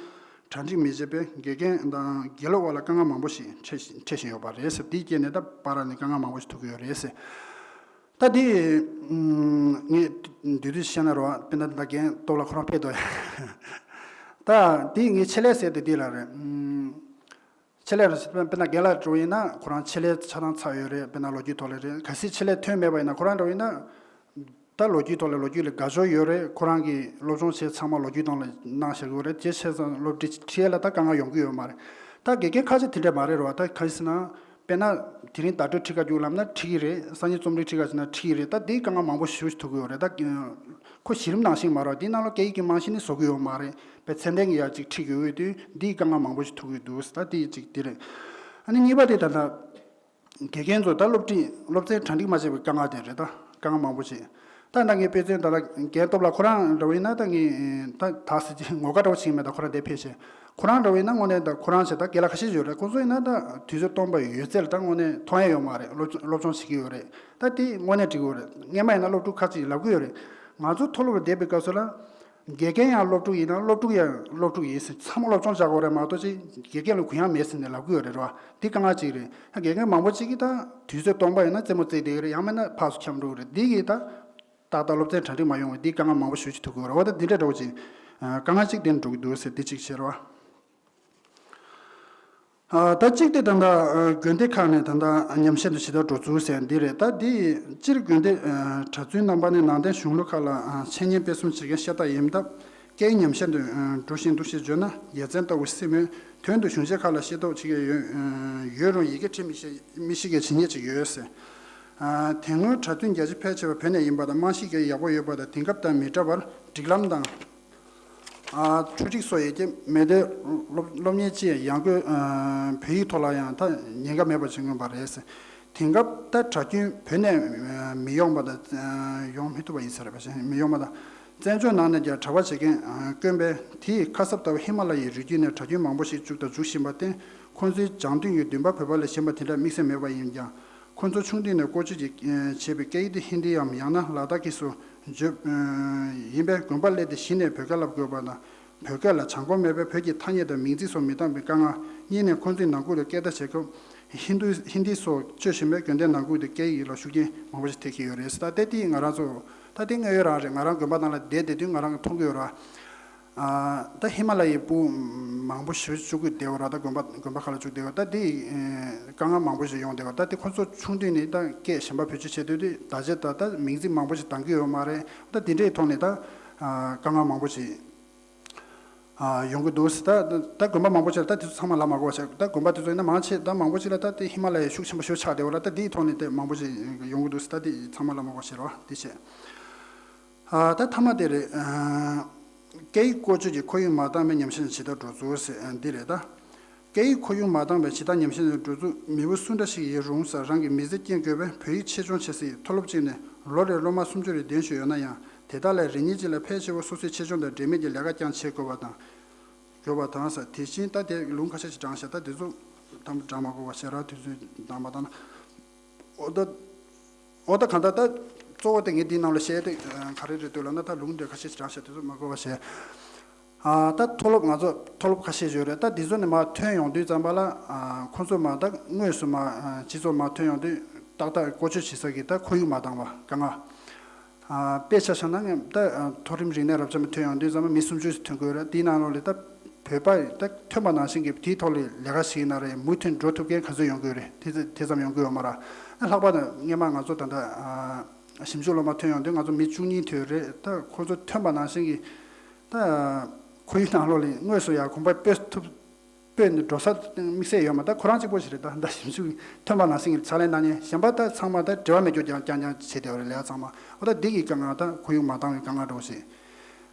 གྲ་སྒྲིག་མི་བྱེད་པས་དགེ་རྒན་དང་དགེ་སློབ་བར་ལ་དཀའ་ངལ་མང་པོ་ཞིག་འཕྲད་འཕྲད་བཞིན་ཡོད་པ་རེད་ཟེར། འདིའི་རྐྱེན་ནས་ད་བར་ནས་དཀའ་ངལ་མང་པོ་ཞིག་ཐུག་གི་ཡོད་རེད་ཟེར། ད་དེ་ངས་བསྡུས་བསྡུས་བཤད་ན་རོ། དཔེར་ན་ད་རྒན་སྟོབས་ལགས་ཁོ་རང་ཕེབས་འདུག་ཡ། ད་དེ་ངས་ཆེད་ལས་ཟེར་དེ་དེ་ལ་རེད། ཆེད་ལས་རེད། དཔེར་ན་རྒན་ལགས་འགྲོ་ཡིན་ན་ཁོ་རང་ཆེད་ལས་ཆ་ཚང་ཚར་ཡོད་རེད། དཔེར་ན་ལོ་རྒྱུས་ཐོག་ལ་རེད། གལ་སྲིད་ཆེད་ལས་ཐོན་མེད་པ་ཡིན་ན་ཁོ་རང་འགྲོ་ཡིན་ན། ད་ལོ་རྒྱུས་ཐོག་ལ་ལོ་རྒྱུས་ལ་དགའ་ཕྱོགས་ཡོད་རེད། ཁོ་རང་གིས་སློབ་སྦྱོང་བྱས་ཚང་མ་ལོ་རྒྱུས་སྟེང་ལ་གནང་བཞག་གི་ཡོད་རེད། དེ་བྱས་ཙང་སློབ་ཁྲིད་ཁྲིད་ཡ་ལ་ད་དཀའ་ངལ་ཡོང་གི་ཡོད་མ་རེད། ད་དགེ་རྒན་ཁ་ཤས་དེ་འདྲ་མ་རེད་རོ། ད་ག་རེ་ཟེར་ན། དཔེར་ན་དེ་རིང་བརྡ་སྤྲོད་ཁྲིད་ག་རྒྱུགས་ལབ་ན་ཁྲིད་ཀྱི་རེད། སང་ཉིན་རྩོམ་རིག་ཁྲིད་ག་ཟེར་ན་ཁྲིད་ཀྱི་རེད། ད་དེའི་དཀའ་ངལ་མང་པོ་ཞེ་པོ་ཞིག་ཐུག་གི་ཡོད་རེད། ད་ཁོ་གཞི་རིམ་ནང་བཞིན་མ་རེད། དེའི་ནང་ལ་སྐད་ཡིག་གི་རྨང་གཞི་ནི་བཟོ་གི་ཡོད་མ་རེད། དཔེ་ཚད་ལྡན་གྱི་ཡ་གཅིག་ཁྲིད་དགོས་ཡོད་དུས་འདིའི་དཀའ་ངལ་མང་པོ་ཞིག་ཐུག་གི་འདུག་ད་དེ་གཅིག་དེ་རེད། ཨ་ནི་གཉིས་པ་དེ་ད་ལྟ། དགེ་རྒན་ཚོ་ད་སློབ་ཁྲིད་སློབ་ཚན་གྲ་སྒྲིག་མ་བྱས་པའི་དཀའ་ངལ་དེ་རེད། ད་དཀའ་ངལ་མང་པོ་ཞིག་ད་ད་ངས་དཔེ་མཚོན་ད་ལ་རྒན་སྟོབས་ལགས་ཁོ་རང་འདྲ་བོ་ཡིན་ན་ད་ངས་ད་ད་ཟེར་གྱི་ངོ་དགའ་འདྲ་བོ་བྱེད་ཀྱི་མེད། ད་ཁོ་རང་འདིར་ཕེབས་ཤེས། ཁོ་རང་འདྲ་བོ་ཡིན་ན་དངོས་གནས་ད་ཁོ་རང་བྱས་ད་རྒན་ལགས་ཁ་ཤས་ཡོད་རེད། ཁོང་ཚོ་ཡིན་ན་ད་དུས་ཚོད་སྟོང་པ་ཡོད་ཚད་ལ་ད་དངོས་གནས་མཐོང་ཡ་ཡོད་མ་རེད། སློབ་སློབ་སྦྱོང་བྱེད་ཀྱི་ཡོད་རེད། ད་དེ་དངོས་གནས་འགྲིག་གི་ཡོད་རེད། སྔས་མ་ཡིན་ན་སློབ་ཕྲུག་ཁ་ཅིག་ལབ་ཀྱི་ཡོད་རེད། ང་ཚོ་མཐོ་སློབ་ལ་བསྡད་པའི་སྐབས་སུ་ལ། དགེ་རྒན་ཡང་སློབ་ཕྲུག་ཡིན་ན་སློབ་ཕྲུག་ཡང་སློབ་ཕྲུག་ཡིན་ཟེར། ཚང་མ་སློབ་སྦྱོང་བྱ་དགོས་རེད་མ་གཏོགས་ཅིག་དགེ་རྒན་ལ་གུ་ཡངས་མེད་ཟེར་ནས་ལབ་ཀྱི་ཡོད་རེད་རོ། འདི་དཀའ་ངལ་ཅིག་རེད། ཡང་དགེ་རྒན་མང་པོ་ཅིག་གིས་ད་དུས་ཚོད་སྟོང་པ་ཡོད་ན་རྩེད་མོ་རྩེ་བསྡད་ཀྱི་རེད། ཡང་མིན་ན་ཕར་ཚུར་འཁྱམ་འགྲོ་གི་རེད། འདི་གིས་ད་ཏག་ཏག་སློབ་ཚན་གྲ་སྒྲིག་མ་ཡོང་བས་འདི་དཀའ་ངལ་མང་པོ་ཞེ་པོ་ཅིག་ཐུག་གི་ཡོད་རེད། འོ་ད་འདི་འདྲ་འདྲ་བོ་ཅིག་དཀའ་ངལ་ཅིག་དེ་འགྲོ་གི་འདུག་ཟེར་འདི་གཅིག་བཤད་རོགས། ཨ། ད་གཅིག་དེ་ད་ལྟ་ཨ་དགོན་སྡེ་ཁག་ནས་ད་ལྟ་ཉམས་ཞིབ་དང་ཞིབ་ཕྲ་འགྲོ་ཚུལ་ཟེར་འདི་རེད། ད་འདི་སྤྱིར་དགོན་སྡེ་ཨ་གྲྭ་བཙུན་རྣམ་པ་ནི་ནང་བསྟན་གཞུང་ལུགས་ཁག་ལ་ཨ་འཆད་ཉན་སྤེལ་གསུམ་བྱེད་མཁན་ཤ་སྟག་ཡིན་སྟབས། སྐད་ཡིག་ཉམས་ཞིབ་ཏུ་ཨ་འགྲོ་བཞིན་འདུག་ཞེས་བརྗོད་ན་ཡ་མཚན་ལྟ་བུ་སྲིད་མོད། དོན་དུ་གཞུང་ཆེན་ཁག་ལ་ཤེས་རྟོགས་བྱེད་མཁན་ཡོད་ཨ་ཡོད་རུང་ཡི་གེ་འབྲི་མི་ཤེས་མི་ཤེས་མཁན་ཇི་སྙེད་ཅིག་ཡོད་ཟེར། ཨ་དེ་སྔོན་གྲྭ་བཙུན་རྒྱ་ཆེ་ཕལ་ཆེ་བ་བོད་ནས་ཡིན་པ་དང་། རྨང་གཞི་གལ་ཡག་པོ་ཡོད་པ་དང་། དེང་སྐབས་དང་མི་འདྲ་བར་སྒྲིག་ལམ་དང་། ཨ་འཕྲུལ་སྒྲིག་སོགས་ཡོད་ཀྱི་མེད་དེ། སློབ་སློབ་གཉེར་ཅན་ཡང་སྒོས་ཨ་བོད་ཡིག་ཐོག་ལ་ཡང་ད་ཉེན་ཁ་མེད་པ་ཞིག་མངོན་པ་རེད། དེང་སྐབས་ད་གྲྭ་རྒྱུན་བོད་ནས་ཨ་མི་ཡོང་པ་དང་། ཨ་ཡོང་མི་ཐུབ་པ་ཡིན་ས་རེད་པ། མི་ཡོང་པ་དང་། བཙན་བྱོལ་ནང་ནས་ཀྱང་གྲྭ་པ་བྱེད་མཁན་ཨ་དཀོན་པས། དེས་ཁ་གསབ་ལྟ་བུ་ཧི་མ་ལ་ཡའི་རི་རྒྱུད་ནས་གྲྭ་རྒྱུན་མང་པོ་ཞིག་བཅུག་དང་འཇུག་བཞིན་པར་བརྟེན། ཁོང་ཚོའི་སྦྱང་དུས་ཀྱི་འདུན་པ་བོད་པ་ལས་གཞན་པ་དེ་འདྲ་དམིགས་བསལ་མེད་པ་ཡིན་ཀྱང་། ཁོང་ཚོ་ཆུང་དུས་ནས་བཀོལ་སྤྱོད་ཀྱི་བྱས་པའི་སྐད་ཡིག་དེ་ཧིན་དིའམ་ཡང་ན་ལ་དྭགས་སྐད་སུ་བརྗོད་ཡིན་པས། དགོན་པར་སླེབས་ཏེ་གཞི་ནས་བོད་སྐད་བསླབ་དགོས་པ་དང་ བོད་སྐད་ལ་བྱང་ཁོམ་མེད་པས་བོད་ཀྱི་ཐ་སྙད་དང་མིང་ཚིག་སོགས་མི་འདང་བའི་དཀའ་ངལ། གཉིས་ནས་ཁོང་ཚོའི་ནང་ཁུལ་དུ་སྐད་བརྡ་བྱེད་སྐབས་ཧིན་རྡུ་ཧིན་དི་སོགས་སྤྱོད་བཞིན་པས་དགོན་སྡེའི་ནང་ཁུལ་དུ་སྐད་ཡིག་ལ་ཤུགས་རྐྱེན་མང་པོ་ཞིག་ཐེབས་ཀྱི་ཡོད་རེད་ཟེར། ད་དེ་དེ་ང་རང་ཚོ་ད་དེ་དངོས་ཡོད་རང་རེད། ང་རང་དགོན་པ་ནང་ལ་བསྡད་བསྡད་དུས་ང་རང་གིས་མཐོང་གི་ཡོད་ར། ཨ། ད་ཧི་མ་ལ་ཡའི་སྤུ་མང་པོ་ཞིག་བཅུག་གི་བསྡད་ཡོད་ར། ད་དགོན་པ་དགོན་པ་ཁག་ལ་བཅུག་བསྡད་ཡོད། ད་དེ་དཀའ་ངལ་མང་པོ་ཞིག་ཡོང་བསྡད་ཡོད། ད་དེ་ཁོ་ཚོ་ཆུང་དུས་ནས་ད་སྐད་གཞན་པ་བེད་སྤྱོད་བྱེད་དུས་དེ་བརྡ་ཆད་ད་ད་མིང་ཚིག་མང་པོ་ཞིག་འདང་གི་ཡོད་མ་རེད། ད་དེ་འདྲའི་ཐོག་ནས་ད་ཨ། དཀའ་ངལ་མང་པོ་ཞིག་ཨ། ཡོང་གི་འདུག་ཟེར། ད་ད་དགོན་པ་མང་པོ་ཅིག་ལ་ད་དེ་ཚོ་ཚང་མ་ལབ་མ་དགོས་པ་བྱས། ད་དགོན་པ་དེ་ཚོ་ཡིན་ན་མང་ཆེ་ད་མང་པོ་ཅིག་ལ་ད་དེ་ཧི་མ་ལ་ཡའི་ཤུགས་ཆེན་པོ་ཞིག་ཆགས་བསྡད་ཡོད་ར། ད་དེའི་ཐོག་ནས་དེ་མང་པོ་ཅིག་ཡོང་གི་འདུག་ཟེར། ད་དེ་ཚང་མ་ལབ་མ་དགོས་པ་བྱས་ར། དེ་བྱས། ཨ། ད་མཐའ་མ་དེ་རེད། ཨ། སྐད་ཡིག་བཀོལ་སྤྱོད་ཀྱི་ཁོར་ཡུག་མ་འདང་བའི་ཉམས་ཞན་ཇི་ལྟར་འགྲོ་ཚུལ་ཟེར་འདི་རེད་ད། སྐད་ཡིག་ཁོར་ཡུག་མ་འདང་བའི་ཇི་ལྟར་ཉམས་ཞན་དུ་འགྲོ་ཚུལ། མི་བུ་སུ་འདྲ་ཞིག་ཡིན་རུང་ཟེར་རང་གི་མི་ཚེ་སྐྱེལ་དགོས་པས་བོད་ཡིག་ཆེད་སྦྱོང་བྱེད་སའི་མཐོ་སློབ་ཅིག་ནས་ལོ་རེར་སློབ་མ་སུམ་ཅུ་རེ་འདོན་བཞིན་ཡོད་ན་ཡང་། དེ་དག་ལས་རེ་གཉིས་ཅིག་ལ་ཕལ་ཆེ་བ་སོ་སོའི་ཆེད་སྦྱོང་དང་འབྲེལ་མེད་ཀྱི་ལས་ཀ་རྐྱང་བྱེད་དགོས་པ་དང་། དགོས་པ་དང་ཟེར། དེ་བཞིན་ད་དེ་ལུང་ཁ་ཤས་ཤིག་དྲངས་ཤག་ད་དེ་ཚོ་དང་དྲངས་མ་དགོས་པ་བྱས་ར། དུས་ཚོད་འདང་མ་བཏང་ན། འོ་ད། འོ་ད་གང་ལྟར་ད་གཙོ་བོ་དེ་ངས་འདིའི་ནང་ལ་བཤད་དེ་ག་རེ་རེད་འདུག་ལབ་ན། ད་ལུང་འདྲ་ཁ་ཤས་ཤིག་དྲངས་ཤག་དེ་ཚོ་མ་དགོས་པ་བྱས། ཨ། ད་མཐོ་སློབ་ང་ཚོ་མཐོ་སློབ་ཁ་ཤས་ཡོད་རེད། ད་འདི་ཚོ་ནས་མར་ཐོན་ཡོང་དུས་ཙམ་པ་ལ། ཨ། ཁོང་ཚོ་མར་ད་དངོས་སུ་མར། ཨ། སྤྱི་ཚོགས་མར་ཐོན་ཡོང་དུས་ཏག་ཏག་བཀོལ་སྤྱོད་བྱེད་ས་གི་ད་ཁོར་ཡུག་མ་འདང་བ་དཀའ་ངལ། ཨ། དཔེ་ཆ་བཞག་ན་ངས་ད་མཐོ་རིམ་རིག་གནས་རབ་འབྱམས་ཐོན་ཡོང་དུས་ཙམ་པ་མི་སུམ་ཅུ་ཞིག་ཐོན་དགོས་རེད། དེའི་ནང་ལོགས་ལ་ད་བོད་པ་ད་ཐོན་པ་ནང་བཞིན་གྱི་དེའི་ཐོག་ལ་ལས་ཀ་བྱེད་ཀྱི་ན་རེད། མུ་མཐུད་འགྲོ་ཐུབ་མཁན་ག་ཚོད་ཡོང་གི་ཡོད་རེད། དེ་དེ་ཙམ་ཡོང་གི་ཡོད་མ་རེད། ལྷག་པར་དུ་སྔོན་མ་ང་ཚོ་ད་ལྟ། ཨ། ཞིབ་འཇུག་སློབ་མ་ཐོན་ཡོང་དུས་ང་ཚོ་མི་བཅུ་གཉིས་ཐོན་རེད། ད་ཁོ་ཚོ་ཐོན་པ་ནང་བཞིན་གྱི་ད་ཁོར་ཡུག་ནང་ལོགས་ལ་དངོས་སུ་ཡར་གོམ་པ་སྤོས་ཐུབ་སྤོས་ནས་འགྲོ་ས་དམིགས་བསལ་ཡོད་མ། ད་ཁོ་རང་གཅིག་པོ་ཞིག་རེད། ད་ད་ཞིབ་འཇུག་ཐོན་པ་ནང་བཞིན་གྱི་ཕྱག་ལས་གནང་མཁན་གཞན་པ་ད་ཚང་མ་ད་འབྲེལ་བ་མེད་རྒྱུ་རྐྱང་རྐྱང་རྐྱང་བྱས་བསྡད་པ་རེད། ལས་ཀ་ཚང་མ། འོ་ད་འདི་གི་དཀའ་ངལ། ད་ཁོར་ཡུག་མ་འདང་བའི་དཀའ་ངལ་འདྲ་བོ་ཞིག་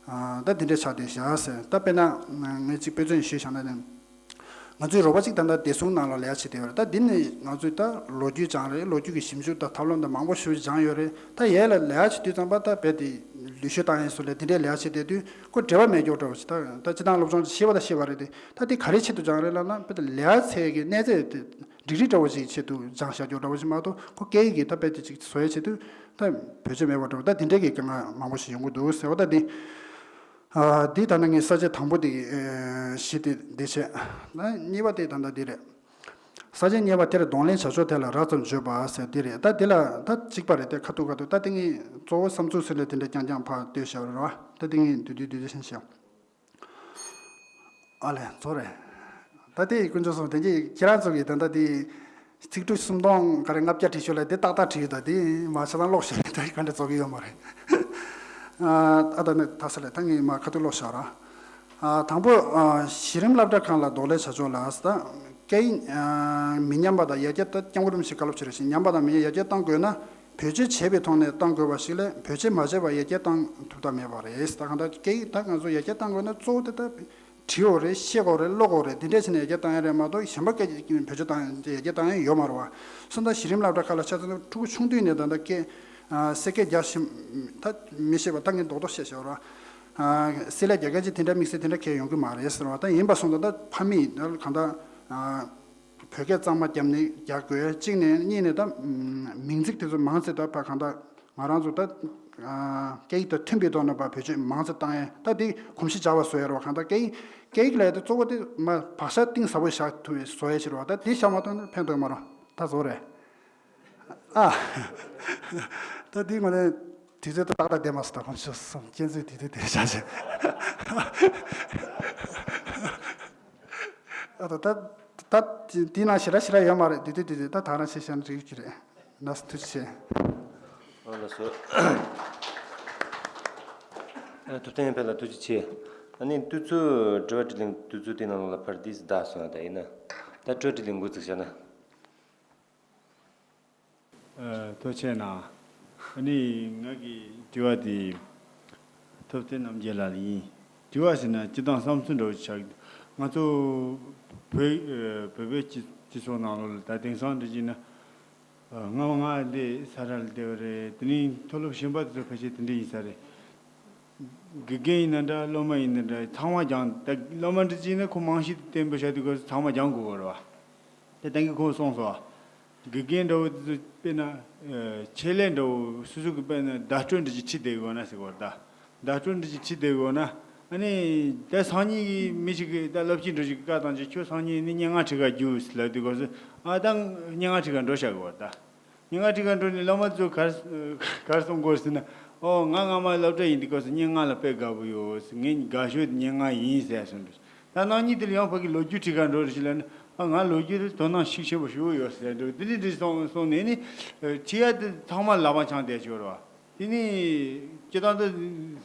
ཨ། ད་འདི་འདྲ་ཆགས་བསྡད་བཞག་ཟེར། ད་དཔེར་ན་ངས་གཅིག་དཔེ་མཚོན་ཞུས་བཞག་ན་ནི། ང་ཚོའི་རོགས་པ་གཅིག་ད་ལྟ་བདེ་སྲུང་ནང་ལ་ལས་ཀ་བྱེད་བསྡད་ཡོད་རེད། ད་འདི་ནི་ང་ཚོས་ད་ལོ་རྒྱུས་སྦྱངས་རེད། ལོ་རྒྱུས་ཀྱི་ཞིབ་འཇུག་དང་ཐབས་ལམ་དང་མང་པོ་ཞིག་སྦྱངས་ཡོད་རེད། ད་ཡར་ལ་ལས་ཀ་བྱེད་དུས་ཙམ་པ་ད་རྦད་དེ་ལུས་ཤུགས་བཏང་ཡས་སུ་ལས་དེ་འདྲའི་ལས་ཀ་བྱེད་བསྡད་དུས་ཁོ་འབྲེལ་བ་མེད་རྒྱུ་འདྲ་བོ་ཞིག་ད་ད་སྤྱིར་བཏང་སློབ་སྦྱོང་ཤེས་པ་ད་ཤེས་པ་རེད་དེ། ད་དེ་ག་རེ་ཆེད་དུ་སྦྱངས་རེད་ལབ་ན། རྦད་དེ་ལས་ཀ་བྱེད་ཀྱི་གནས་ཚད་དེ་འགྲིག་རིགས་འདྲ་བོ་ཞིག་ཆེད་དུ་སྦྱངས་བཞག་རྒྱུ་འདྲ་བོ་ཞིག་མ་གཏོགས། ཁོ་སྐད་ཡིག་གི་ད་རྦད་དེ་ཅིག་བཟོ་ཡས་ཆེད་དུ་ད་བེད་སྤྱོད་མེད་པ་འདྲ་བོ། ད་དེ་འདྲའི་གི་དཀའ་ངལ་མང་པོ་ཞིག་ཡོང་གི་འདུག་ཟེར་བ། ད་འདི། ཨ། འདི་ད་ནི་ངས་ས་བཅད་དང་པོ་དེ། ཨེ། གཞི་དེ་འདི་བྱས། ཨ། གཉིས་པ་དེ་ད་ལྟ་འདི་རེད། ས་བཅད་གཉིས་པ་དེར་གདོང་ལེན་བྱ་ཕྱོགས་ཐད་ལ་རགས་ཙམ་བརྗོད་པ་ཟེར་འདི་རེད། ད་འདི་ལ་ད་གཅིག་པ་རེད་དེ། ཁ་ཐུག་ཁ་ཐུག་ད་དེ་ངས་གཙོ་བོ་བསམ་ཚུལ་ཟེར་ལས་དེ་འདྲ་རྐྱང་རྐྱང་ཕར་བསྟོད་བཞག་རེད་བ། ད་དེ་ངས་བསྡུས་བསྡུས་བསྡུས་བསྡུས་ཤིང་བཤད། ཨ་ལས། རྫོགས་རེད། ད་དེ་དཀོན་མཆོག་གསུམ། དེ་གྱིས་ཁྱེད་རང་ཚོ་གིས་ད་ལྟ་དེ་ཚིག་འབྲུ་སུམ་སྟོང་ག་རེ་ལྔ་བརྒྱ་བྲིས་ཤོག་ལ་དེ་ཏག་ཏག་བྲིས་ཡོད། ད་དེ་མ་ཆ་ཚང་ཀློག་ཤོག་ལ་ད་ག་འདྲ་རྫོགས་ཀྱི་ཡོད་མ་རེད། ཨ། ད་ནི་ད་ས་ལ་ད་ངས་མ་ཁ་ཐུག་ཀློག་ཤོག་ར། ཨ། དང་པོ། ཨ། གཞི་རིམ་སློབ་གྲྭ་ཁག་ལ་གདོང་ལེན་བྱ་ཕྱོགས་ལ་ད་སྐད་ཡིག་ཨ། མི་ཉམས་པ་དང་ཡར་རྒྱས། ད་སྐྱབས་མགོན་རིན་པོ་ཆེས་བཀའ་སློབ་བྱས་རེད་ཞིང་། ཉམས་པ་དང་མི་ཉམས་ཡར་རྒྱས་གཏང་དགོས་ན། བེད་སྤྱོད་བྱས་པའི་ཐོག་ནས་གཏང་དགོས་པ་ཞིག་ལས་བེད་སྤྱོད་མ་བྱས་པར་ཡར་རྒྱས་གཏང་ཐུབ་ཐབས་མེད་པ་རེད། ད་གང་ལྟར་སྐད་ཡིག་ད་ང་ཚོ་ཡར་རྒྱས་གཏང་དགོས་ན་གཙོ་བོ་དེ་ད་བྲིས་དགོས་རེད། ཤེས་དགོས་རེད། ཀློག་དགོས་རེད། དེ་འདྲས་བྱས་ནས་ཡར་རྒྱས་གཏང་ཡ་རེད་མ་གཏོགས་གཞན་པ་སྐད་ཡིག་བེད་སྤྱོད་བཏང་ཡར་རྒྱས་གཏང་ཡ་ཡོད་མ་རེད་བ། སོ་ད་གཞི་རིམ་སློབ་གྲྭ་ཁག་ལ་ཆ་མཚོན་ན་ཕྲུ་གུ་ཆུང་དུས་ནས་ད་ལྟ་སྐད་ཨ། གསེར་སྐད་རྒྱག་ཤེས་ད་མི་ཤེས་པ་ད་ངས་རྡོག་རྡོག་བཤད་བཞག་ར། ཨ། གསེར་ལས་རྒྱག་མཁན་ཅིག་དེ་འདྲ་དམིགས་བསལ་དེ་འདྲ་གང་ཡང་ཡོང་གི་མ་རེད་ཟེར་བ། ད་ཡིན་པ་སོང་ཙང་ད་ཕ་མས་ད་གང་ལྟར། ཨ། བོད་སྐད་གཙང་མ་བརྒྱབ་ནས་རྒྱག་དགོས། གཅིག་ནས། གཉིས་ནས་ད་མིང་ཚིག་དེ་ཚོ་མང་ཙམ་ད་ཕར་གང་ལྟར་ང་རང་ཚོ་ད་ཨ། སྐད་ཡིག་དང་མཐུན་པའི་ཐོག་ནས་ཕར་བེད་སྤྱོད་མང་ཙམ་བཏང་ཡས། ད་དེ་གོམས་གཤིས་འཇགས་པ་བཟོ་ཡས་རེད་བ། གང་ལྟར་སྐད་ཡིག་སྐད་ཡིག་ལབ་ཡས་དེ་གཙོ་བོ་དེ་མར་བག་ཆགས་གཏིང་ཟབ་པོ་བཞག་ཐུབ་པའི་བཟོ་ཡས་ཞིག་རེད་བ། ད་དེ་བཞག་མ་ཐུབ་ན་ཕན་ཐོགས་མ་རེད། ད་བཟོ་རེད། ཨ། ད་འདི་ང་ནས་དུས་ཚོད་ཏག་ཏག་བསྡད་མ་སོང་། ད་ཁོང་ཚོ་གསུམ་སྐྱེ་འཛུགས་དུས་ཚོད་དེ་བཞག་བྱས། ཨ། ད་ད་ད་དེ་ནང་ཞེ་དྲག་ཞེ་དྲག་ཡོད་མ་རེད། དུས་ཚོད་དུས་ཚོད་ད་ད་རང་ཆེ་ཤ་ན་འགྲིག་གི་རེད། ལགས་སོ། ཐུགས་རྗེ་ཆེ། ཨ། ལགས་སོ། ཨ། ཐུབ་བསྟན་ཕེ་ལགས་ཐུགས་རྗེ་ཆེ། ཨ་ནི་དུས་ཚོད་དྲི་བ་དྲིས་ལན་དུས་ཚོད་དེ་ནང་ལ་ཕར་དེས་བདའ་སོང་། ད་ཡིན་ན་ད་དྲི་བ་དྲིས་ལན་འགོ་བཙུགས་བྱ་ན། ཨ། ཐུགས་རྗེ་གནང་། ཨ་ནི་ང་གི་དྲི་བ་དེ་ཐུབ་བསྟན་རྣམ་རྒྱལ་ལགས་ལ་ཡིན། དྲི་བ་ཟེར་ན་སྤྱིར་བཏང་བསམ་ཚུལ་འདྲ་བོ་ཆགས། ང་ཚོ་བོད་ཨ། བོད་པའི་སྤྱི་སྤྱི་ཚོགས་ནང་ལོགས་ལ་ད་དེང་སང་འདྲ་བྱས་ན། ཨ། སྔ་མ་ང་འདི་ས་ར་ལ་བསྡད་པ་རེད། དེ་ནས་མཐོ་སློབ་གཞན་པ་དེ་ཚོ་ཕལ་ཆེར་དེ་འདྲ་ཡིན་ས་རེད། དགེ་རྒན་ཡིན་ན་འདྲ། སློབ་མ་ཡིན་ན་འདྲ། ཚང་མ་སྦྱང་། ད་སློབ་མ་འདྲ་བྱས་ན་ཁོ་རྨང་གཞི་དེ་བརྟན་པོ་བཞག་དུས་སྐབས་སུ་ཚང་མ་སྦྱང་དགོས་པ་རེད་བ། དེ་ད་གིན་ཁོང་གསུངས་སོང་བ། དགེ་རྒན་འདྲ་བོ་དེ་ཚོ་དཔེར་ན། ཨ། ཆེད་ལས་འདྲ་བོ་སོ་སོ་གི་དཔེར་ན་བརྡ་སྤྲོད་འདྲ་ཅིག་ཁྲིད་བསྡད་དགོས་ན་ཟེར་བ་རེད་ད། བརྡ་སྤྲོད་འདྲ་ཅིག་ཁྲིད་བསྡད་དགོས་ན། ཨ་ནི་ད་སང་ཉིན་གྱི་མི་ཞིག་གིས་ད་སློབ་སྤྱི་འགྲོ་ཞིག་གིས་བཀའ་བཏང་རྗེས་ཁྱོད་སང་ཉིན་ནི་སྙན་ངག་ཁྲིད་ག་རྒྱུགས་ལབ་དུས་སྐབས་སུ། ཨ་ད་སྙན་ངག་ཁྲིད་ག་འགྲོ་བཞག་གི་བ་ད། སྙན་ངག་ཁྲིད་ག་འགྲོ་ནས་སློབ་མ་ཚོ་གར་གར་སོང་གོ་ཟེར་ན། ཨོ་ང་སྔ་མ་སློབ་གྲྭ་ཡིན་དུས་སྐབས་སུ་སྙན་ངག་ལ་དཔེ་དགའ་པོ་ཡོད། ངའི་དགའ་ཤོས་དེ་སྙན་ངག་ཡིན་ཟེར་སོང་འདུག་ད་གནངས་ཉིན་དེ་ལ་ཡང་ཕ་གི་ལོ་རྒྱུས་ཁྲིད་ག་འགྲོ་རེ་ཞིག་ལབ་ན། ཨ་ང་ལོ་རྒྱུས་དེ་དོ་སྣང་ཤུགས་ཆེན་པོ་ཞུ་གི་ཡོད་ཟེར་འདུག་དེ་འདྲ་འདྲ་སོང་སོང་ནས་ནི། ཁྲིད་ཡ་དེ་ཚང་མ་ལག་པ་འཆང་བསྡད་ཆོག་ར། དེ་ནི་སྤྱིར་བཏང་དུ་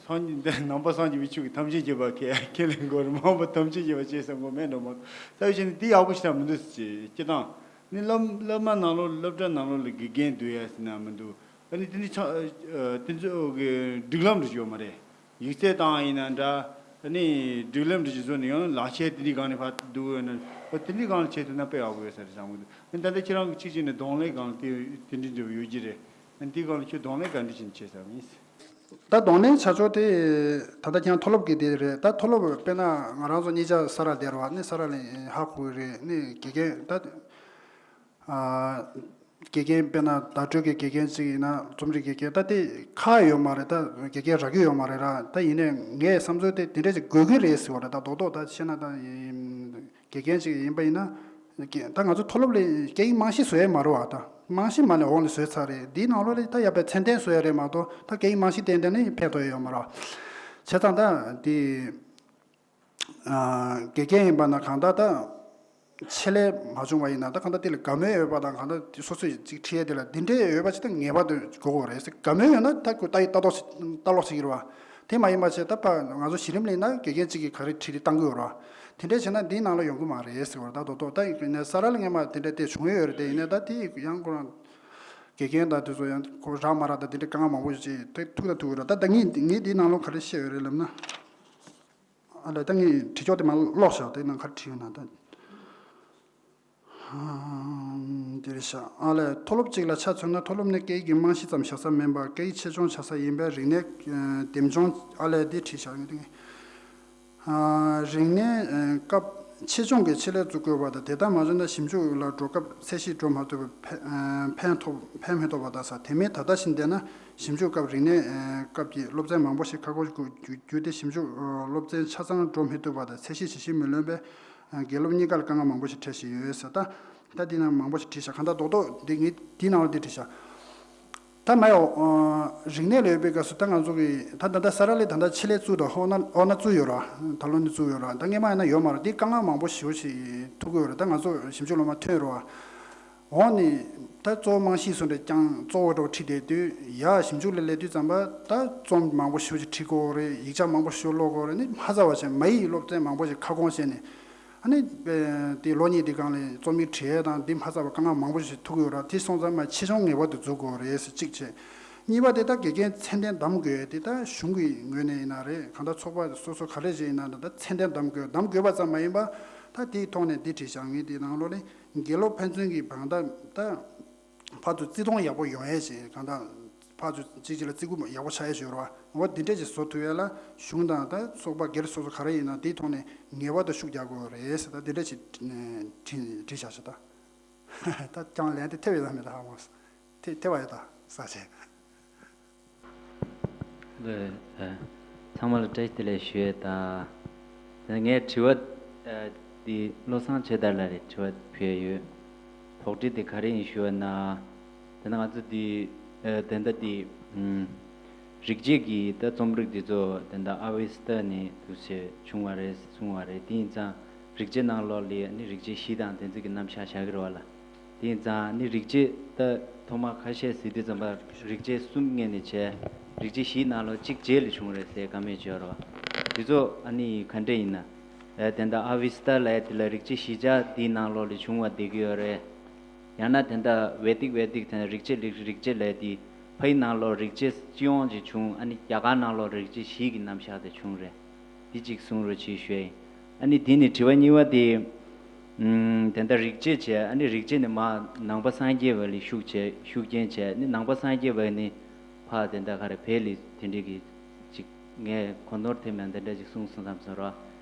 སངས་རྒྱས་འདི་ནང་པ་སངས་རྒྱས་པའི་ཆོས་ཀྱི་ཐམས་ཅད་མཁྱེན་པ་ཁས་ཁས་ལེན་དགོས་རེད། མ་འོངས་པ་ཐམས་ཅད་མཁྱེན་པ་བྱེད་བསམ་དགོས་མེད་འགྲོ་མ་གཏོགས། ས་བའི་ཆ་ནས་དེ་ཡག་པོ་ཞིག་ད་མི་འདུག་ཟེར་གྱི་སྤྱིར་བཏང་ནི་སློབ་སློབ་མ་ནང་ལོགས་སློབ་གྲྭ་ནང་ལོགས་ལ་དགེ་རྒན་འདུག་ཡ་ཟེར་ན་མི་འདུག་ཨ་ནི་དེ་འདྲའི་ཆ་དེ་ཚོ་གི་སྒྲིག་ལམ་རེ་ཞིག་ཡོད་མ་རེད། ཡིག་ཚད་བཏང་ཡིན་ན་འདྲ། ཨ་ནི་སྒྲིག་ལམ་རེ་ཞིག་བཟོས་ནས་ཡང་ལག་ཁྱེར་དེ་འདྲའི་སྒང་ནས་ཕར་བསྡུ་དགོས་ན། ཨ་དེ་འདྲའི་སྒང་ལ་བྱས་ཐུབ་ན་དཔེ་ཡག་པོ་ཡོད་ས་རེད་བསམ་གི་འདུག་ཨ་ནི་ད་ལྟ་ཁྱེད་རང་གི་ཕྱི་ཕྱི་ནས་གདོང་ལེན་སྒང་ལ་དེ་དེ་འདྲའི་འབྲས་བུ་ཡོད་ཀྱི་རེད། ཨ་ནི་དེའི་སྒང་ལ་ཁྱོད་གདོང་ལེན་ག་འདྲ་བྱས་ནས་བྱས་ཚར་བ་ཡིན། ད་གདོང་ལེན་བྱ་ཕྱོགས་དེ་ད་ལྟ་ཁྱེད་རང་མཐོ་སློབ་ཀྱི་དེ་རེད། ད་མཐོ་སློབ་དཔེར་ན་ང་རང་ཚོ་གཉིས་ཆ་ས་ར་སྡེ་རེད་བ། ནི་ས་ར་ལ་ཧ་གོ་གི་རེད། ནི་དགེ་རྒན་ད་ཨ་དགེ་རྒན་དཔེར་ན་བརྡ་སྤྲོད་ཀྱི་དགེ་རྒན་ཅིག་ཡིན་ན། རྩོམ་རིག་དགེ་རྒན་ད་དེ་ཁག་ཡོད་མ་རེད། ད་དགེ་རྒན་རག་གི་ཡོད་མ་རེད་ར། ད་ཡིན་ནའི་ངའི་བསམ་ཚུལ་དེ་དེ་འདྲ་ཅིག་དགོས་ཀྱི་རེད་ཟེར་བ་རེད། ད་རྡོག་རྡོག་ད་བཤད་ན་ད་དགེ་རྒན་ཅིག་ཡིན་པ་ཡིན་ན། ད་ང་ཚོ་མཐོ་སློབ་ལ་སྐད་ཡིག་རྨང་གཞི་བཟོ་ཡས་མ་རེད་བ། ད་རྨང་གཞི་མ་ནས་འོག་ནས་བཟོས་ཚར་རེད། འདིའི་ནང་ལོགས་ལ་ད་ཡར་བའི་ཚད་ལྡན་བཟོ་ཡས་རེད་མ་གཏོགས། ད་སྐད་ཡིག་རྨང་གཞི་ཏན་ཏན་ནི་ཕན་ཐོགས་ཡས་ཡོད་མ་རེད་བ། བྱས་ཙང་ད་འདི་ཨ་དགེ་རྒན་ཡིན་པ་ན་གང་ལྟར་ད་ཆེད་ལས་མ་བྱུང་བ་ཡིན་ན། ད་གང་ལྟར་དེ་ལ་དགའ་མོས་ཡོད་པ་དང་། གང་ལྟར་སོ་སོས་ཅིག་ཁྲིད་ཡས་དེ་ལ་འདི་འདྲས་ཡོད་པ་ཅིག་ད་ངེས་པར་དུ་དགོས་ཀྱི་རེད་ཟེར། དགའ་མོས་ཡོད་ན་ད་ཁོ་ལྟ་ཡི་ལྟ་རྟོག་ལྟ་ཀློག་བྱེད་ཀྱི་རེད་བ། དེ་མ་ཡིན་པ་བྱས་ད་ཕ་ང་ཚོ་གཞི་རིམ་ལ་ཡིན་ན་དགེ་རྒན་གཅིག་གིས་ག་རེ་ཁྲིད་དེ་བཏང་གི་ཡོད་རེད་བ། དེ་འདྲས་བྱས་ན་འདིའི་ནང་ལ་ཡོང་གི་མ་རེད་ཟེར་བ་རེད། ད་རྡོག་རྡོག་ད་ཡིན་ན་ས་ར་ལ་སྔས་མ་དེ་འདྲས་དེ་བྱུང་ཡོད་རེད། དེ་ཡིན་ན་ད་དེ་ཡང་ཁོ་རང་དགེ་རྒན་དང་དེ་ཚོ་ཡང་ཁོ་རག་མ་རག་ད་དེ་འདྲས་དཀའ་ངལ་མང་པོ་ཞིག་དེ་ཐུག་ད་ཐུག་གི་རེད། ད་ད་ངས་ངས་འདིའི་ནང་ལ་ག་རེ་བཤད་ཡོད་རེད་ལབ་ན། ཨ་ལས། ད་ངས་བྲིས་ཆོག་དེ་མར་ཀློག་བཞག་དེ་ནང་ག་རེ་བྲིས་ཡོད་ན་ད། ཨམ། དེ་རེད་ཤག་ཨ་ལས། མཐོ་སློབ་གཅིག་ལ་ཆ་མཚོན་ན། མཐོ་སློབ་ནི་སྐད་ཡིག་གི་རྨང་གཞི་ཙམ་བཞག་ས་མིན་པར་སྐད་ཡིག་ཆེད་སྦྱོང་བྱ་ས་ཡིན་པས། རིག་གནས་ཨ་འདེམས་སྦྱོང་། ཨ་ལས། དེ་བྲིས་བཞག་ཡོད་དེ། ཨ། རིག་གནས་ཨ་སྐབས་ཆེད་སྦྱོང་གི་ཆེད་ལས་བཙུགས་དགོས་པ་དང་། དེ་ལྟར་མ་བྱུང་ན་ཞིབ་འཇུག་ལ་འགྲོ་སྐབས་ཚད་གཞི་འགྲོ་མ་ཐུབ་པས་ཕན་ཨ་ཕན་ཐོགས་ཕན་མི་ཐོགས་པ་དང་ཟེར། དེ་མིན་ད་ལྟ་བཞིན་བསྡད་ན་ཞིབ་འཇུག་སྐབས་རིག་གནས་ཨ་སྐབས་ཀྱི་སློབ་ཚན་མང་པོ་ཞིག་ཁ་སྐོང་བརྒྱུད་དེ། ཞིབ་འཇུག་ཨ་སློབ་ཚན་ཆ་ཚང་འགྲོ་མི་ཐུབ་པ་དང་། ཚད་གཞི་ཇི་བཞིན་མི་ལོན་པས་ཨ་དགེ་སློབ་གཉིས་ཀ་ལ་དཀའ་ངལ་མང་པོ་ཞིག་འཕྲད་བཞིན་ཡོད་ཟེར། ད་ད་འདི་ནང་མང་པོ་ཞིག་བྲིས་བཞག་གང་ལྟར་རྡོག་རྡོག་འདི་ངས་འདི་ནང་ལ་འདི་བྲིས་བཞག་ད་མ་ཡོང་། ཨ་རིག་གནས་ལ་ཡོད་པའི་སྐབས་སུ་ད་ང་ཚོ་གི་ད་ད་ལྟ་ས་ར་ལས་ད་ལྟ་ཆེད་ལས་བཙུགས་དང་། ཧོ་ན་ཨོ་ན་བཙུགས་ཡོད་ར། ད་ལོ་ནས་བཙུགས་ཡོད་ར། ད་སྔས་མ་ཡིན་ན་ཡོད་མ་རེད། འདི་དཀའ་ངལ་མང་པོ་ཞེ་པོ་ཞིག་ཐུག་གི་ཡོད་རེད། ད་ང་ཚོ་ཞིབ་འཇུག་སློབ་མ་ཐོན་རོགས། འོང་ནས་ད་གཙོ་བོ་རྨང་གཞི་བཟོ་འདྲ་རྐྱང་གཙོ་བོ་འདྲ་བོ་ཁྲིད་བསྡད་དུས། ཡ་ཞིབ་འཇུག་ལ་སླེབས་དུས་ཙམ་པ་ད་རྩོམ་མང་པོ་ཞེ་པོ་ཞིག་ཁྲིད་དགོས་རེད། ཡིག་ཆ་མང་པོ་ཞེ་པོ་ཀློག་དགོས་རེད། ནི་མ་རྩ་བ་བྱས་མ་ཡིག་སློབ་ཚན་མང་པོ་ཞིག་ཁ་སྐོང་བྱས་ནས། ཨ་ནི་དེ་ལོ་གཉིས་དེ་སྒང་ལ་རྩོམ་ཡིག་བྲིས་དང་འདི་མ་རྩ་བ་དཀའ་ངལ་མང་པོ་ཞིག་ཐུག་ཡོད་ར། དེ་སོང་ཙང་མ་ཆེད་སྦྱོང་ངེས་པར་དུ་འཛུགས་དགོས་རེད་ཟེར་གཅིག་བྱས། གཉིས་པ་དེ་ད་དགེ་རྒན་ཚད་ལྡན་གདམ་དགོས་དེ་ད་གཞུང་གི་ངོས་ནས་ཡིན་ན་རེད། གང་ལྟར་ཚོགས་པ་སོ་སོ་ག་རེ་བྱས་ཡིན་ན་ད་ཚད་ལྡན་གདམ་དགོས། གདམ་དགོས་པ་ཙམ་མ་ཡིན་པ་ད་དེའི་ཐོག་ནས་འདི་བྲིས་བཞག་ངས་དེའི་ནང་ལོགས་ནས་དགེ་སློབ་ཕན་ཚུན་གྱི་བང་ད་ད། ཕར་ཚུར་བརྩི་མཐོང་ཡག་པོ་ཡོང་ཡས་ཤིག་གང་ལྟར་ཕར་ཚུར་གཅིག་གཅིག་ལ་བརྩི་བཀུར་ཡག་པོ་བྱ་ཡས་ཤིག་ཡོད་རེད་བ། འོ་འདི་འདྲས་ཅིག་བཟོ་ཐུབ་ཡས་ལ་གཞུང་དང་ད་ཚོགས་པ་སྒེར་སོ་སོ་ག་རེ་ཡིན་ན་དེའི་ཐོག་ནས་ངེས་པར་དུ་ཤུགས་རྒྱག་དགོས་རེད་ཟེར། ད་འདི་འདྲས་ཅིག་བྲིས་བྲིས་བཞག་ཤག་ད་ད་ཀྱང་ལན་དེ་ཐེབས་ཡོད་ད་མེད་ད་ཧ་གོ་སོང་། ཐེ་ཐེབས་པ་ཡོད་ད་ས་ཆེ། ལགས། ཚང་མ་ལ་བཀྲ་ཤིས་བདེ་ལེགས་ཞུ་ཡས་དང་། ངས་དྲི་བ་འདི་བློ་བཟང་ཆོས་དར་ལགས་ལ་དྲི་བ་ཕུལ་ཡས་ཡོད། དོགས་འདྲི་དེ་ག་རེ་ཡིན་ཞུ་བ་ན། དེ་ན་ང་ཚོ་འདི་དེ་འདྲ་འདི་རིག་བྱེད་ཀྱི་ད་རྩོམ་རིག་འདི་ཚོ་དེ་འདྲ་ཨ་བི་སི་ཏ་ནས་འདུག་སེ་བྱུང་བ་རེད་གསུང་བ་རེད། དེ་ཡིན་ཙང་རིག་བྱེད་ནང་ལོགས་ལ་ནི་རིག་བྱེད་བཞི་དང་དེ་ཚོ་གི་རྣམ་གཞག་བཞག་གི་རེད་བ་ལ། དེ་ཡིན་ཙང་ནི་རིག་བྱེད་ད་ཐོག་མ་ཁ་ཤས་ཟེར་དུས་ཙམ་པ་རིག་བྱེད་གསུམ་ངོས་ནས་བྱས། རིག་བྱེད་བཞིའི་ནང་ལོགས་གཅིག་རྗེས་ལ་བྱུང་རེད་ཟེར་ཀ་མེད་བརྗོད་རོགས། དེ་ཚོ་ཨ་ནི་ག་འདྲས་ཡིན་ན། ཨེ་དེ་འདྲ་ཨ་བི་སི་ཏ་ལབ་ཡ་དེ་ལ་རིག་བྱེད་བཞི་ཆ་དེའི་ནང་ལོགས་ལ་བྱུང་བ་བསྡད་ཀྱི་ཡོད་རེད། ཡང་ན་དེ་འདྲ་ཝེ་དིག་ཝེ་དིག་དེ་རིག་བྱེད་རིག་རིག་བྱེད་ལབ་ཡ་དེ་ཕ་ཡི་ནང་ལོགས་རིག་བྱེད་སྤྱི་ཡོངས་ཀྱི་བྱུང་། ཨ་ནི་རྒྱ་གར་ནང་ལོགས་རིག་བྱེད་བཞི་གི་རྣམ་གཞག་དེ་བྱུང་རེད། འདི་གཅིག་གསུང་རོགས་གྱིས་ཞུ་ཡ་ཡིན། ཨ་ནི་དེ་ནི་དྲི་བ་གཉིས་པ་དེ། ཨུམ། དེ་འདྲ་རིག་བྱེད་བྱས། ཨ་ནི་རིག་བྱེད་ནི་མ་ནང་པ་སངས་རྒྱས་པ་ལ་ཤུགས་བྱས་ཤུགས་རྐྱེན་བྱས་ནི་ནང་པ་སངས་རྒྱས་པ་ནི་ཕ་དེ་འདྲ་ག་རེ་བལ་ལི་དེ་འདྲ་གི་ཅིག་ངས་གོ་ནོར་ཐེབས་ན་དེ་འདྲ་ཅིག་གསུངས་སོང་བསམ་སོང་ར།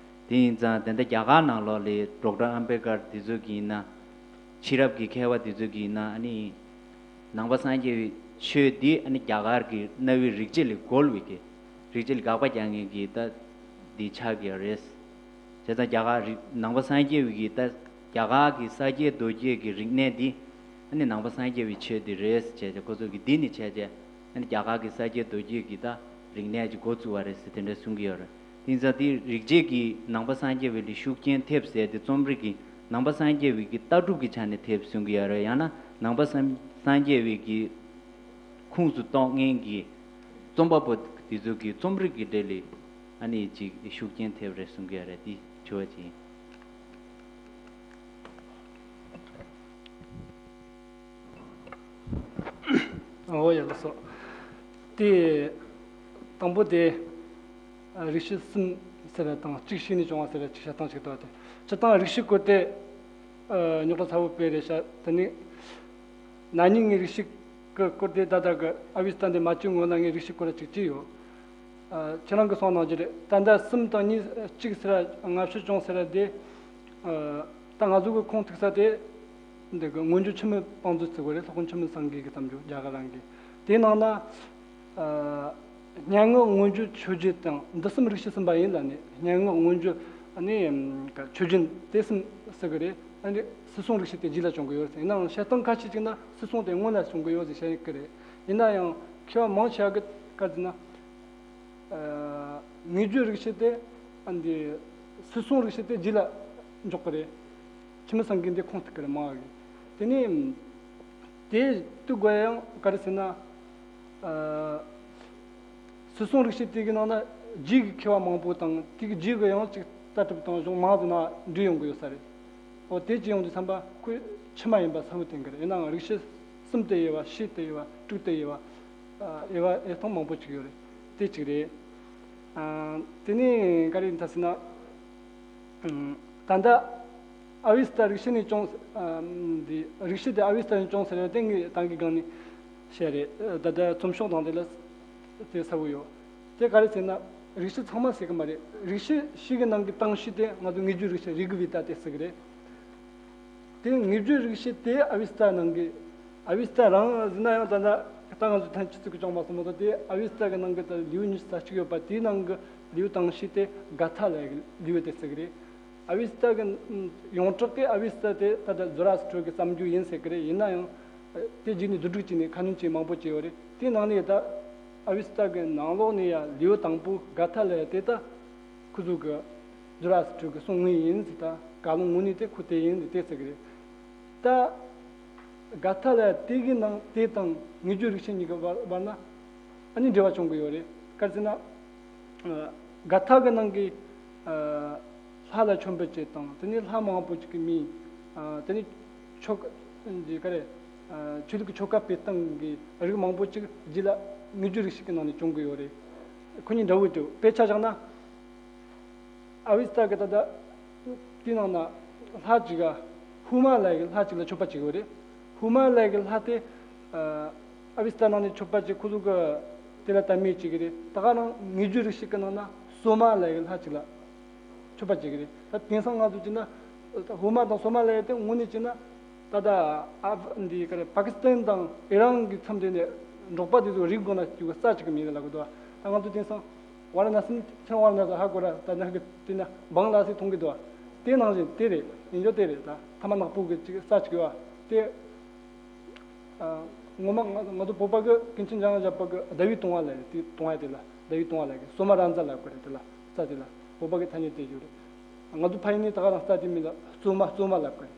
དེ་ཡིན་ཙང་དེ་འདྲ་རྒྱ་གར་ནང་ལོགས་ལ་ཌོག་ཊར་ཨམ་བེ་ཀར་དེ་ཚོ་གི་ཡིན་ན། ཕྱི་རབས་ཀྱི་མཁས་པ་དེ་ཚོ་གི་ཡིན་ན་ཨ་ནི། ནང་པ་སངས་རྒྱས་པའི་ཆོས་འདི་ཨ་ནི་རྒྱ་གར་གྱི་གནའ་བོའི་རིག་བྱེད་ལས་རྒོལ་བའི་གི། རིག་བྱེད་ལ་དགག་པ་རྒྱག་མཁན་གྱི་ད་ འདི་ཆགས་ཀྱི་ཡོད་རེད། བྱས་ཙང་རྒྱ་གར་རིག་ནང་པ་སངས་རྒྱས་པའི་གི་ད་རྒྱ་གར་གི་ས་སྐྱའི་རྡོ་སྐྱེས་ཀྱི་རིག་གནས་འདི་ཨ་ནི་ནང་པ་སངས་རྒྱས་པའི་ཆོས་འདི་རེད་བྱས་ཏེ་ཁོ་ཚོ་གི་འདི་ནི་བྱས་ཏེ་ཨ་ནི་རྒྱ་གར་གི་ས་སྐྱའི་རྡོ་སྐྱེས་ཀྱི་ད་རིག་གནས་ཀྱི་འགོ་བཙུགས་པ་རེད་ཟེར་དེ་འདྲ་གསུང་གི་ཡོད་རེད། དེ་ཡིན་ཙང་དེ་རིག་བྱེད་ཀྱི་ནང་པ་སངས་རྒྱས་པའི་ལས་ཤུགས་རྐྱེན་ཐེབས་ཟེར་ཏེ་རྩོམ་རིག་གི་ནང་པ་སངས་རྒྱས་པའི་གི་ལྟ་གྲུབ་ཀྱི་ཆ་ནས་ཐེབས་གསུང་གི་ཡོད་རེད། ཡང་ན་ནང་པ་སངས་སངས་རྒྱས་པའི་གི་ཁུངས་སུ་གཏོགས་མཁན་གྱི་རྩོམ་པ་པོ་དེ་ཚོ་གི་རྩོམ་རིག་གི་གྲས་ལས་ཨ་ནི་ཅིག་ཤུགས་རྐྱེན་ཐེབས་རེད་གསུང་གི་ཡོད་རེད། དེ་དྲི་བ་ཅིག་ཡིན། འོ་ཡ་ལགས་སོ། དེ་དང་པོ་དེ་རིག་བྱེད་གསུམ་ཟེར་བ་དང་གཅིག་ཤེས་ནས་བྱུང་བ་ཟེར་བ་གཅིག་བཤད་སྟངས་གཅིག་འདུག་སྟེ། སྤྱིར་བཏང་རིག་བྱེད་སྐོར་དེ་རྙོག་དྲ་ཚ་བོ་དཔེ་རེད་ཤག་དེ་ནི་ན་ནིང་ངས་རིག་བྱེད་ཀྱི་སྐོར་དེ་ད་ལྟ་གི་ཨ་བི་སི་ཏཱ་འདི་མ་བཅུག་སྔོན་ལ་ངས་རིག་བྱེད་སྐོར་ལ་ཅིག་བྲིས་ཡོད། ཨ། ཁྱེད་རང་གིས་གསུངས་གནང་རྒྱུ་རེད། ད་ལྟ་གསུམ་དང་གཉིས་གཅིག་ཟེར་བ་ལྔ་བཅུ་ཅུང་ཟེར་བ་དེ། ཨ། ད་ང་ཚོ་གི་ཁུངས་ཐུག་ས་དེ་འདི་གི་སྔོན་འཇུག་འཆི་མེད་བང་མཛོད་ཟེར་གོ་རེད། སློབ་དཔོན་འཆི་མེད་སེང་གེ་གི་བརྩམས་རྒྱུ་རྒྱ་གར་རང་གི། དེའི་ནང་ན། ཨ། སྙན་ངག་མངོན་བརྗོད་མཆོད་བརྗོད་དང་འདི་གསུམ་རིག་བྱེད་གསུམ་པ་ཡིན་ལ་ནི། སྙན་ངག་མངོན་བརྗོད་ནི་མཆོད་བརྗོད་དེ་གསུམ་ཟེར་གི་རེད། ཨ་ནི་སུད་སྲུང་རིག་བྱེད་དེ་རྗེས་ལ་བྱུང་གི་ཡོད་ཟེར། ཡིན་ནའང་བཤད་སྟངས་ཁ་ཤས་ཅིག་ན་སུད་སྲུང་དེ་སྔོན་ལ་བྱུང་གི་ཡོད་ཟེར་བཤད་ཀྱི་རེད། ཡིན་ན་ཡང་མཁས་པ་མང་ཆེ་བ་གི་བཀའ་བརྩིས་ན། ཨ། ངེས་བརྗོད་རིག་བྱེད་དེ་ཨ་འདི་སུད་སྲུང་རིག་བྱེད་དེ་རྗེས་ལ་འཇོག་གི་རེད། འཆི་མེད་སེང་གེ་འདི་ཁུངས་ཐུག་གི་རེད་མང་བ་གི། དེ་ནས་དེ་ལྟོས་དགོས་ཡང་ག་རེ་ཟེར་ན། ཨ། སུད་སྲུང་རིག་བྱེད་དེ་གི་ནང་ན་རྗེས་ཀྱི་མཁས་པ་མང་པོ་དང་དེ་གི་རྗེས་ཀྱི་ཡང་ཅིག་ལྟ་གྲུབ་དང་གཞུང་མང་དུ་ན་འདྲེས་ཡོང་གི་ཡོད་ས་རེད། འོ་དེ་ཅི་ཡོང་དུས་བསམ་པ་ཁོས་ཕྱི་མ་ཡིན་པ་གསལ་བོ་བསྟན་གི་རེད། ཡིན་ནའང་རིག་བྱེད་གསུམ་དེ་དབྱེ་བ་བྱས་དེ་དབྱེ་བ་དྲུག་དེ་དབྱེ་བ། ཨ། དབྱེ་བ་དབྱེ་སྟངས་མང་པོ་ཅིག་ཡོད་རེད། དེ་གཅིག་རེད། ཨ། དེ་ནས་ག་རེ་ཡིན་ད་ཟེར་ན། ཨ། ད་ལྟ་ཨ་བི་སི་ཏཱ་རིག་བྱེད་ནས་བྱུང་། ཨ། འདི་རིག་བྱེད་དེ་ཨ་བི་སི་ཏཱ་ནས་བྱུང་ཟེར་བ་དེ་ངས་ད་གིན་སྒང་ནས་བཤད་རེད། ད་ལྟ་རྩོམ་ཤོག་དང་དེ་ལ་དེ་གསལ་བོ་ཡོད། དེ་ག་རེ་ཟེར་ན་རིག་བྱེད་ཚང་མ་ཟེར་གི་མ་རེད། རིག་བྱེད་བཞི་གི་ནང་གི་དང་བཞི་དེ་ང་ཚོ་ངེས་བརྗོད་རིག་བྱེད་རི་གི་བི་ཏཱ་དེ་ཟེར་གི་རེད། དེ་ངེས་བརྗོད་རིག་བྱེད་དེ་ཨ་བི་སི་ཏཱ་ནང་གི། ཨ་བི་སི་ཏཱ་རང་ཟེར་ན་ཡང་ད་ལྟ་ད་ང་ཚོ་ཐན་ཆུ་ཚོད་ཀྱི་ཅང་མ་སོང་མོ་ད་དེ་ཨ་བི་སི་ཏཱ་གི་ནང་གི་ད་ལེའུ་ཉི་ཤུ་རྩ་གཅིག་ཡོད་པ་དེའི་ནང་གི་ལེའུ་དང་བཞི་དེ་ག་ཐཱ་ལབ་ཡག་གི་ལེའུ་དེ་ཟེར་གི་རེད། ཨ་བི་སི་ཏཱ་གི་ཡོངས་གྲགས་ཀྱི་ཨ་བི་སི་ཏཱ་དེ་ད་ལྟ་ཛོ་ར་སི་ཊར་གི་བརྩམས་རྒྱུ་ཡིན་ཟེར་གི་རེད། ཡིན་ན་ཡང་དེ་རྗེས་ནས་བསྡུ་སྒྲིག་བྱས་ནས་ཁ་སྣོན་བྱས་མང་པོ་བྱས་ཡོད་རེད། དེའི་ནང་ནས་ད་ཨ་བི་སི་ཏཱ་གི་ནང་ལོགས་ནས་ཡང་ལེའུ་དང་པོ་ག་ཐཱ་ལབ་ཡག་དེ་ད། ཁོ་ཚོ་གི་ཛོ་ར་སི་ཊར་གི་གསུང་དངོས་ཡིན་ཟེར། ད་བཀའ་ལུང་དངོས་གནས་དེ་ཁོ་དེ་ཡིན་ཟེར་དེ་ཟེར་གི་རེད། ད་ག་ཐཱ་ལབ་ཡག་དེ་གི་ནང་དེ་དང་ངེས་བརྗོད་རིག་བྱེད་གཉིས་ཀྱི་བར་བར་ན་ཨ་ནི་འབྲེལ་བ་བྱུང་གི་ཡོད་རེད། ག་རེ་ཟེར་ན། ཨ། ག་ཐཱ་གི་ནང་གི། ཨ། ལྷ་ལ་མཆོད་འབུལ་བྱེད་སྟངས། དེ་ནས་ལྷ་མང་པོ་ཅིག་གི་མིང་། ཨ། དེ་ནས་ཆོ་ག་འདི་ག་རེ། ཨ། ཆོས་ལུགས་ཀྱི་ཆོ་ག་སྤེལ་སྟངས་ཀྱི་རིགས་མང་པོ་ཅིག་རྗེས་ལ་ངེས་བརྗོད་རིག་བྱེད་ཀྱི་ནང་ནས་བྱུང་གི་ཡོད་རེད། ཁོ་གཉིས་འདྲ་བོ་འདུག་དཔེ་ཆ་བཞག་ན། ཨ་བི་སི་ཏཱ་གི་ད་ལྟ་དེའི་ནང་ན་ལྷ་གཅིག་ག་ཧུ་མ་ལབ་ཡག་གི་ལྷ་གཅིག་ལ་མཆོད་པ་བྱེད་ཀྱི་ཡོད་རེད། ཧུ་མ་ལབ་ཡག་གི་ལྷ་དེ། ཨ། ཨ་བི་སི་ཏཱ་ནང་ནས་མཆོད་པ་བྱེད་ཁོ་ཚོ་གི་དེ་ལ་དད་མོས་བྱེད་ཀྱི་རེད། ད་ག་རང་ངེས་བརྗོད་རིག་བྱེད་ཀྱི་ནང་ན་སོ་མ་ལབ་ཡག་གི་ལྷ་གཅིག་ལ་མཆོད་པ་བྱེད་ཀྱི་རེད། ད་དེང་སང་ང་ཚོ་བྱས་ན་ཧུ་མ་དང་སོ་མ་ལབ་ཡག་དེ་དངོས་གནས་བྱས་ན་ད་ལྟ་ཨ་འདི་ག་རེ་པ་ཀི་སི་ཐན་དང་ཨི་རན་གྱི་མཚམས་དེ་ནས་འབྲོག་པ་དེ་ཚོ་རིག་དགོས་ན་རྒྱུ་གི་ས་གཅིག་གི་མིང་ལ་ལབ་གི་འདུག་ད་ང་ཚོ་དེང་སང་ཝཱ་ར་ཎ་སི། ཁྱེད་ཝཱ་ར་ཎ་སི་ཧ་གོ་ར། ད་ནང་གི་དེ་ན་བང་ལ་སི་མཐོང་གི་འདུག་དེ་ནང་བཞིན་དེ་རེད། ཡིན་རྒྱུ་དེ་རེད། ད་ཐ་མ་ནག་པོ་གི་ཅིག་ས་གཅིག་ཡོད་པ་དེ། ཨ། ངོ་མ་ང་ང་ཚོ་བོད་པ་གི་ཀུན་མཁྱེན་འཇམ་དབྱངས་བཞད་པ་གི་ཟླ་བའི་དུང་བ་ལབ་རེད། དེ་དུང་བ་དེ་ལ་ཟླ་བའི་དུང་བ་ལབ་གི། སོ་མ་ར་ཛ་ལབ་གི་རེད། དེ་ལ་ས་དེ་ལ་བོད་པ་གི་ཐ་སྙད་དེ་ཡོད་རེད། ང་ཚོ་ཕ་ཡུལ་ནས་ད་ག་རང་ས་དེ་མིང་ལ་བཙོ་མ་བཙོ་མ་ལབ་གི་རེད།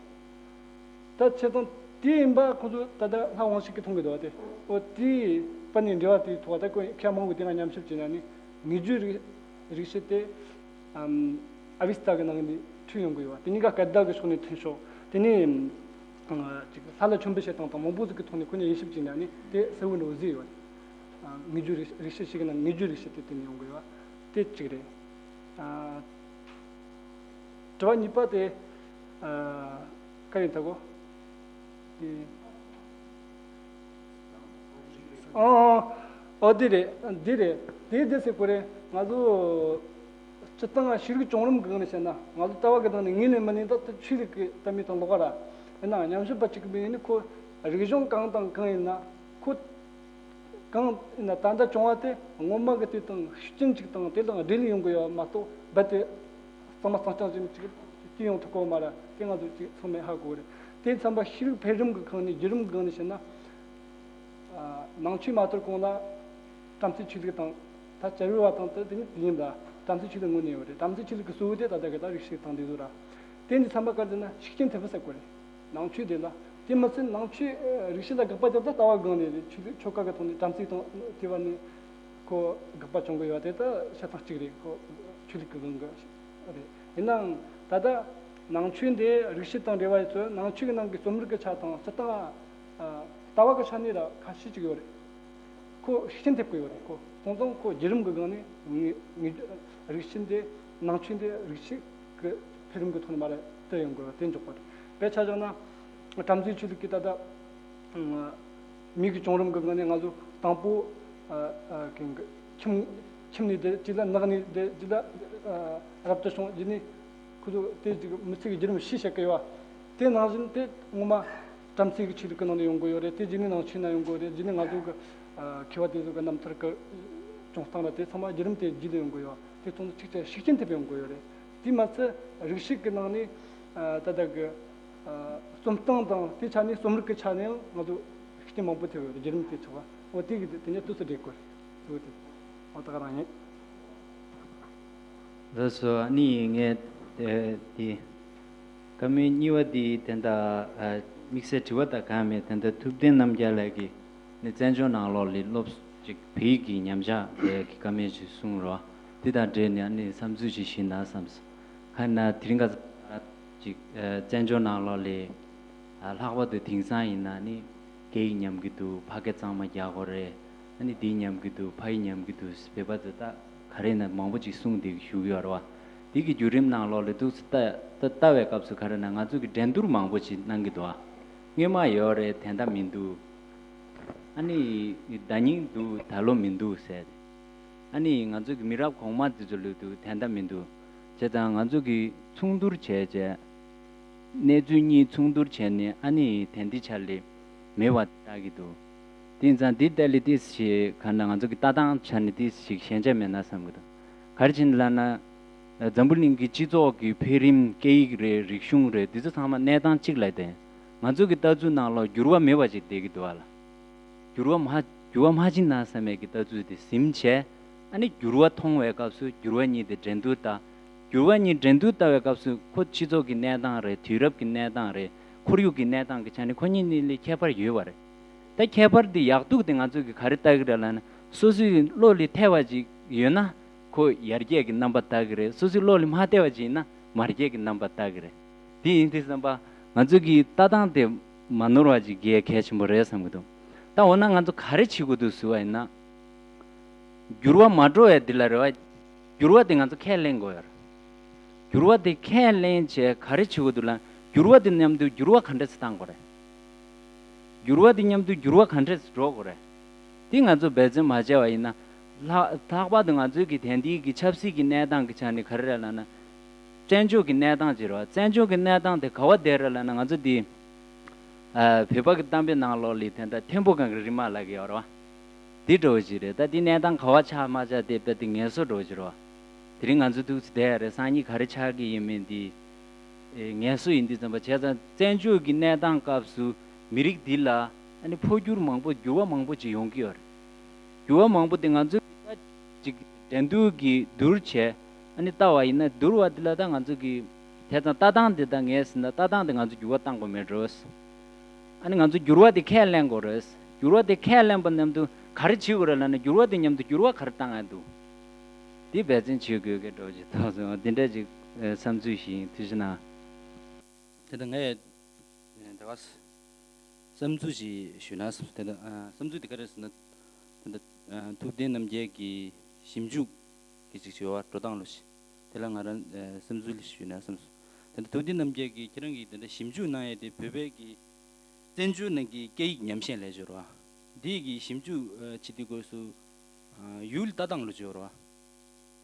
ད་བྱས་ཙང་དེ་ཡིན་པ་ཁོ་ཚོ་ད་ལྟ་ལྷ་དབང་ཕྱུག་གིས་མཐོང་གི་འདུག་བ་དེ། འོ་དེའི་བར་ནས་འབྲེལ་བ་དེའི་ཐོག་ད་ཁོ་ཁྱེད་མང་པོ་དེ་ན་མཉམ་ཞིབ་བྱས་ན་ནི་ངེས་བརྗོད་རིག་རིག་བྱེད་དེ། ཨམ། ཨ་བི་སི་ཏཱ་གི་ནང་ནས་འཁྲུལ་ཡོང་གི་ཡོད་བ། དེ་གཉིས་ཀ་སྐད་བརྡ་གི་ཕྱོགས་ནས་མཐུན་ཕྱོགས། དེ་ནས་ཨ་ཅིག་ལྷ་ལ་མཆོད་འབུལ་བྱེད་སྟངས་དང་མང་པོ་ཟིག་གི་ཐོག་ནས་ཁོ་གཉིས་དབྱེ་ཞིབ་བྱས་ན་ནི་དེ་གསལ་བོ་འགྲོ་ཟིག་ཡོད། ཨ། ངེས་བརྗོད་རིག་རིག་བྱེད་ཞིག་གི་ནང་ངེས་བརྗོད་རིག་བྱེད་དེ་དེ་ནས་ཡོང་གི་ཡོད་བ། དེ་གཅིག་རེད། ཨ། དྲི་བ་གཉིས་པ་དེ། ཨ། ག་རེ་ད་གོ། དེ། ཨོ། ཨོ་དེ་རེད། འདི་རེད། དེ་དེ་ཟེར་གོ་རེད། ང་ཚོ་སྤྱིར་བཏང་ཤེས་རིག་བྱུང་རིམ་གི་ངོས་ནས་བཤད་ན་ང་ཚོ་ལྟ་བ་གི་སྟེང་ནས་ངེས་ལེན་མི་ལེན་ད་ཆོས་ལུགས་ཀྱི་ལྟ་མི་དང་ལོགས་ཀ་ར། ཡིན་ནའང་ཉམས་ཞིབ་པ་གཅིག་གི་མིང་ནི་ཁོ་རིག་གཞུང་གང་དང་གང་ཡིན་ན་ཁོ། གང་ཡིན་ན་ད་ལྟ་བྱུང་བ་དེ་སྔོན་མ་གི་དུས་དང་ཤུགས་རྐྱེན་ཅིག་དང་དེ་དང་འབྲེལ་ཡོང་གི་ཡོད་མ་གཏོགས་རྦད་དེ་གཙང་མ་གཙང་རྐྱང་ཅིག་ཅིག་སྐྱེ་ཡོང་ཐུབ་ཀྱི་ཡོད་མ་རེད། དེ་ང་ཚོ་ཅིག་ཚང་མས་ཧ་གོ་གི་རེད། དེ་ཚན་པ་ཤེས་རིག་འཕེལ་རིམ་གྱི་སྒང་ནས་བརྒྱུད་རིམ་གྱི་སྒང་ནས་བཤད་ན། ཨ། ནང་ཆོས་མ་དར་གོང་ལ་བྲམ་ཟེའི་ཆོས་ལུགས་དང་། ད་བྱ་བའི་བར་དང་དེ་དེ་ནི་དེ་ཡིན་ད། བྲམ་ཟེའི་ཆོས་ལུགས་དངོས་གནས་ཡོད་རེད། བྲམ་ཟེའི་ཆོས་ལུགས་ཀྱི་གཙོ་བོ་དེ་ད་ལྟ་གི་ད་རིག་གཞུང་དང་དེ་ཚོ་ར། དེ་འདི་ཚན་པ་བཀར་ཟེར་ན་ཤུགས་རྐྱེན་ཐེབས་པ་ཟེར་དགོས་རེད། ནང་ཆོས་དེ་ལ། དེ་མ་ཟད་ནང་ཆོས་ཨ། རིག་གཞུང་ལ་དགག་པ་རྒྱབ་ད་ལྟ་བ་སྒང་ནས་རེད། ཆོས་ལུགས་ཆོ་ག་གི་ཐོག་ནས་བྲམ་ཟེ་དང་དེ་བ་ནས་ཁོ་དགག་པ་བྱུང་གི་ཡོད་པ་དེ་ད་བཤད་སྟངས་གཅིག་རེད། ཁོ་ཆོས་ལུགས་ཀྱི་སྒང་གི་རེད། ཡིན་ནའང་ད་ལྟ་ནང་ཆོས་འདི་རིག་གཞུང་དང་འབྲེལ་བ་ཡོད་ཚུལ། ནང་ཆོས་ཀྱི་ནང་གི་རྩོམ་རིག་གི་ཆ་དང་སྤྱིར་བཏང་ཨ། ལྟ་བ་གི་ཆ་ནས་ལ་ཁ་ཤས་ཅིག་ཡོད་རེད། ཁོ་ཤུགས་རྐྱེན་ཐེབས་ཀྱི་ཡོད་རེད། ཁོ་སོང་ཙང་ཁོ་བརྒྱུད་རིམ་གྱི་སྒང་ནས་ངེས་ངེས་རིག་གཞུང་འདི་ནང་ཆོས་འདི་རིག་གཞུང་གི་འཕེལ་རིམ་གྱི་ཐོག་ནས་མར་བསྡུ་ཡོང་དགོས་པ་དེ་འཇོག་པ་རེད། དཔེ་ཆ་བཞག་ན་བྲམ་ཟེའི་ཆོས་ལུགས་ཀྱི་ད་ལྟ་མིང་གི་བྱུང་རིམ་གྱི་སྒང་ནས་ང་ཚོ་དང་པོ་ཨ་ཨ་ཁྱིམ་ཁྱིམ་ནས་བསྡད། གཅིག་ལ་ནགས་ནས་བསྡད། གཅིག་ལ་ཨ་རབ་ཏུ་བྱུང་། རྗེས་ནས་ཁོ་ཚོ་དེ་ཅིག་མི་ཚེ་གི་བརྒྱུད་རིམ་ཞིག་བཤད་ཀྱི་ཡོད་པ། དེ་ནང་བཞིན་དེ་སྔོན་མ་བྲམ་ཟེ་གི་ཆོས་ལུགས་ཀྱི་ནང་ནས་ཡོང་གི་ཡོད་རེད། དེ་རྗེས་ནས་ནང་ཆོས་ནང་ཡོང་གི་ཡོད་རེད། རྗེས་ནས་ང་ཚོ་གི་ཨ་མཁས་པ་དེ་ཚོ་གི་རྣམ་ཐར་གི་བྱུང་སྟངས་ལ་དེ་ཚང་མ་བརྒྱུད་རིམ་དེ་རྗེས་ལ་ཡོང་གི་ཡོད་པ། དེ་ཚོ་ནི་གཅིག་ཅར་ཤུགས་རྐྱེན་ཐེབས་ཡོང་གི་ཡོད་རེད། དེ་མ་ཚད་རིག་གཞུང་གི་ནང་ནས་ཨ་ད་ལྟ་གི་ཨ་རྩོམ་སྟངས་དང་དེ་ཆ་ནས་རྩོམ་རིག་གི་ཆ་ནས་ཡང་ང་ཚོ་ཤུགས་རྐྱེན་མང་པོ་ཐེབས་ཡོད་རེད། བརྒྱུད་རིམ་དེ་ཚོ་བ། འོ་དེ་གི་དེ་ནས་དུས་སུ་འགྲིག་དགོས་རེད། འོ་དེ་འོ་ད་ག་རང་ཡིན། ལགས་སོ། ཨ་ནི་ངས་དེ་དེ་བཀའ་མོལ་གཉིས་པ་དེ་དེ་འདྲ་ཨ་དམིགས་བསལ་དྲི་བ་དང་གང་མེད། དེ་འདྲ་ཐུབ་བསྟན་རྣམ་རྒྱལ་ལགས་ཀྱིས་ནི་བཙན་བྱོལ་ནང་ལོགས་ལ་སློབ་ཅིག་བོད་ཡིག་གི་ཉམས་ཆག་ལས་ཀྱི་བཀའ་མོལ་ཅིག་གསུངས་རོགས། དེ་དང་འབྲེལ་ནས་ཨ་ནི་བསམ་ཚུལ་ཅིག་ཞུས་ན་བསམས། གང་ཡིན་ན་དེ་རིང་ཁ་སང་ཅིག་ཨ་བཙན་བྱོལ་ནང་ལོགས་ལ་ཨ་ལྷག་པར་དུ་དེང་སང་ཡིན་ན་ནི་སྐད་ཡིག་ཉམས་ཀྱི་འདུག་ཕ་སྐད་གཙང་མ་རྒྱག་དགོས་རེད། ཨ་ནི་འདི་ཉམས་ཀྱི་འདུག་ཕ་ཡིག་ཉམས་ཀྱི་འདུག་བོད་པ་ཚོ་ད་ག་རེ་ན་མང་པོ་ཅིག་གསུངས་བསྡད་ཞུ་གི་ཡོད་རེད་བ། འདི་གི་བརྒྱུད་རིམ་ནང་ལོགས་ལ་འདུག་སེ་ལྟ་ལྟ་ལྟ་བའི་སྐབས་སུ་ག་རེ་ན་ང་ཚོ་གི་འགྲན་བསྡུར་མང་པོ་ཅིག་གནང་གི་འདུག་ཨ། སྔོན་མ་ཡོད་རེད། ད་ལྟ་མི་འདུག་ཨ་ནི་ཟླ་ཉིན་འདུག་ད་ལོ་མི་འདུག་ཟེར། ཨ་ནི་ང་ཚོ་གི་མི་རབས་གོང་མ་འདི་ཚོ་ལུས་འདུག་ད་ལྟ་མི་འདུག་བྱས་ཙང་ང་ཚོ་གི་མཚུངས་བསྡུར་བྱས་བྱས། གནས་ཚུལ་གཉིས་མཚུངས་བསྡུར་བྱས་ནས་ཨ་ནི་དེ་འདི་ཆ་ལས་མེད་པ་ཆགས་ཀྱི་འདུག་དེ་ཙང་འདི་ལྟ་ལས་ཏིས་ཞིག་ག་ན་ང་ཚོ་གི་ལྟ་སྟངས་ཆ་ནས་ཏིས་ཞིག་ཞན་ཆ་མེད་ན་བསམ་གི་འདུག་ག་རེ་བྱས་ནས་ལབ་ན། འཛམ་བུ་གླིང་གི་སྤྱི་ཚོགས་ཀྱི་འཕེལ་རིམ། སྐད་ཡིག་རེད། རིག་གཞུང་རེད། འདི་ཚོ་ཚང་མ་གནས་སྟངས་གཅིག་ལ་བརྟེན། ང་ཚོ་གི་ལྟ་ཚུལ་ནང་ལོགས་འགྱུར་བ་མེད་པ་ཅིག་བསྡད་ཀྱི་འདུག་ཨ་ལ། འགྱུར་བ་མ་འགྱུར་བ་མ་ཕྱིན་ན་བསམ་པའི་གི་ལྟ་ཚུལ་དེ་ཟིན་བྱས། ཨ་ནི་འགྱུར་བ་མཐོང་བའི་སྐབས་སུ་འགྱུར་བ་གཉིས་དེ་འགྲན་བསྡུར་ལྟ། འགྱུར་བ་གཉིས་འགྲན་བསྡུར་ལྟ་བའི་སྐབས་སུ་ཁོ་སྤྱི་ཚོགས་ཀྱི་གནས་སྟངས་རེད། དུས་རབས་ཀྱི་གནས་སྟངས་རེད། ཁོར་ཡུག་གི་གནས་སྟངས་ཀྱི་ཆ་ནས་ཁོ་གཉིས་གཉིས་ལ་ཁྱད་པར་ཡོད་པ་རེད། ད་ཁྱད་པར་འདི་ཡག་སྡུག་དེ་ང་ཚོས་ཀྱི་ག་རེ་ལྟ་གི་རེད་ལབ་ན། སོ་སོའི་བློ་ལ་ཐེ་བ་ཅིག་ཡོད་ན་ཁོ་ཡར་རྒྱས་ཀྱི་རྣམ་པ་ལྟ་གི་རེད། སོ་སོའི་བློ་ལ་མ་ཐེ་བ་ཅིག་ཡིན་ན་མར་རྒྱས་ཀྱི་རྣམ་པ་ལྟ་གི་རེད། དེ་ཡིན་དུས་ཙམ་པ་ང་ཚོ་གི་ལྟ་སྟངས་དེ་མ་ནོར་བ་ཅིག་གལ་གལ་ཆེན་པོ་རེད་བསམ་གི་འདུག་ད་འོ་ན་ང་ཚོ་ག་རེ་བྱེད་དགོས་འདུག་ཟེར་བ་ཡིན་ན། འགྱུར་བ་མ་འགྲོ་བའི་འདི་ལ་རེ་བ། འགྱུར་བ་དེ་ང་ཚོ་ཁས་ལེན་དགོས་ཡོད་རེད། འགྱུར་བ་དེ་ཁས་ལེན་བྱས་ག་རེ་བྱེད་དགོས་འདུག་ལབ་ན། འགྱུར་བ་དེ་མཉམ་དུ་འགྱུར་བ་ག་འདྲས་སེ་བཏང་དགོས་རེད། འགྱུར་བ་དེ་མཉམ་དུ་འགྱུར་བ་ག་འདྲས་སེ་འགྲོ་དགོས་རེད། དེ་ང་ཚོ་འབད་བརྩོན་མ་བྱས་པ་ཡིན་ན། ལྷག་ལྷག་པར་དུ་ང་ཚོའི་གི་དེང་དུས་ཀྱི་ཆབ་སྲིད་ཀྱི་གནས་སྟངས་ཀྱི་ཆ་ནས་ག་རེ་རེད་ལབ་ན། བཙན་བྱོལ་གྱི་གནས་སྟངས་ཅིག་རེད་བ། བཙན་བྱོལ་གྱི་གནས་སྟངས་དེ་ག་བ་བསྡད་རེད་ལབ་ན། ང་ཚོ་འདི་ཨ་བོད་པ་གི་གཏམ་དཔེ་ནང་ལོགས་ལ་དེ་འདྲ་ཐེམ་པོ་སྒང་གི་རི་མ་ལབ་ཀྱི་ཡོད་རེད་བ། དེ་འདྲ་བོ་ཅིག་རེད། ད་དེ་གནས་སྟངས་ག་བ་ཆགས་མ་ཆགས་དེ་དཔེ་དེ་ངལ་གསོ་འདྲ་བོ་ཅིག་རེད་བ། དེ་རིང་ང་ཚོ་འདུག་སེ་བསྡད་ཡ་རེད། སང་ཉིན་ག་རེ་ཆགས་ཀྱི་ཡིན་མིན་དེ་ཨེ་ངལ་གསོ་ཡིན་དུས་ཙམ་པ། བྱས་ཙང་བཙན་བྱོལ་གྱི་གནས་སྟངས་སྐབས་སུ་མི་རིགས་འདི་ལ་ཨ་ནི་འཕོ་འགྱུར་མང་པོ། འགྱུར་བ་མང་པོ་ཅིག་ཡོང་གི་ཡོད་རེད། འགྱུར་བ་མང་པོ་དེ་ང་ཚོས་ཅིག་འགྲན་བསྡུར་གྱི་བསྡུར་བྱས་ཨ་ནི་ལྟ་བ་ཡིན་ན། བསྡུར་བ་འདི་ལ་ད་ང་ཚོ་གི་བྱས་ཙང་ལྟ་སྟངས་འདི་ད་ངས་ཟེར་ན་ལྟ་སྟངས་འདི་ང་ཚོ་འགྱུར་བ་གཏང་དགོས་མེད་འགྲོ། ཨ་ནི་ང་ཚོ་འགྱུར་བ་དེ་ཁས་ལེན་དགོས་རེད། འགྱུར་བ་དེ་ཁས་ལེན་པ་མཉམ་དུ་ག་རེ་བྱེད་དགོས་རེད་ལབ་ན། འགྱུར་བ་དེ་མཉམ་དུ་འགྱུར་བ་ག་རེ་བཏང་ཡ་འདུག་དེ་འབད་བརྩོན་བྱེད་དགོས་ཀྱི་འགྲོ་ཅིག་ཐོག་སོང་། འདི་འདྲ་ཅིག་བསམ་ཚུལ་ཞིག་ཐུགས་རྗེ་གནང་། དེ་ལྟ་ངས་ད་ག་བསམ་ཚུལ་ཞིག་ཞུས་ན། དེ་ལྟ་བསམ་ཚུལ་དེ་ག་རེ་ཟེར་ན། དེ་ལྟ་ཐུབ་བསྟན་རྣམ་རྒྱལ་གྱི་ཞིབ་འཇུག་གི་ཅིག་བྱས་པ་འགྲོ་སྟངས་ལོ་ཞིག་དེ་ལ་ང་རང་བསམ་ཚུལ་ཞིག་ཞུས་ན་བསམ་སོང་། དེ་ལྟ་ཐུབ་བསྟན་རྣམ་རྒྱལ་གྱིས་ཁྱེད་རང་གིས་དེ་ལྟ་ཞིབ་འཇུག་གནང་ཡས་དེ་བོད་པའི་གི་བཙན་བྱོལ་ནང་གི་སྐད་ཡིག་ཉམས་ཞན་ལས་སྦྱོར་བ། འདི་གི་ཞིབ་འཇུག་ཨ་བྱེད་དུས་སྐབས་སུ་ཨ་ཡུལ་ལྟ་སྟངས་ལོ་སྦྱོར་བ།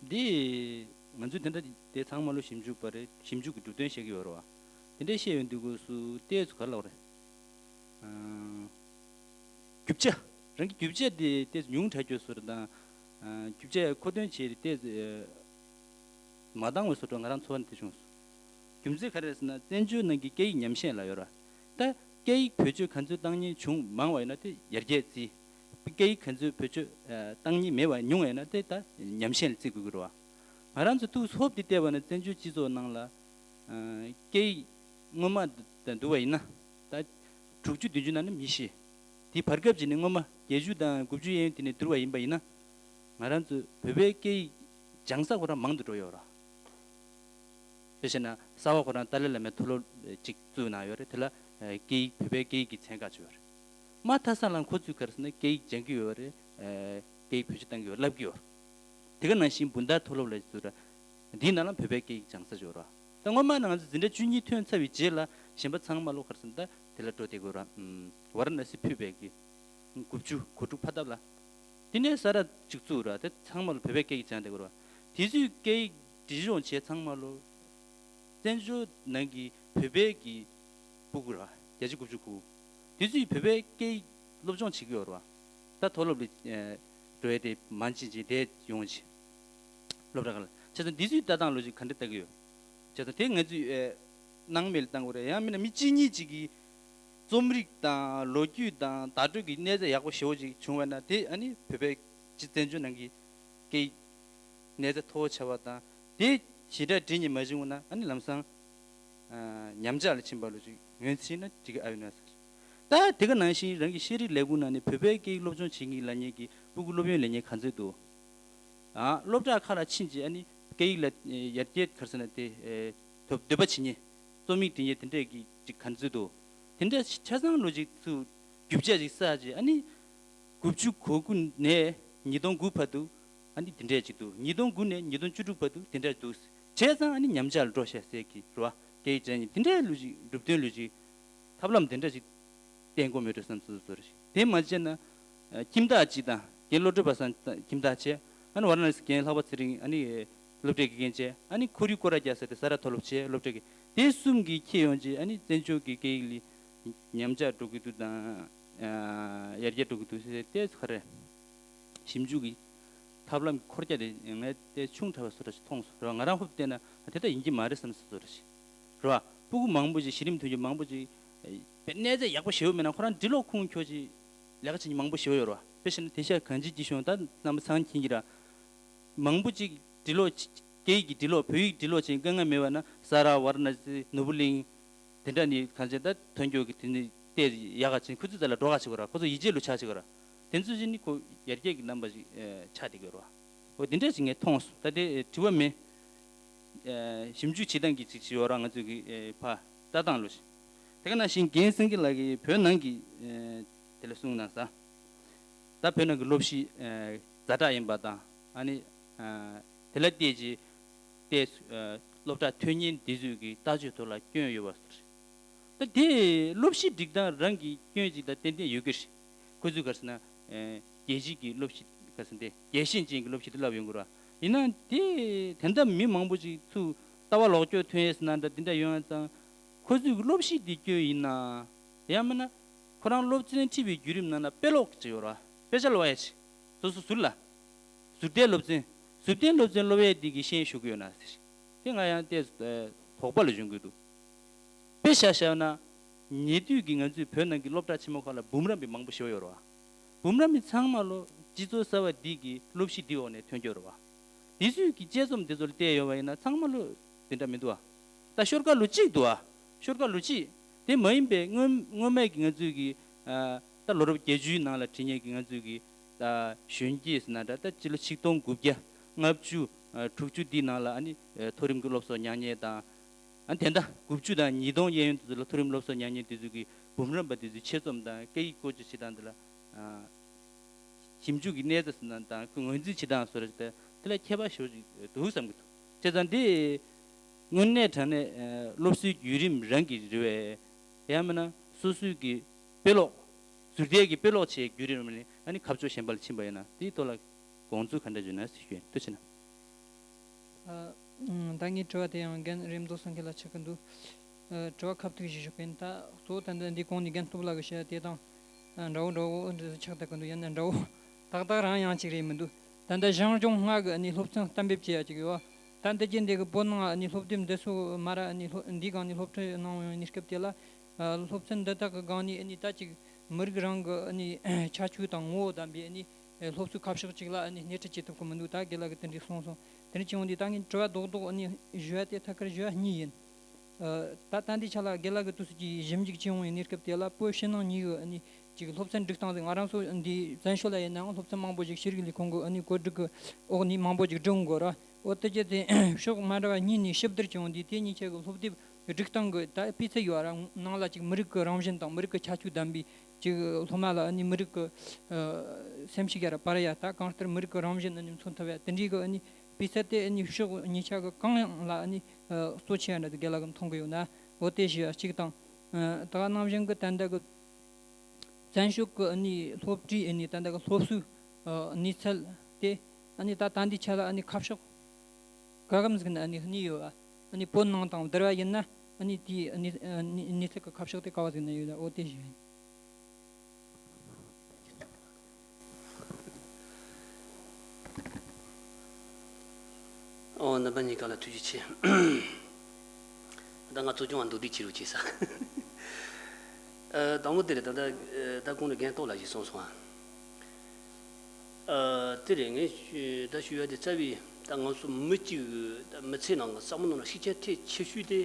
འདི་ང་ཚོས་དེ་འདྲ་དེ་ཚང་མ་ལོ་ཞིབ་འཇུག་པ་རེད། ཞིབ་འཇུག་གི་གྲུབ་དོན་བཤད་ཀྱི་ཡོད་རེད་བ། དེ་འདྲ་བཤད་ཡོང་དུས་སྐབས་སུ་ཏོག་ཙམ་ག་རེ་ལབ་དགོས་རེད། ཨ་རྒྱུ་ཆ། རང་གི་རྒྱུ་ཆ་དེ་ཏོག་ཙམ་ཉུང་དྲགས་ཀྱི་བཟོ་འདྲ་དང་། ཨ། རྒྱུ་ཆ་མཁོ་འདོན་བྱས་ཏེ་ཏོག་ཙམ་མ་འདང་བའི་བཟོ་འདྲ་ང་རང་ཚོར་བ་ནི་དེ་བྱུང་སོང་། རྒྱུ་མཚན་ག་རེ་རེད་ཟེར་ན། བཙན་བྱོལ་ནང་གི་སྐད་ཡིག་ཉམས་ཞན་ལབ་ཡོད་རེད། ད་སྐད་ཡིག་བེད་སྤྱོད་ག་ཚོད་བཏང་མཁན་བྱུང་མང་བ་ཡིན་ན་དེ་ཡར་རྒྱས་བརྩི། སྐད་ཡིག་ག་ཚོད་བེད་སྤྱོད་ཨ་བཏང་མཁན་མེད་པ་ཉུང་བ་ཡིན་ན་དེ་ད་ཉམས་ཞན་ལ་བརྩི་དགོས་ཀྱི་རེད་བ། ང་རང་ཚོ་ཐུགས་ཧོབ་སྟེ་བལྟས་པ་ན་བཙན་བྱོལ་སྤྱི་ཚོགས་ནང་ལ་ཨ་སྐད་ཡིག་སྔོན་མ་དང་བསྡུར་བ་ཡིན་ན། ད་དྲུག་ཅུ་བདུན་ཅུ་ནང་ནི་མི་ཤེས། དེ་བར་སྐབས་ཅིག་ནས་སྔོན་མ་བརྒྱད་ཅུ་དང་དགུ་བཅུ་གཡས་གཡོན་དེ་ནས་བསྡུར་བ་ཡིན་པ་ཡིན་ན། ང་རང་ཚོ་བོད་པའི་སྐད་ཡིག་སྦྱང་ས་ཁོ་རང་མང་དུ་འགྲོ་ཡོད་རེད། དཔེ་བཤད་ན་གསར་པ་ཁོ་རང་ཏཱ་ལའི་བླ་མའི་མཐོ་སློབ་ཅིག་བཙུགས་གནང་ཡོད་རེད། དེ་ལ་ཨ་སྐད་ཡིག་བོད་པའི་སྐད་ཡིག་གི་ཚན་ཁག་ཅིག་ཡོད་རེད། མ་མཐའ་ས་ལ་ཁོ་ཚོས་ག་རེ་ཟེར་ན་སྐད་ཡིག་སྦྱང་གི་ཡོད་རེད། ཨ་སྐད་ཡིག་བེད་སྤྱོད་གཏང་གི་ཡོད་བསླབ་ཀྱི་ཡོད་རེད། དེ་ག་ནང་བཞིན་སྦུག་ན་མཐོ་སློབ་ལ་བཙུགས་ར། འདིའི་ནང་ལ་བོད་པའི་སྐད་ཡིག་སྦྱང་ས་ཅིག་ཡོད་རེད། ད་སྔོན་མ་ནང་ང་ཚོ་འཛིན་གྲྭ་བཅུ་གཉིས་ཐོན་ཚར་བའི་རྗེས་ལ་གཞན་པ་ཚང་མ་ལོ་ག་རེ་ཟེར་ན་ད་དེ་ལ་འགྲོ་བསྡད་དགོས་ར། ཨམ། ཝཱ་ར་ཎ་སི་ཕུད་པའི་གི་དགུ་བཅུ་གོ་དྲུག་ཕ་ཐབ་ལ། དེ་ནས་ས་ར་ཅིག་བཙུགས་ར། དེ་ཚང་མ་ལ་བོད་པའི་སྐད་ཡིག་སྦྱང་བསྡད་དགོས་ར། དེ་ཚོའི་སྐད་ཡིག་སྒྲིག་སྦྱོང་བྱས་ཚང་མ་ལོ། བཙན་བྱོལ་ནང་གི་བོད་པའི་གི་ཕྲུ་གུ་ར། བརྒྱ་ཆ་དགུ་བཅུ་གོ་དགུ། དེ་ཚོས་བོད་པའི་སྐད་ཡིག་སློབ་སྦྱོང་བྱེད་ཀྱི་ཡོད་རེད་བ། ད་མཐོ་སློབ་ལ་ཨེ་འགྲོ་ཡས་དེ་མང་ཆེ་ཆེ་དེ་ཡོང་ཆེ། སློབ་གྲྭ་ཁག་ལ། བྱས་ཙང་འདི་ཚོའི་ལྟ་སྟངས་ལོ་རྒྱུས་ག་འདྲ་ལྟ་གི་ཡོད། བྱས་ཙང་དེ་ང་ཚོས་ཨེ་སྣང་མེད་ལ་བཏང་དགོས་རེད། ཡང་མིན་ན་མི་གཅིག་གཉིས་གཅིག་གིས་རྩོམ་རིག་དང་ལོ་རྒྱུས་དང་བརྡ་སྤྲོད་ཀྱི་གནས་ཚད་ཡག་པོ་ཞེ་པོ་ཅིག་བྱུང་བ་ན། དེ་ཨ་ནི་བོད་པའི་སྤྱི་བཙན་བྱོལ་ནང་གི་སྐད་ཡིག་གནས་ཚད་མཐོ་བོ་ཆགས་པ་དང་། དེ་ཞེ་དྲག་འབྲི་སྙིང་མ་བྱུང་ན་ཨ་ནི་ལམ་སང་ཨ་ཉམས་ཆག་ལ་ཕྱིན་པ་ལོ་ཅིག་ངོས་འཛིན་བྱས་ན་འགྲིག་གི་ཨ་ཡོད་ན་ཟེར། ད་དེ་ག་ནང་བཞིན་རང་གི་ཤེས་རིག་ལས་ཁུངས་ནང་ནས་བོད་པའི་སྐད་ཡིག་སློབ་སྦྱོང་བྱེད་མཁན་ལབ་མཁན་གྱི་ཕྲུ་གུ་སློབ་ཡོན་ལེན་མཁན་ག་ཚོད་འདུག། ཨ། སློབ་གྲྭ་ཁག་ལ་ཕྱིན་རྗེས་ཨ་ནི་སྐད་ཡིག་ལ་ཡར་རྒྱས་ག་རེ་ཟེར་ན་དེ་ཐོབ་འདོད་པ་བྱེད་མཁན། རྩོམ་ཡིག་འབྲི་མཁན་དེ་འདྲས་ཀྱི་ཅིག་ག་ཚོད་འདུག། དེ་འདྲ་ཆ་ཚང་ལོ་ཅིག་ཚུར་རྒྱུ་ཆ་ཅིག་བསགས་རྗེས་ཨ་ནི་དགུ་བཅུ་གོ་དགུ་ནས་ཉིས་སྟོང་དགུ་བར་དུ་ཨ་ནི་དེ་འདྲས་ཅིག་འདུག། ཉིས་སྟོང་དགུ་ནས་ཉིས་སྟོང་བཅུ་དྲུག་བར་དུ་དེ་འདྲས་འདུག། བྱས་ཙང་ཨ་ནི་ཉམས་ཆག་ལ་འགྲོ་ཤག་ཟེར་གྱི་རེད་བ། སྐད་ཡིག་སྦྱང་མཁན་དེ་འདྲས་ལོ་ཅིག་གྲུབ་དོན་ལོ་ཅིག་ཐབས་ལམ་དེ་འདྲ་ཞིག་བསྟེན་དགོས་མེད་འགྲོ་བསམ་སོ་སོར། དེ་མ་བྱས་ན་ཨ་ཁྱིམ་བདག་ཅིག་དང་རྒན་སློབ་གྲྭ་པ་སང་ཁྱིམ་བདག་བྱས། ཨ་ནི་ཝཱ་ར་ཎ་སི་རྒན་ལྷག་པ་ཚེ་རིང་ཨ་ནི་སློབ་གྲྭའི་དགེ་རྒན་བྱས། ཨ་ནི་ཁོར་ཡུག་སྐོར་ར་རྒྱག་ས་དེ་ས་རཱ་མཐོ་སློབ་བྱས། སློབ་གྲྭའི་དགེ། དེ་གསུམ་གྱིས་ཁྱེར་ཡོང་རྗེས་ཨ་ནི་བཙན་བྱོལ་གྱི་སྐད་ཡིག་ལ་ཉམས་ཆག་འགྲོ་གི་འདུག་དང་། ཨ་ཡར་རྒྱས་འགྲོ་གི་འདུག་ཟེར་དེ་ག་རེ། ཞིབ་འཇུག་གི་ཐབས་ལམ་འཁོར་རྒྱ་དེ་ངས་དེ་ཆུང་དྲགས་པ་བཟོ་འདྲ་ཞིག་མཐོང་སོང་རེད་བ། ང་རང་ཧུབ་བལྟས་ན་དེ་ལྟར་ཡིན་གྱི་མ་རེད་བསམ་སོང་རེད་བ། ཕྲུ་གུ་མང་པོ་ཅིག་གཞི་རིམ་ཐོན་རྒྱུ་མང་པོ་ཅིག་དཔེ་གནས་ཚད་ཡག་པོ་ཞེ་པོ་མེད་ན་ཁོ་རང་འབྲི་ཀློག་ཁུངས་འཁྱོལ་ཅིག་ལས་ཀ་བྱེད་མཁན་མང་པོ་ཞེ་པོ་ཡོད་རེད་བ། དཔེ་བཤད་ན་དེང་སང་གང་ཅིའི་སྤྱི་གཞུང་ད་རྣམ་པ་ཚང་མཁྱེན་གྱི་རེད། མང་པོ་ཅིག་འབྲི་ཀློག་སྐད་ཡིག་གི་འབྲི་ཀློག་བོད་ཡིག་འབྲི་ཀློག་བྱེད་དཀའ་ངལ་མེད་པ་ན་ས་རཱ་ཝཱ་ར་ཎ་སི་ནོར་བུ་གླིང་། དེ་འདྲ་ནི་གང་ཅི་ད་ཐོན་སྐྱོད་ཀྱི་དེ་ནི་བལྟས་ཡག་ག་ཅིག་ཁོ་ཚོ་དེ་ལ་འགྲོ་ག་ཅིག་གོ་ར། ཁོ་ཚོ་ཡིད་ཆེས་ལུ་ཆགས་ཅིག་གོ་ར། དེ་ཚོ་ཅིག་ནི་ཁོ་ཡར་རྒྱས་ཀྱི་རྣམ་པ་ཅིག་ཨེ་ཆགས་བསྡད་ཀྱི་ཡོད་རེད་བ། འོ་དེ་འདྲ་ཅིག་ངས་མཐོང་སོང་། ད་དེ་ཨེ་དྲི་བ་མེད། ཨེ་ཞིབ་འཇུག་བྱེད་སྟངས་ཀྱི་ཅིག་ཅིག་ཡོད་ར། ང་ཚོ་གི་ཨེ་ཕ་ལྟ་སྟངས་ལོ་ཞིག། དེ་ག་ནང་བཞིན་རྒན་སེང་གེ་ལགས་ཀྱིས་བོད་ནང་གི་ཨེ་དེ་ལ་གསུངས་གནང་ས། ད་བོད་ནང་གི་སློབ་གཞི་ཨེ་ཛ་དྲག་ཡིན་པ་དང་། ཨ་ནི་ཨེ་དེ་ལ་བལྟས་རྗེས་ཏེ་ཨ་སློབ་གྲྭ་ཐོན་མཁན་འདི་ཚོས་ཀྱི་ལྟག་ཆོད་ཐོག་ལ་སྐྱོན་ཡོད་པ་ཟེར། ད་དེ་སློབ་གཞི་སྒྲིག་སྟངས་རང་གི་སྐྱོན་ཅིག་ད་ཏན་ཏན་ཡོད་ཀྱི་རེད། ཁོ་ཚོས་ག་རེ་ཟེར་ན་ཨེ་རྒྱལ་སྤྱིའི་གི་སློབ་གཞི་ག་རེ་ཟེར་ན་དེ་རྒྱལ་ཞེན་ཅན་གྱི་སློབ་གཞི་དེ་བསླབ་ཡོང་གི་རེད་བ། ཡིན་ནའང་དེ་དེ་འདྲ་མི་མང་པོ་ཅིག་ཚུར་ལྟ་བ་ལོག་སྤྱོད་ཐོན་ཡས་ཟེར་ན་འདྲ་དེ་འདྲ་ཡོང་ཡ་ཙང་། ཁོ་ཚོས་གི་སློབ་གཞི་འདི་སྐྱོན་ཡིན་ན། ཡང་མིན་ན་ཁོ་རང་སློབ་ཚན་ཁྲིད་པའི་བརྒྱུད་རིམ་ནང་ན་དཔེ་ཀློག་ཅིག་ཡོད་རེད་བ། དཔེ་ཆ་ཀློག་ཡ་ཅིག་སོ་སོ་ཟུར་ལ། ཟུར་ལྟའི་སློབ་ཚན། ཟུར་ལྟའི་སློབ་ཚན་སློབ་ཡས་འདི་གི་ཤན་ཞུགས་ཀྱི་ཡོད་ན་ཟེར། དེ་ང་ཡང་ཏོག་ཙམ་དོགས་པ་ལ་བྱུང་གི་འདུག། དཔེ་བཞག་བཞག་ན། ཉེ་དུས་ཀྱི་ང་ཚོའི་བོད་ནང་གི་སློབ་གྲྭ་ཆེན་མོ་ཁག་ལ་འབུམ་རམས་པའི་མང་པོ་ཞེ་པོ་ཡོད་རེད་བ། འབུམ་རམས་པའི་ཚང་མ་ལོ་སྤྱི་ཚོགས་གསར་བ་འདི་གི་སློབ་གཞི་འདི་འོག་ནས་ཐོན་རྒྱུ་རེད་བ། འདི་ཚོས་ཀྱི་དཔྱད་རྩོམ་འདི་ཚོ་ལ་བལྟས་ཡོང་བ་ཡིན་ན་ཚང་མ་ལོ་དེ་འདྲ་མི་འདུག་བ། ད་ཤོ་ལོ་ཀ་ལོ་གཅིག་འདུག་བ། ཤོ་ལོ་ཀ་ལོ་གཅིག། དེ་མ་ཡིན་པའི་སྔོན་སྔོན་མའི་གི་ང་ཚོའི་གི་ཨ་ད་ལོ་རབས་བརྒྱད་ཅུའི་ནང་ལ་བྲིས་མཁན་གི་ང་ཚོའི་གི་ད་གཞོན་སྐྱེས་ཟེར་ན་འདྲ། ད་སྤྱི་ལོ་ཆིག་སྟོང་དགུ་བརྒྱ་ལྔ་བཅུ་ཨ་དྲུག་ཅུ་འདིའི་ནང་ལ་ཨ་ནི་ཨ་མཐོ་རིམ་གི་སློབ་གསོ་མྱངས་མཁན་དང་། ཨ་དེ་འདྲ་དགུ་བཅུ་དང་ཉིས་སྟོང་གཡས་གཡོན་དེ་ཚོ་ལ་མཐོ་རིམ་སློབ་གསོ་མྱངས་མཁན་དེ་ཚོ་གི་འབུམ་རམས་པ་དེ་ཚོའི་དཔྱད་རྩོམ་དང་སྐད་ཡིག་བཀོལ་སྤྱོད་བྱེད་སྟངས་དེ་ལ་ཨ་ཞིབ་འཇུག་གི་གནས་ཚད་ཟེར་ན་དང་ཁོས་ངོས་འཛིན་བྱེད་སྟངས་བཟོ་འདྲ་ཞིག་དང་དེ་ལ་ཁྱད་པར་ཞེ་པོ་ཅིག་འདུག་བསམ་གྱི་འདུག། བྱས་ཙང་འདི་དངོས་གནས་དྲང་གནས་ཨ་སློབ་གསོའི་བརྒྱུད་རིམ་རང་གི་རེད་པས། ཡང་མིན་ན་སོ་སོའི་གི་དཔེ་ཀློག། ཟུར་བལྟས་ཀྱི་དཔེ་ཀློག་བྱེད་བརྒྱུད་རིམ་ནས་ཨ་ནི་ཁ་ཕྱོགས་གཞན་པ་ལ་ཕྱིན་པ་ཡིན་ན་དེའི་ཐོག་ལ་དགོངས་ཚུལ་ག་འདྲ་བརྗོད་ན་ཟེར་ཞུ་ཡིན། ཐུགས་རྗེ་གནང་། ཨ། ད་ངའི་དྲི་བ་དེ་ཡང་རྒན་རེམ་མདོ་སེང་གེ་ལ་ཆགས་ཀྱི་འདུག། ཨ། དྲི་བ་ཁ་ཐུག་ཞིག་ཞུ་གི་ཡིན། ད་གཙོ་བོ་ད་ལྟ་འདི་གོང་ནས་རྒན་སྟོབས་ལགས་ཀྱིས་བཤད་དེ་དང་། འདྲ་བོ་འདྲ་བོ་འདི་ཆགས་བསྡད་ཀྱི་འདུག་ཡིན་ན་འདྲ་བོ་ཏག་ཏག་རང་ཡང་གཅིག་རེད་མི་འདུག་ད་ལྟ་ཞང་ཞུང་ལྔ་གི་ཨ་ནི་སློབ་ཚན་གཏན་འབེབས་བྱེད་ཡ་ཅིག་ཡོད། ད་འདི་རྗེས་འདི་གི་བོད་ནང་ཨ་ནི་སློབ་དེབ་འདི་ཚོ་མ་ར་ཨ་ནི་སློབ་འདིའི་སྒང་ནས་སློབ་ཁྲིད་གནང་ཡོང་ཡོད་ནི་སྐབས་དེ་ལ། ཨ། སློབ་ཚན་འདི་དག་གི་སྒང་ནས་ཨ་ནི་ད་ཅིག་མི་རིགས་རང་གི་ཨ་ནི་ཁྱད་ཆོས་དང་ངོ་བོ་ལྡན་པའི་ཨ་ནི་སློབ་གསོའི་ཁ་ཕྱོགས་ཅིག་ལ་ཨ་ནི་སྣེ་ཁྲིད་བྱེད་ཐུབ་ཀྱི་མི་འདུག་ད་རྒན་ལགས་ཀྱིས་དེ་འདྲའི་གསུངས་སོང་། དེ་འདྲ་བྱུང་དུས་ད་ངས་དྲི་བ་རྡོག་རྡོག་ཨ་ནི་ཞུ་ཡ་དེ་ཐད་ཀར་ཞུ་ཡ་གཉིས་ཡིན། ཨ། ད་ད་འདི་ཆ་ལ་རྒན་ལགས་ཀྱིས་དུས་ཚོད་ཀྱི་ཞིབ་འཇུག་བྱེད་ཡོང་བའི་གནས་སྐབས་དེ་ལ་བོད་ཕྱི་ནང་གཉིས་ཀྱི་ཨ་ནི་ཅིག་སློབ་ཚན་སྒྲིག་སྟངས་དེ་ང་རང་ཚོ་འདི་བཙན་བྱོལ་ལ་ཡིན་ནའང་སློབ་ཚན་མང་པོ་ཞིག་ཤེས་རིག་ལས་ཁུངས་ཀྱི་ཨ་ནི་བཀོད་སྒྲིག་གི་འོག་ནས་མང་པོ་ཞིག་སྒྲིག་ཡོང་གི་ར། འོ་དེ་རྗེས་དེ་ཕྱོགས་མ་འདྲ་བ་གཉིས་ནས་ཞིབ་བསྡུར་བྱུང་དུས་དེ་གཉིས་ཆ་གི་སློབ་དེབ་སྒྲིག་སྟངས་ཀྱི་ད་སྤུས་ཚད་ཡོད་ར། ནང་ལ་ཅིག་མི་རིགས་ཀྱི་རང་བཞིན་དང་མི་རིགས་ཀྱི་ཁྱད་ཆོས་ལྡན་པའི་ཅིག་སློབ་མ་ལ་ཨ་ནི་མི་རིགས་ཀྱི་ཨ་སེམས་ཤུགས་ཡར་སྤར་ཡ། ད་གང་ལྟར་མི་རིགས་ཀྱི་རང་བཞིན་ཨ་ནི་མཚོན་ཐུབ་ཡ་དེ་འདྲའི་གི་ཨ་ནི་སྤུས་ཚད་དེ་ཨ་ནི་ཕྱོགས་གཉིས་ཆ་གི་གང་ཡང་ལ་ཨ་ནི་ཨ་གཙོ་ཆེ་ཡ་འདྲ་དེ་རྒན་ལགས་ཀྱིས་མཐོང་གི་ཡོད་ན། འོ་དེ་ཞུ་ཡ་གཅིག་དང་། ཨ་ད་ག་ནང་བཞིན་གི་ད་ལྟ་གི་བཙན་བྱོལ་གྱི་ཨ་ནི་སློབ་གྲྭའི་ཨ་ནི་ད་ལྟ་གི་སློབ་གསོའི་ཨ་གནས་ཚད་དེ་ཨ་ནི་ད་ད་འདི་ཆ་ལ་ཨ་ནི་ཁ་ཕྱོགས་ག་གམ་ཟིག་ནས་ཨ་ནི་གནས་ཡོད་པ། ཨ་ནི་བོད་ནང་དང་བསྡུར་བ་ཡིན་ན་ཨ་ནི་དེའི་ཨ་ནི་ཨ་ནི་གནས་ཚད་ཀྱི་ཁ་ཕྱོགས་དེ་ག་བ་ཟིག་ནས་ཡོད་ད། འོ་དེ་ཞུ་ཡིན། ཨོ། རྣམ་པ་གཉིས་ཀ་ལ་ཐུགས་རྗེ་ཆེ། ད་ང་ཚོ་ཅུང་བ་མདོར་བསྡུས་བྱེད་རོགས་བྱེད་ས། ཨ། དང་པོ་དེ་རེད། ད་ལྟ་ཨ་ད་གོང་ནས་རྒན་སྟོབས་ལགས་ཀྱིས་གསུངས་སོང་ཨ། ཨ། དེ་རེད། ངས་ཞུ་ད་ཞུ་ཡ་དེ་རྩ་བའི་ད་ང་ཚོ་མི་གཅིག་གི་ད་མི་ཚེ་ནང་གི་བསམ་བློ་ནང་ཤུགས་རྐྱེན་ཐེབས་ཆེ་ཤོས་དེ།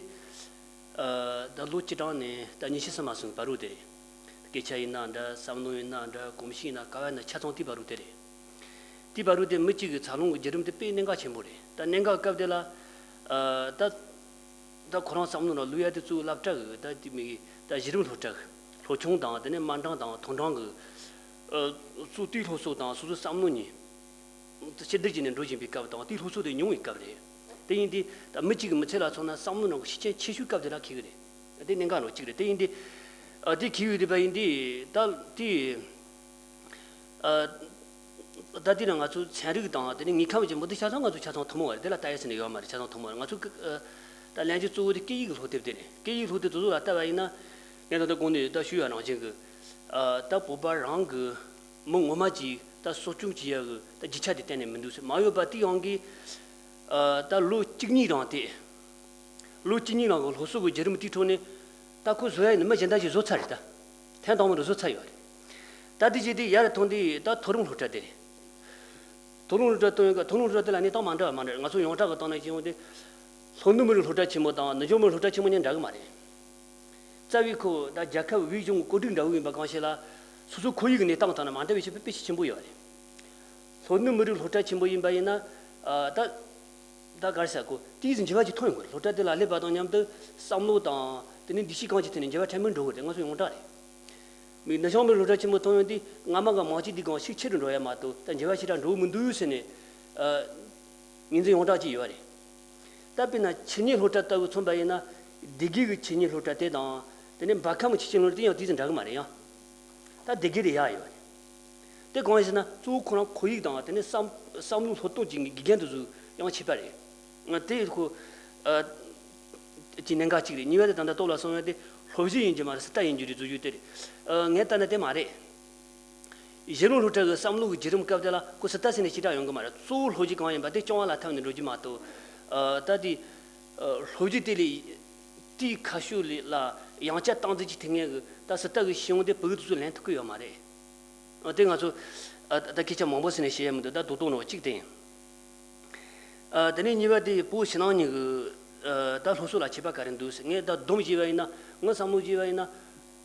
ཨ། ད་ལོ་བཅུ་གྲངས་ནས་ད་ཉི་ཤུ་ཙམ་མ་སོང་བར་དུ་དེ་རེད། སྐད་ཆ་ཡིན་ན་འདྲ། བསམ་བློ་ཡིན་ན་འདྲ། གོམས་གཤིས་ཡིན་ན། ག་བ་ཡིན་ན་ཆ་ཚང་དེའི་བར་དུ་དེ་རེད། དེའི་བར་དུ་དེ་མི་གཅིག་གི་འཚར་ལོངས་ཀྱི་བརྒྱུད་རིམ་དེ་དཔེ་གནད་འགག་ཆེན་པོ་རེད། ད་གནད་འགག་སྐབས་དེ་ལ། ཨ། ད་ད་ཁོ་རང་བསམ་བློ་ནང་བླུག་ཡ་དེ་གཙོ་བོ་སློབ་གྲྭ་གི་ད་དེ་མི་གི་ད་གཞི་རིམ་སློབ་གྲྭ་གི་སློབ་ཆུང་དང་། དེ་ནས་དམའ་འབྲིང་དང་མཐོ་འབྲིང་གི། ཨ། གཙོ་དེའི་སློབ་གསོ་དང་སོ་སོའི་བསམ་བློ་གཉིས་ཕྱི་བསྡུར་བྱས་ནས་འགྲོ་བཞིན་པའི་སྐབས་དང་། དེའི་སློབ་གསོ་དེ་ཉུང་བའི་སྐབས་རེད། དེ་ཡིན་དུས་ད་མི་གཅིག་གི་མི་ཚེ་ལ་མཚོན་ན་བསམ་བློ་ནང་གི་ཤུགས་རྐྱེན་ཆེ་ཤོས་སྐབས་དེ་ལ་འཁེལ་གི་རེད། དེ་གནད་འགག་ནང་གཅིག་རེད། དེ་ཡིན་དུས། ཨ། དེ་འཁེལ་ཡོད་དུས་པ་ཡིན་དུས་ད་དེ། ཨ། ད་དེ་ན་ང་ཚོ་ཚན་རིག་དང་དེ་ནས་དངོས་ཁམས་ཀྱི་མི་དེ་ཆ་ཚང་ང་ཚོ་ཆ་ཚང་ཐུན་མོང་བ་རེད། དེ་ལ་ལྟ་ཡ་ཟེར་ནས་ཡོད་མ་རེད། ཆ་ཚང་ཐུན་མོང་རེད། ང་ཚོ་གི་ཨ་ད་ལན་རྒྱུ་གཙོ་བོ་དེ་སྐད་ཡིག་གི་སློབ་དེབ་དེ་རེད། སྐད་ཡིག་སློབ་དེབ་དེ་ཚོ་ལ་ལྟ་བ་ཡིན་ན། ངས་ད་ལྟ་གོང་ནས་ད་ཞུས་པ་ནང་བཞིན་གི། ཨ། ད་བོད་པ་རང་གི་མི་ངོ་མ་ཅིག་ད་གསོ་སྐྱོང་བྱེད་ཡ་གི་ད་རྒྱུ་ཆ་དེ་གཏན་ནས་མི་འདུག་ཟེར། མ་ཡོད་པ་དེ་ཡང་གི། ཨ། ད་ལོ་བཅུ་གཉིས་རང་དེ། ལོ་བཅུ་གཉིས་ནང་གི་སློབ་གསོ་གི་བརྒྱུད་རིམ་དེའི་ཁྲོད་ནས་ད་ཁོ་བཟོ་ཡ་ཡིན་ན་མི་གཞན་དག་ཅིག་བཟོ་ཚར་རེད། ད་ཐེངས་དང་པོ་ནས་བཟོ་ཚར་ཡོད་རེད། ད་དེ་བྱས་དུས་ཡར་ཐོན་དུས་ད་མཐོ་རིམ་སློབ་གྲྭ་དེ་རེད། མཐོ་རིམ་སློབ་གྲྭ་ཐོན་ཡོང་སྐབས་མཐོ་རིམ་སློབ་གྲྭ་དེ་ལ་གནས་སྟངས་མ་འདྲ་བ་མ་འདྲ་རེད། ང་ཚོ་ཡོངས་གྲགས་ཀྱི་སྟེང་ནས་བྱས་ཡོང་དུས། ལྷོ་ནུབ་མི་རིགས་སློབ་གྲྭ་ཆེན་མོ་དང་ནུབ་ཕྱོགས་མི་རིགས་སློབ་གྲྭ་ཆེན་མོ་གཉིས་འདྲ་གི་མ་རེད། རྩ་བའི་ཁོ་ད་རྒྱལ་ཁབ་དབུས་གཞུང་གི་བཀོད་སྒྲིག་འདྲ་བོ་ཡིན་པ་གང་ཞིག་ལ། སོ་སོའི་ཁོར་ཡུག་གི་གནས་སྟངས་དང་ནི་མ་འདྲ་བའི་ཁྱད་པར་དཔེ་ཆེན་པོ་ཡོད་རེད། ལྷོ་ནུབ་མི་རིགས་སློབ་གྲྭ་ཆེན་པོ་ཡིན་པ་ཡིན་ན། ཨ། ད་ད་ག་རེ་ཟེར་དགོས། དེའི་འགྱུར་བ་ཅིག་ཐོན་ཡོང་གི་རེད། སློབ་གྲྭ་དེ་ལ་སླེབས་པ་དང་མཉམ་དུ་བསམ་བློ་དང་དེ་ནས་འདུ་ཤེས་གང་ཅིའི་ཐད་ནས་འགྱུར་བ་ཕྲན་བུ་འགྲོ་གི་རེད། ང་ཚོ་ཡོངས་གྲགས་རེད། མི་ནུབ་བྱང་མི་སློབ་གྲྭ་ཆེན་མོ་ཐོན་ཡོང་དུས་སྔ་མ་གི་མང་ཆེ་དེ་གང་ཤུགས་ཆེ་རུ་འགྲོ་ཡ་མ་གཏོགས་ད་འགྱུར་བ་ཞེ་དྲག་འགྲོ་གི་མི་འདུག་ཟེར་ནས། ཨ། ངོས་འཛིན་ཡོངས་གྲགས་ཅིག་ཡོད་རེད། ད་དཔེར་ན་ཆོས་ཉིད་སློབ་གྲྭ་ལྟ་བུ་མཚོན་པ་ཡིན་ན། སྡེ་དགེ་གི་ཆོས་ཉིད་སློབ་གྲྭ་དེ་དང་། དེ་ནས་འབར་ཁམས་ཆོས་ཉིད་སློབ་གྲྭ་དེ་ཡང་དེ་ཚོ་འདྲ་གི་མ་རེད་ཡ། ད་སྡེ་དགེ་དེ་ཡག་ཡོད་རེད། དེ་གང་ཡིན་ཟེར་ན་གཙོ་བོ་ཁོ་རང་ཁོར་ཡུག་དང་དེ་ནས་བསམ་བསམ་བློའི་སློབ་སྟོན་གྱི་དགེ་རྒན་དེ་ཚོ་ཡང་ཁྱད་པར་རེད། དེ་ཁོ། ཨ། གྱི་གནད་འགག་གཅིག་རེད། གཉིས་པ་དེ་ད་ལྟ་སྟོབས་ལགས་གསུངས་ཡ་དེ་སློབ་གཞི་ཡིན་རྒྱུ་མ་རེད། སི་ཏ་ཡིན་རྒྱུ་རེད་བཟོ་རྒྱུ་དེ་རེད། ཨ། ངས་ལྟ་ན་དེ་མ་རེད། གཞི་རིམ་སློབ་གྲྭ་གི་བསམ་བློ་གི་བརྒྱུད་རིམ་སྐབས་དེ་ལ་ཁོ་སི་ཏ་ཟེར་ནས་ཞེ་དྲག་ཡོང་གི་མ་རེད། གཙོ་བོ་སློབ་གཞི་གང་ཡིན་པ་དེ་སྐྱོང་བ་ལ་འཐམས་ནས་འགྲོ་རྒྱུ་མ་གཏོགས། ཨ། ད་དེ། ཨ། སློབ་གཞི་དེ་ལས་དེའི་ཁ་ཕྱོགས་ལ་ཡང་བསྐྱར་སྟངས་འཛིན་གྱི་ཐུབ་མཁན་གྱི་ད་སི་ཏ་གི་ཤེས་ཡོན་དེ་བོད་ཀྱི་དུས་ཚོད་ལེན་ཐུབ་ཀྱི་ཡོད་མ་རེད། ཨ། དེ་ང་ཚོ། ཨ། ད་སྐད་ཆ་མང་པོ་ཟེར་ནས་བཤད་ཡ་མི་འདུག་ད་རྡོག་རྡོག་ནང་གཅིག་དེ་ཡིན། ཨ། དེ་ནས་གཉིས་པ་དེ་བོད་ཕྱི་ནང་གཉིས་ཀྱི། ཨ། ད་སློབ་གསོ་ལ་ཁྱད་པར་ག་རེ་འདུག་ཟེར། ངས་ད་སྡོམ་བྱས་པ་ཡིན་ན། ངའི་བསམ་བློ་བྱས་པ་ཡིན་ན།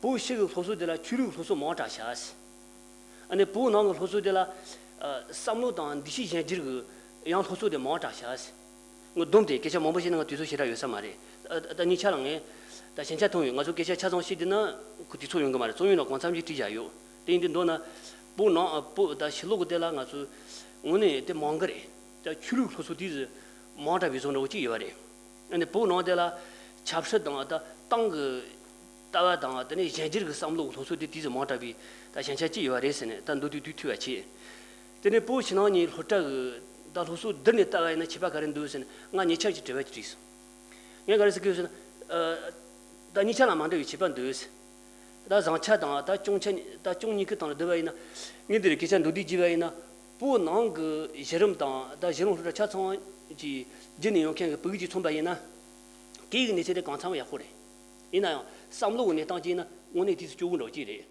བོད་ཕྱི་གི་སློབ་གསོ་དེ་ལ་ཆོས་ལུགས་སློབ་གསོ་མང་དྲགས་ཤག་ཟེར། ཨ་ནི་བོད་ནང་གི་སློབ་གསོ་དེ་ལ། ཨ། བསམ་བློ་དང་འདུ་ཤེས་གཞན་སྒྱུར་གྱི་ཡང་སློབ་གསོ་དེ་མང་དྲགས་ཤག་ཟེར། ངས་སྡོམ་དེ་སྐད་ཆ་མང་པོ་བཤད་ན་ང་དུས་ཚོད་ཞེ་དྲག་ཡོད་ས་མ་རེད། ཨ། ད་གཉིས་ཆ་ལ་ངས་ད་ཞན་ཆ་མཐོང་ཡོད། ང་ཚོ་སྐད་ཆ་ཆ་ཚང་བཤད་བསྡད་ན་ཁོ་དུས་ཚོད་ཡོང་གི་མ་རེད། རྩོམ་ཡིག་ནང་གང་འཚམ་ཞིག་བྲིས་བཞག་ཡོད། དེ་ཡིན་དུས་མདོར་ན་བོད་ནང་། ཨ། བོད་ད་ཕྱི་ལོགས་ཀྱི་དེ་ལ་ང་ཚོ་དངོས་གནས་དེ་མང་གི་རེད། ད་ཆོས་ལུགས་སློབ་གསོ་དེ་ཚོ་མང་དྲགས་པའི་བཟོ་འདྲ་བོ་ཅིག་ཡོད་རེད། ཨ་ནི་བོད་ནང་དེ་ལ་ཆབ་སྲིད་དང་ད་ཏང་གི་ལྟ་བ་དང་དེ་ནས་གཞན་སྒྱུར་གྱི་བསམ་བློ་གི་སློབ་གསོ་དེ་དུས་སུ་མང་དྲགས་པའི་ད་ཞན་ཆ་ཅིག་ཡོད་པ་རེད་ཟེར་ནས་ད་མདོར་བསྡུས་བསྡུས་ཐུབ་པ་བྱས། དེ་ནས་བོད་ཕྱི་ནང་གཉིས་སློབ་གྲྭ་གི་ད་སློབ་གསོ་བསྡུར་ནས་ལྟ་བ་ཡིན་ན་ཁྱད་པར་ག་རེ་འདུག་ཟེར་ནས་ང་ཉེ་ཆར་གྱི་དྲི་བ་ཅིག་དྲིས་སོང་། ངས་ག་རེ་ཟེར་གི་ཡོད་ཟེར་ན། ཨ། ད་གཉིས་ཆ་ལ་མ་འདྲ་བའི་ཁྱད་པར་འདུག་ཟེར། ད་བཟང་ཆ་དང་ད་སྐྱོན་ཆ་ད་སྐྱོན་གཉིས་ཀའི་སྟེང་ལ་བསྡུར་བ་ཡིན་ན། ངས་འདིར་སྐད་ཆ་མདོར་བསྡུས་བགྱིས་པ་ཡིན་ན། བོད་ནང་གི་གཞི་རིམ་དང་ད་གཞི་རིམ་སློབ་གྲྭ་ཆ་ཚང་གི་བརྒྱུད་ནས་ཡོང་མཁན་གྱི་བོད་ཡིག་ཅིག་མཚོན་པ་ཡིན་ན། སྐད་ཡིག་གནས་ཚད་དེ་གང་འཚམ་ཡག་པོ་རེད། ཡིན་ན་ཡང་བསམ་བློ་གི་གནས་སྟངས་ཀྱིས་ན་དངོས་གནས་དུས་སུ་སྐྱོ་བོ་འདྲ་བོ་ཅིག་རེད།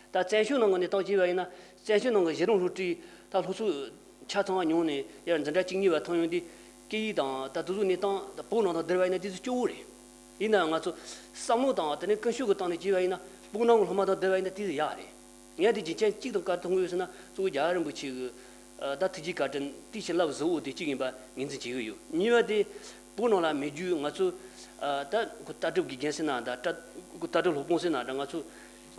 ད་བཙན་བྱོལ་ནང་གི་གནས་སྟངས་བྱས་པ་ཡིན་ན། བཙན་བྱོལ་ནང་གི་གཞི་རིམ་སློབ་གྲྭའི་ད་སློབ་གསོ་ཆ་ཚང་མྱོང་ནས་ཡར་འཛིན་གྲྭ་བཅུ་གཉིས་པ་ཐོན་ཡོང་དུས། སྐད་ཡིག་དང་ད་དེ་ཚོའི་གནས་སྟངས་ད་བོད་ནང་དང་བསྡུར་བ་ཡིན་ན་དེ་ཚོ་སྐྱོ་བོ་རེད། ཡིན་ནའང་ང་ཚོ་བསམ་བློ་དང་དེ་ནས་ཀུན་སྤྱོད་ཀྱི་སྟེང་ནས་བྱས་པ་ཡིན་ན། བོད་ནང་གི་སློབ་མ་དང་བསྡུར་བ་ཡིན་ན་དེ་ཚོ་ཡག་རེད། ངས་དེ་རྒྱུ་རྐྱེན་གཅིག་དང་ག་རེ་མཐོང་གི་ཡོད་ཟེར་ན། གཙོ་བོ་རྒྱལ་བ་རིན་པོ་ཆེ་གི་ད་ཐུགས་རྗེ་བཀའ་དྲིན་དེ་བྱིན་རླབས་གཟུ་བོ་དེ་གཅིག་ཡིན་པ་ངོས་འཛིན་བྱེད་ཀྱི་ཡོད། གཉིས་པ་དེ། བོད་ནང་ལ་མེད་རྒྱུ་ང་ཚོ་ད་ལྟ་གྲུབ་དགེ་རྒན་ཟེར་ན་འདྲ། ལྟ་གྲུབ་སློབ་དཔོན་ཟེར་ན་འདྲ། ང་ཚོ་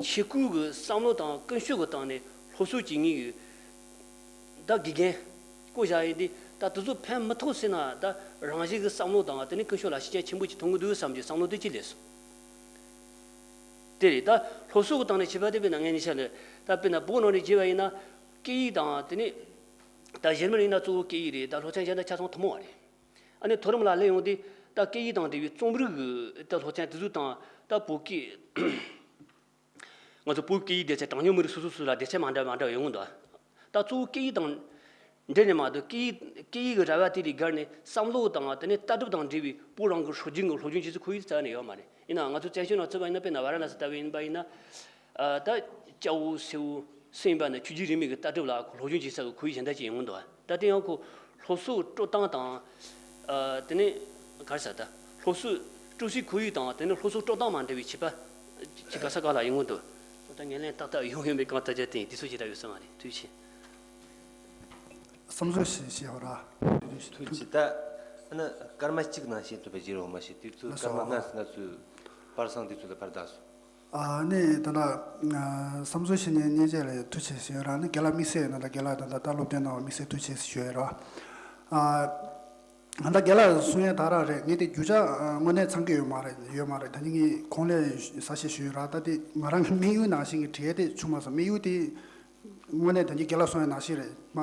ཆེད་བསྐོས་ཀྱི་བསམ་བློ་དང་ཀུན་སྤྱོད་ཀྱི་སྟེང་ནས་སློབ་གསོ་བྱེད་མཁན་གྱི་ད་དགེ་རྒན་བསྐོ་བཞག་ཡིན་དུས། ད་དེ་ཚོ་ཕན་མི་ཐོགས་ཟེར་ན། ད་རང་བཞིན་གྱི་བསམ་བློ་དང་དེ་ནས་ཀུན་སྤྱོད་ལ་ཤུགས་རྐྱེན་ཆེན་པོ་ཅིག་ཐོན་གྱི་འདུག་བསམ་གྱི་བསམ་བློ་དེ་ཅིག་སླེབས་སོང་། དེ་རེད། ད་སློབ་གསོ་གི་སྟེང་ནས་བྱས་པ་དེ་དཔེར་ན་ངས་ནི་ཆ་ལ་ད་དཔེར་ན་བོད་ནང་ནས་བྱས་པ་ཡིན་ན། སྐད་ཡིག་དང་དེ་ནས་ད་གཞི་རིམ་ཡིན་ན་གཙོ་བོ་སྐད་ཡིག་རེད། ད་སློབ་ཚན་གཞན་དག་ཆ་ཚང་ཐུན་མོང་བ་རེད། ཨ་ནི་མཐོ་རིམ་ལ་སླེབས་ཡོང་དུས། ད་སྐད་ཡིག་དང་འབྲེལ་བའི་རྩོམ་རིག་གི་ད་སློབ་ཚན་དེ་ཚོ་དང་། ད་བོད་སྐད། ང་ཚོ་བོད་སྐད་ཡིག་སྡེ་ཚན་གྲངས་ཉུང་མི་རིགས་སོ་སོ་སོ་ལ་སྡེ་ཚན་མ་འདྲ་མ་འདྲ་ཡོང་གི་འདུག་ད་གཙོ་བོ་སྐད་ཡིག་དང་འབྲེལ་ནས་མ་གཏོགས། སྐད་ཡིག་སྐད་ཡིག་གི་ར་བ་དེ་ལས་བརྒལ་ནས་བསམ་བློ་དང་དེ་ནས་ལྟ་གྲུབ་དང་འབྲེལ་བའི་བོད་རང་གི་སྲོལ་རྒྱུན་གྱི་སློབ་སྦྱོང་བྱེད་ས་ཁོར་ཡུག་རྩ་ནས་ཡོད་མ་རེད། ཡིན་ནའང་ང་ཚོ་བཙན་བྱོལ་ནང་ཚུད་པ་ཡིན་ན། དཔེར་ན་ཝཱ་ར་ཎ་སི་ལྟ་བུ་ཡིན་པ་ཡིན་ན། ཨ། ད་སྐྱ་བོ་སེར་བོ་སུ་ཡིན་པ་ནས་ཆོས་བརྒྱུད་རིས་མེད་ཀྱི་ལྟ་གྲུབ་ལ་སློབ་སྦྱོང་བྱེད་ས་གི་ཁོར་ཡུག་གཞན་དག་ཅིག་ཡོང་གི་འདུག་ད་དེ་ཡང་ཁོ་སློབ་གསོ་སྤྲོད་སྟངས་དང་། ཨ། དེ་ནས་ག་རེ་ཟེར། ད་སློབ་གསོ་སྤྲོད་སའི་ཁོར་ཡུག་དང་དེ་ནས་སློབ་གསོ་སྤྲོད་སྟངས་མ་འདྲ་བའི་ཁྱད་པར་ཅིག་ག་ས་ག་ལ་ཡོང་གི་འདུག་ད་ངོས་ལེན་ཏག་ཏག་ཡོང་ཡོད་མེད་གང་ལྟར་རྒྱ་དེ་ཡིན། དེ་ཚོ་ཞེ་དྲག་ཡོད་ས་མ་རེད། ཐུགས་རྗེ་ཆེ། བསམ་ཚུལ་ཞིག་བཤད་པ་ར། ཐུགས་རྗེ་ཆེ། ད་ཨ་ནི་སྐར་མ་གཅིག་ནང་བཤད་ཐུབ་པ་ཅིག་རོགས་མ་བྱེད། དུས་ཚོད་སྐར་མ་ལགས་སོ། ལྔ་ང་ཚོས་པར་སང་དུས་ཚོད་ལ་ཕར་བདག་སོང་། ཨ་ནི་ད་ལྟ་ཨ་བསམ་ཚུལ་བཤད་མཁན་སྙན་ཆ་ལ་ཐུགས་རྗེ་ཆེ་ཞུ་ཡ་ར། ནི་རྒན་ལགས་དམིགས་བསལ་ཡོད་ན། ད་རྒན་ལགས་ད་ལྟ་ད་སློབ་སྟོན་གནང་བ་དམིགས་བསལ་ཐུགས་རྗེ་ཆེ་ཞུ་ཡ་ར། ཨ་ད་རྒན་ལགས་གསུང་ཡ་ད་ར་རེད། ངས་དེ་རྒྱུ་ཆ་ཨ་དངོས་གནས་ཚང་གི་ཡོད་མ་རེད། ཡོད་མ་རེད། ད་ནི་ངས་གོང་ལས་གསལ་བཤད་ཞུས་ཡོད་ར། ད་དེ་ང་རང་གི་དམིགས་ཡུལ་ནང་བཞིན་གྱི་བྲིས་ཡ་དེ་བྱུང་མ་སོང་། དམིགས་ཡུལ་དེ་དངོས་གནས་ད་ནི་རྒན་ལགས་གསུང་ཡ་ནང་བཞིན་རེད། མ་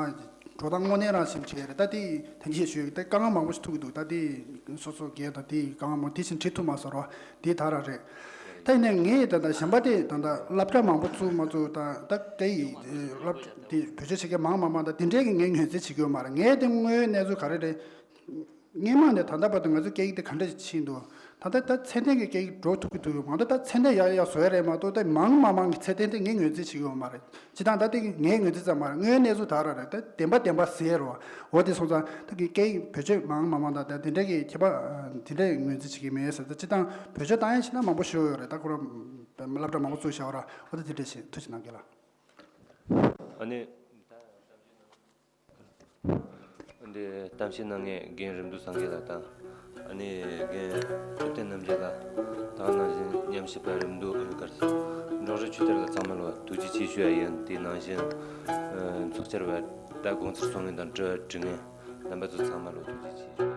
འགྲོ་སྟངས་དངོས་གནས་རང་བཞིན་བྲིས་ཡ་རེད། ད་དེ་ད་ནི་ཞུས་ཡོད། ད་དཀའ་ངལ་མང་པོ་ཞིག་ཐུག་གི་འདུག་ད་དེ་སོ་སོ་སྒེར་དང་དེ་དཀའ་ངལ་མང་དེ་བཞིན་བྲིས་ཐུབ་མ་སོང་ར། དེ་ད་ར་རེད། ད་ཡིན་ནའི་ངས་ད་ལྟ་གཞན་པ་དེ་ད་ལྟ་སློབ་གྲྭ་མང་པོ་བཙུགས་མ་བཙུགས། ད་ད་སྐད་ཡིག་སློབ་དེ་བེད་སྤྱོད་བྱེད་མཁན་མང་མང་མང་། ད་དེ་འདྲའི་གི་ངས་ངོས་འཛིན་བྱེད་ཀྱི་ཡོད་མ་རེད། ངས་དེ་དངོས་ཡོད་གནས་ཚུལ་ག་རེ་རེད། སྔོན་མ་ནས་ད་ལྟ་བར་དུ་ང་ཚོའི་སྐད་ཡིག་དེ་ག་འདྲ་ཕྱིན་འདུག་ད་ལྟ་ད་ཚད་ལྡན་གྱི་སྐད་ཡིག་འགྲོ་ཐུབ་ཀྱི་འདུག་མ་གཏོགས་ད་ཚད་ལྡན་ཡག་ཡག་བཟོ་ཡ་རེད་མ་གཏོགས། ད་མང་མང་མང་གི་ཚད་ལྡན་དེ་ངས་ངོས་འཛིན་བྱེད་ཀྱི་ཡོད་མ་རེད། སྤྱིར་བཏང་ད་ལྟ་ངས་ངོས་འཛིན་ཙམ་མ་རེད། དངོས་ཡོད་གནས་ཚུལ་ད་ར་རེད། ད་བདེན་པ་བདེན་པ་ཟེར་རོ། འོ་དེ་སོང་ཙང་ད་གི་སྐད་ཡིག་བེད་སྤྱོད་མང་མང་མང་ད་ད་དེ་འདྲ་གི་ཁྱད་པར་དེ་འདྲ་ངོས་འཛིན་བྱེད་ཀྱི་མེད་ཟེར། ད་སྤྱིར་བཏང་བེད་སྤྱོད་བཏང་ཡ་ཕྱིན་ན་མང་པོ་ཞིག་ཡོད་རེད། ད་ཁོ་རང་སློབ་གྲྭ་མང་པོ་བཙུགས་བཞག་ར། འོ་ད་དེ་འདྲ་བྱེད། ཐུགས་རྗེ་གནང་རྒན་ལགས། ཨ་ནི། འདི་གཏམ་བཤད་གནང་མཁན་རྒན་རིམ་བསྡུ་སངས་རྒྱས་ལགས་དང་། ཨ་ནི་རྒན་ཐུབ་བསྟན་རྣམ་རྒྱལ་ལགས། དེ་ནང་བཞིན་ཉམས་ཞིབ་པ་རིམ་བསྡུ་ཨ་ནི་གར་འབྲོག་རི་ཆོས་དར་ལགས། ཚང་མ་ལ་ཐུགས་རྗེ་ཆེ་ཞུ་ཡ་ཡིན། དེ་ནང་བཞིན་ཨ་ཚོགས་བཅར་བ་དང་དགོངས་ཚུལ་གསུང་མཁན་དང་དྲི་བ་དྲི་མཁན་རྣམ་པ་ཚོ་ཚང་མ་ལ་ཐུགས་རྗེ་ཆེ་ཞུ།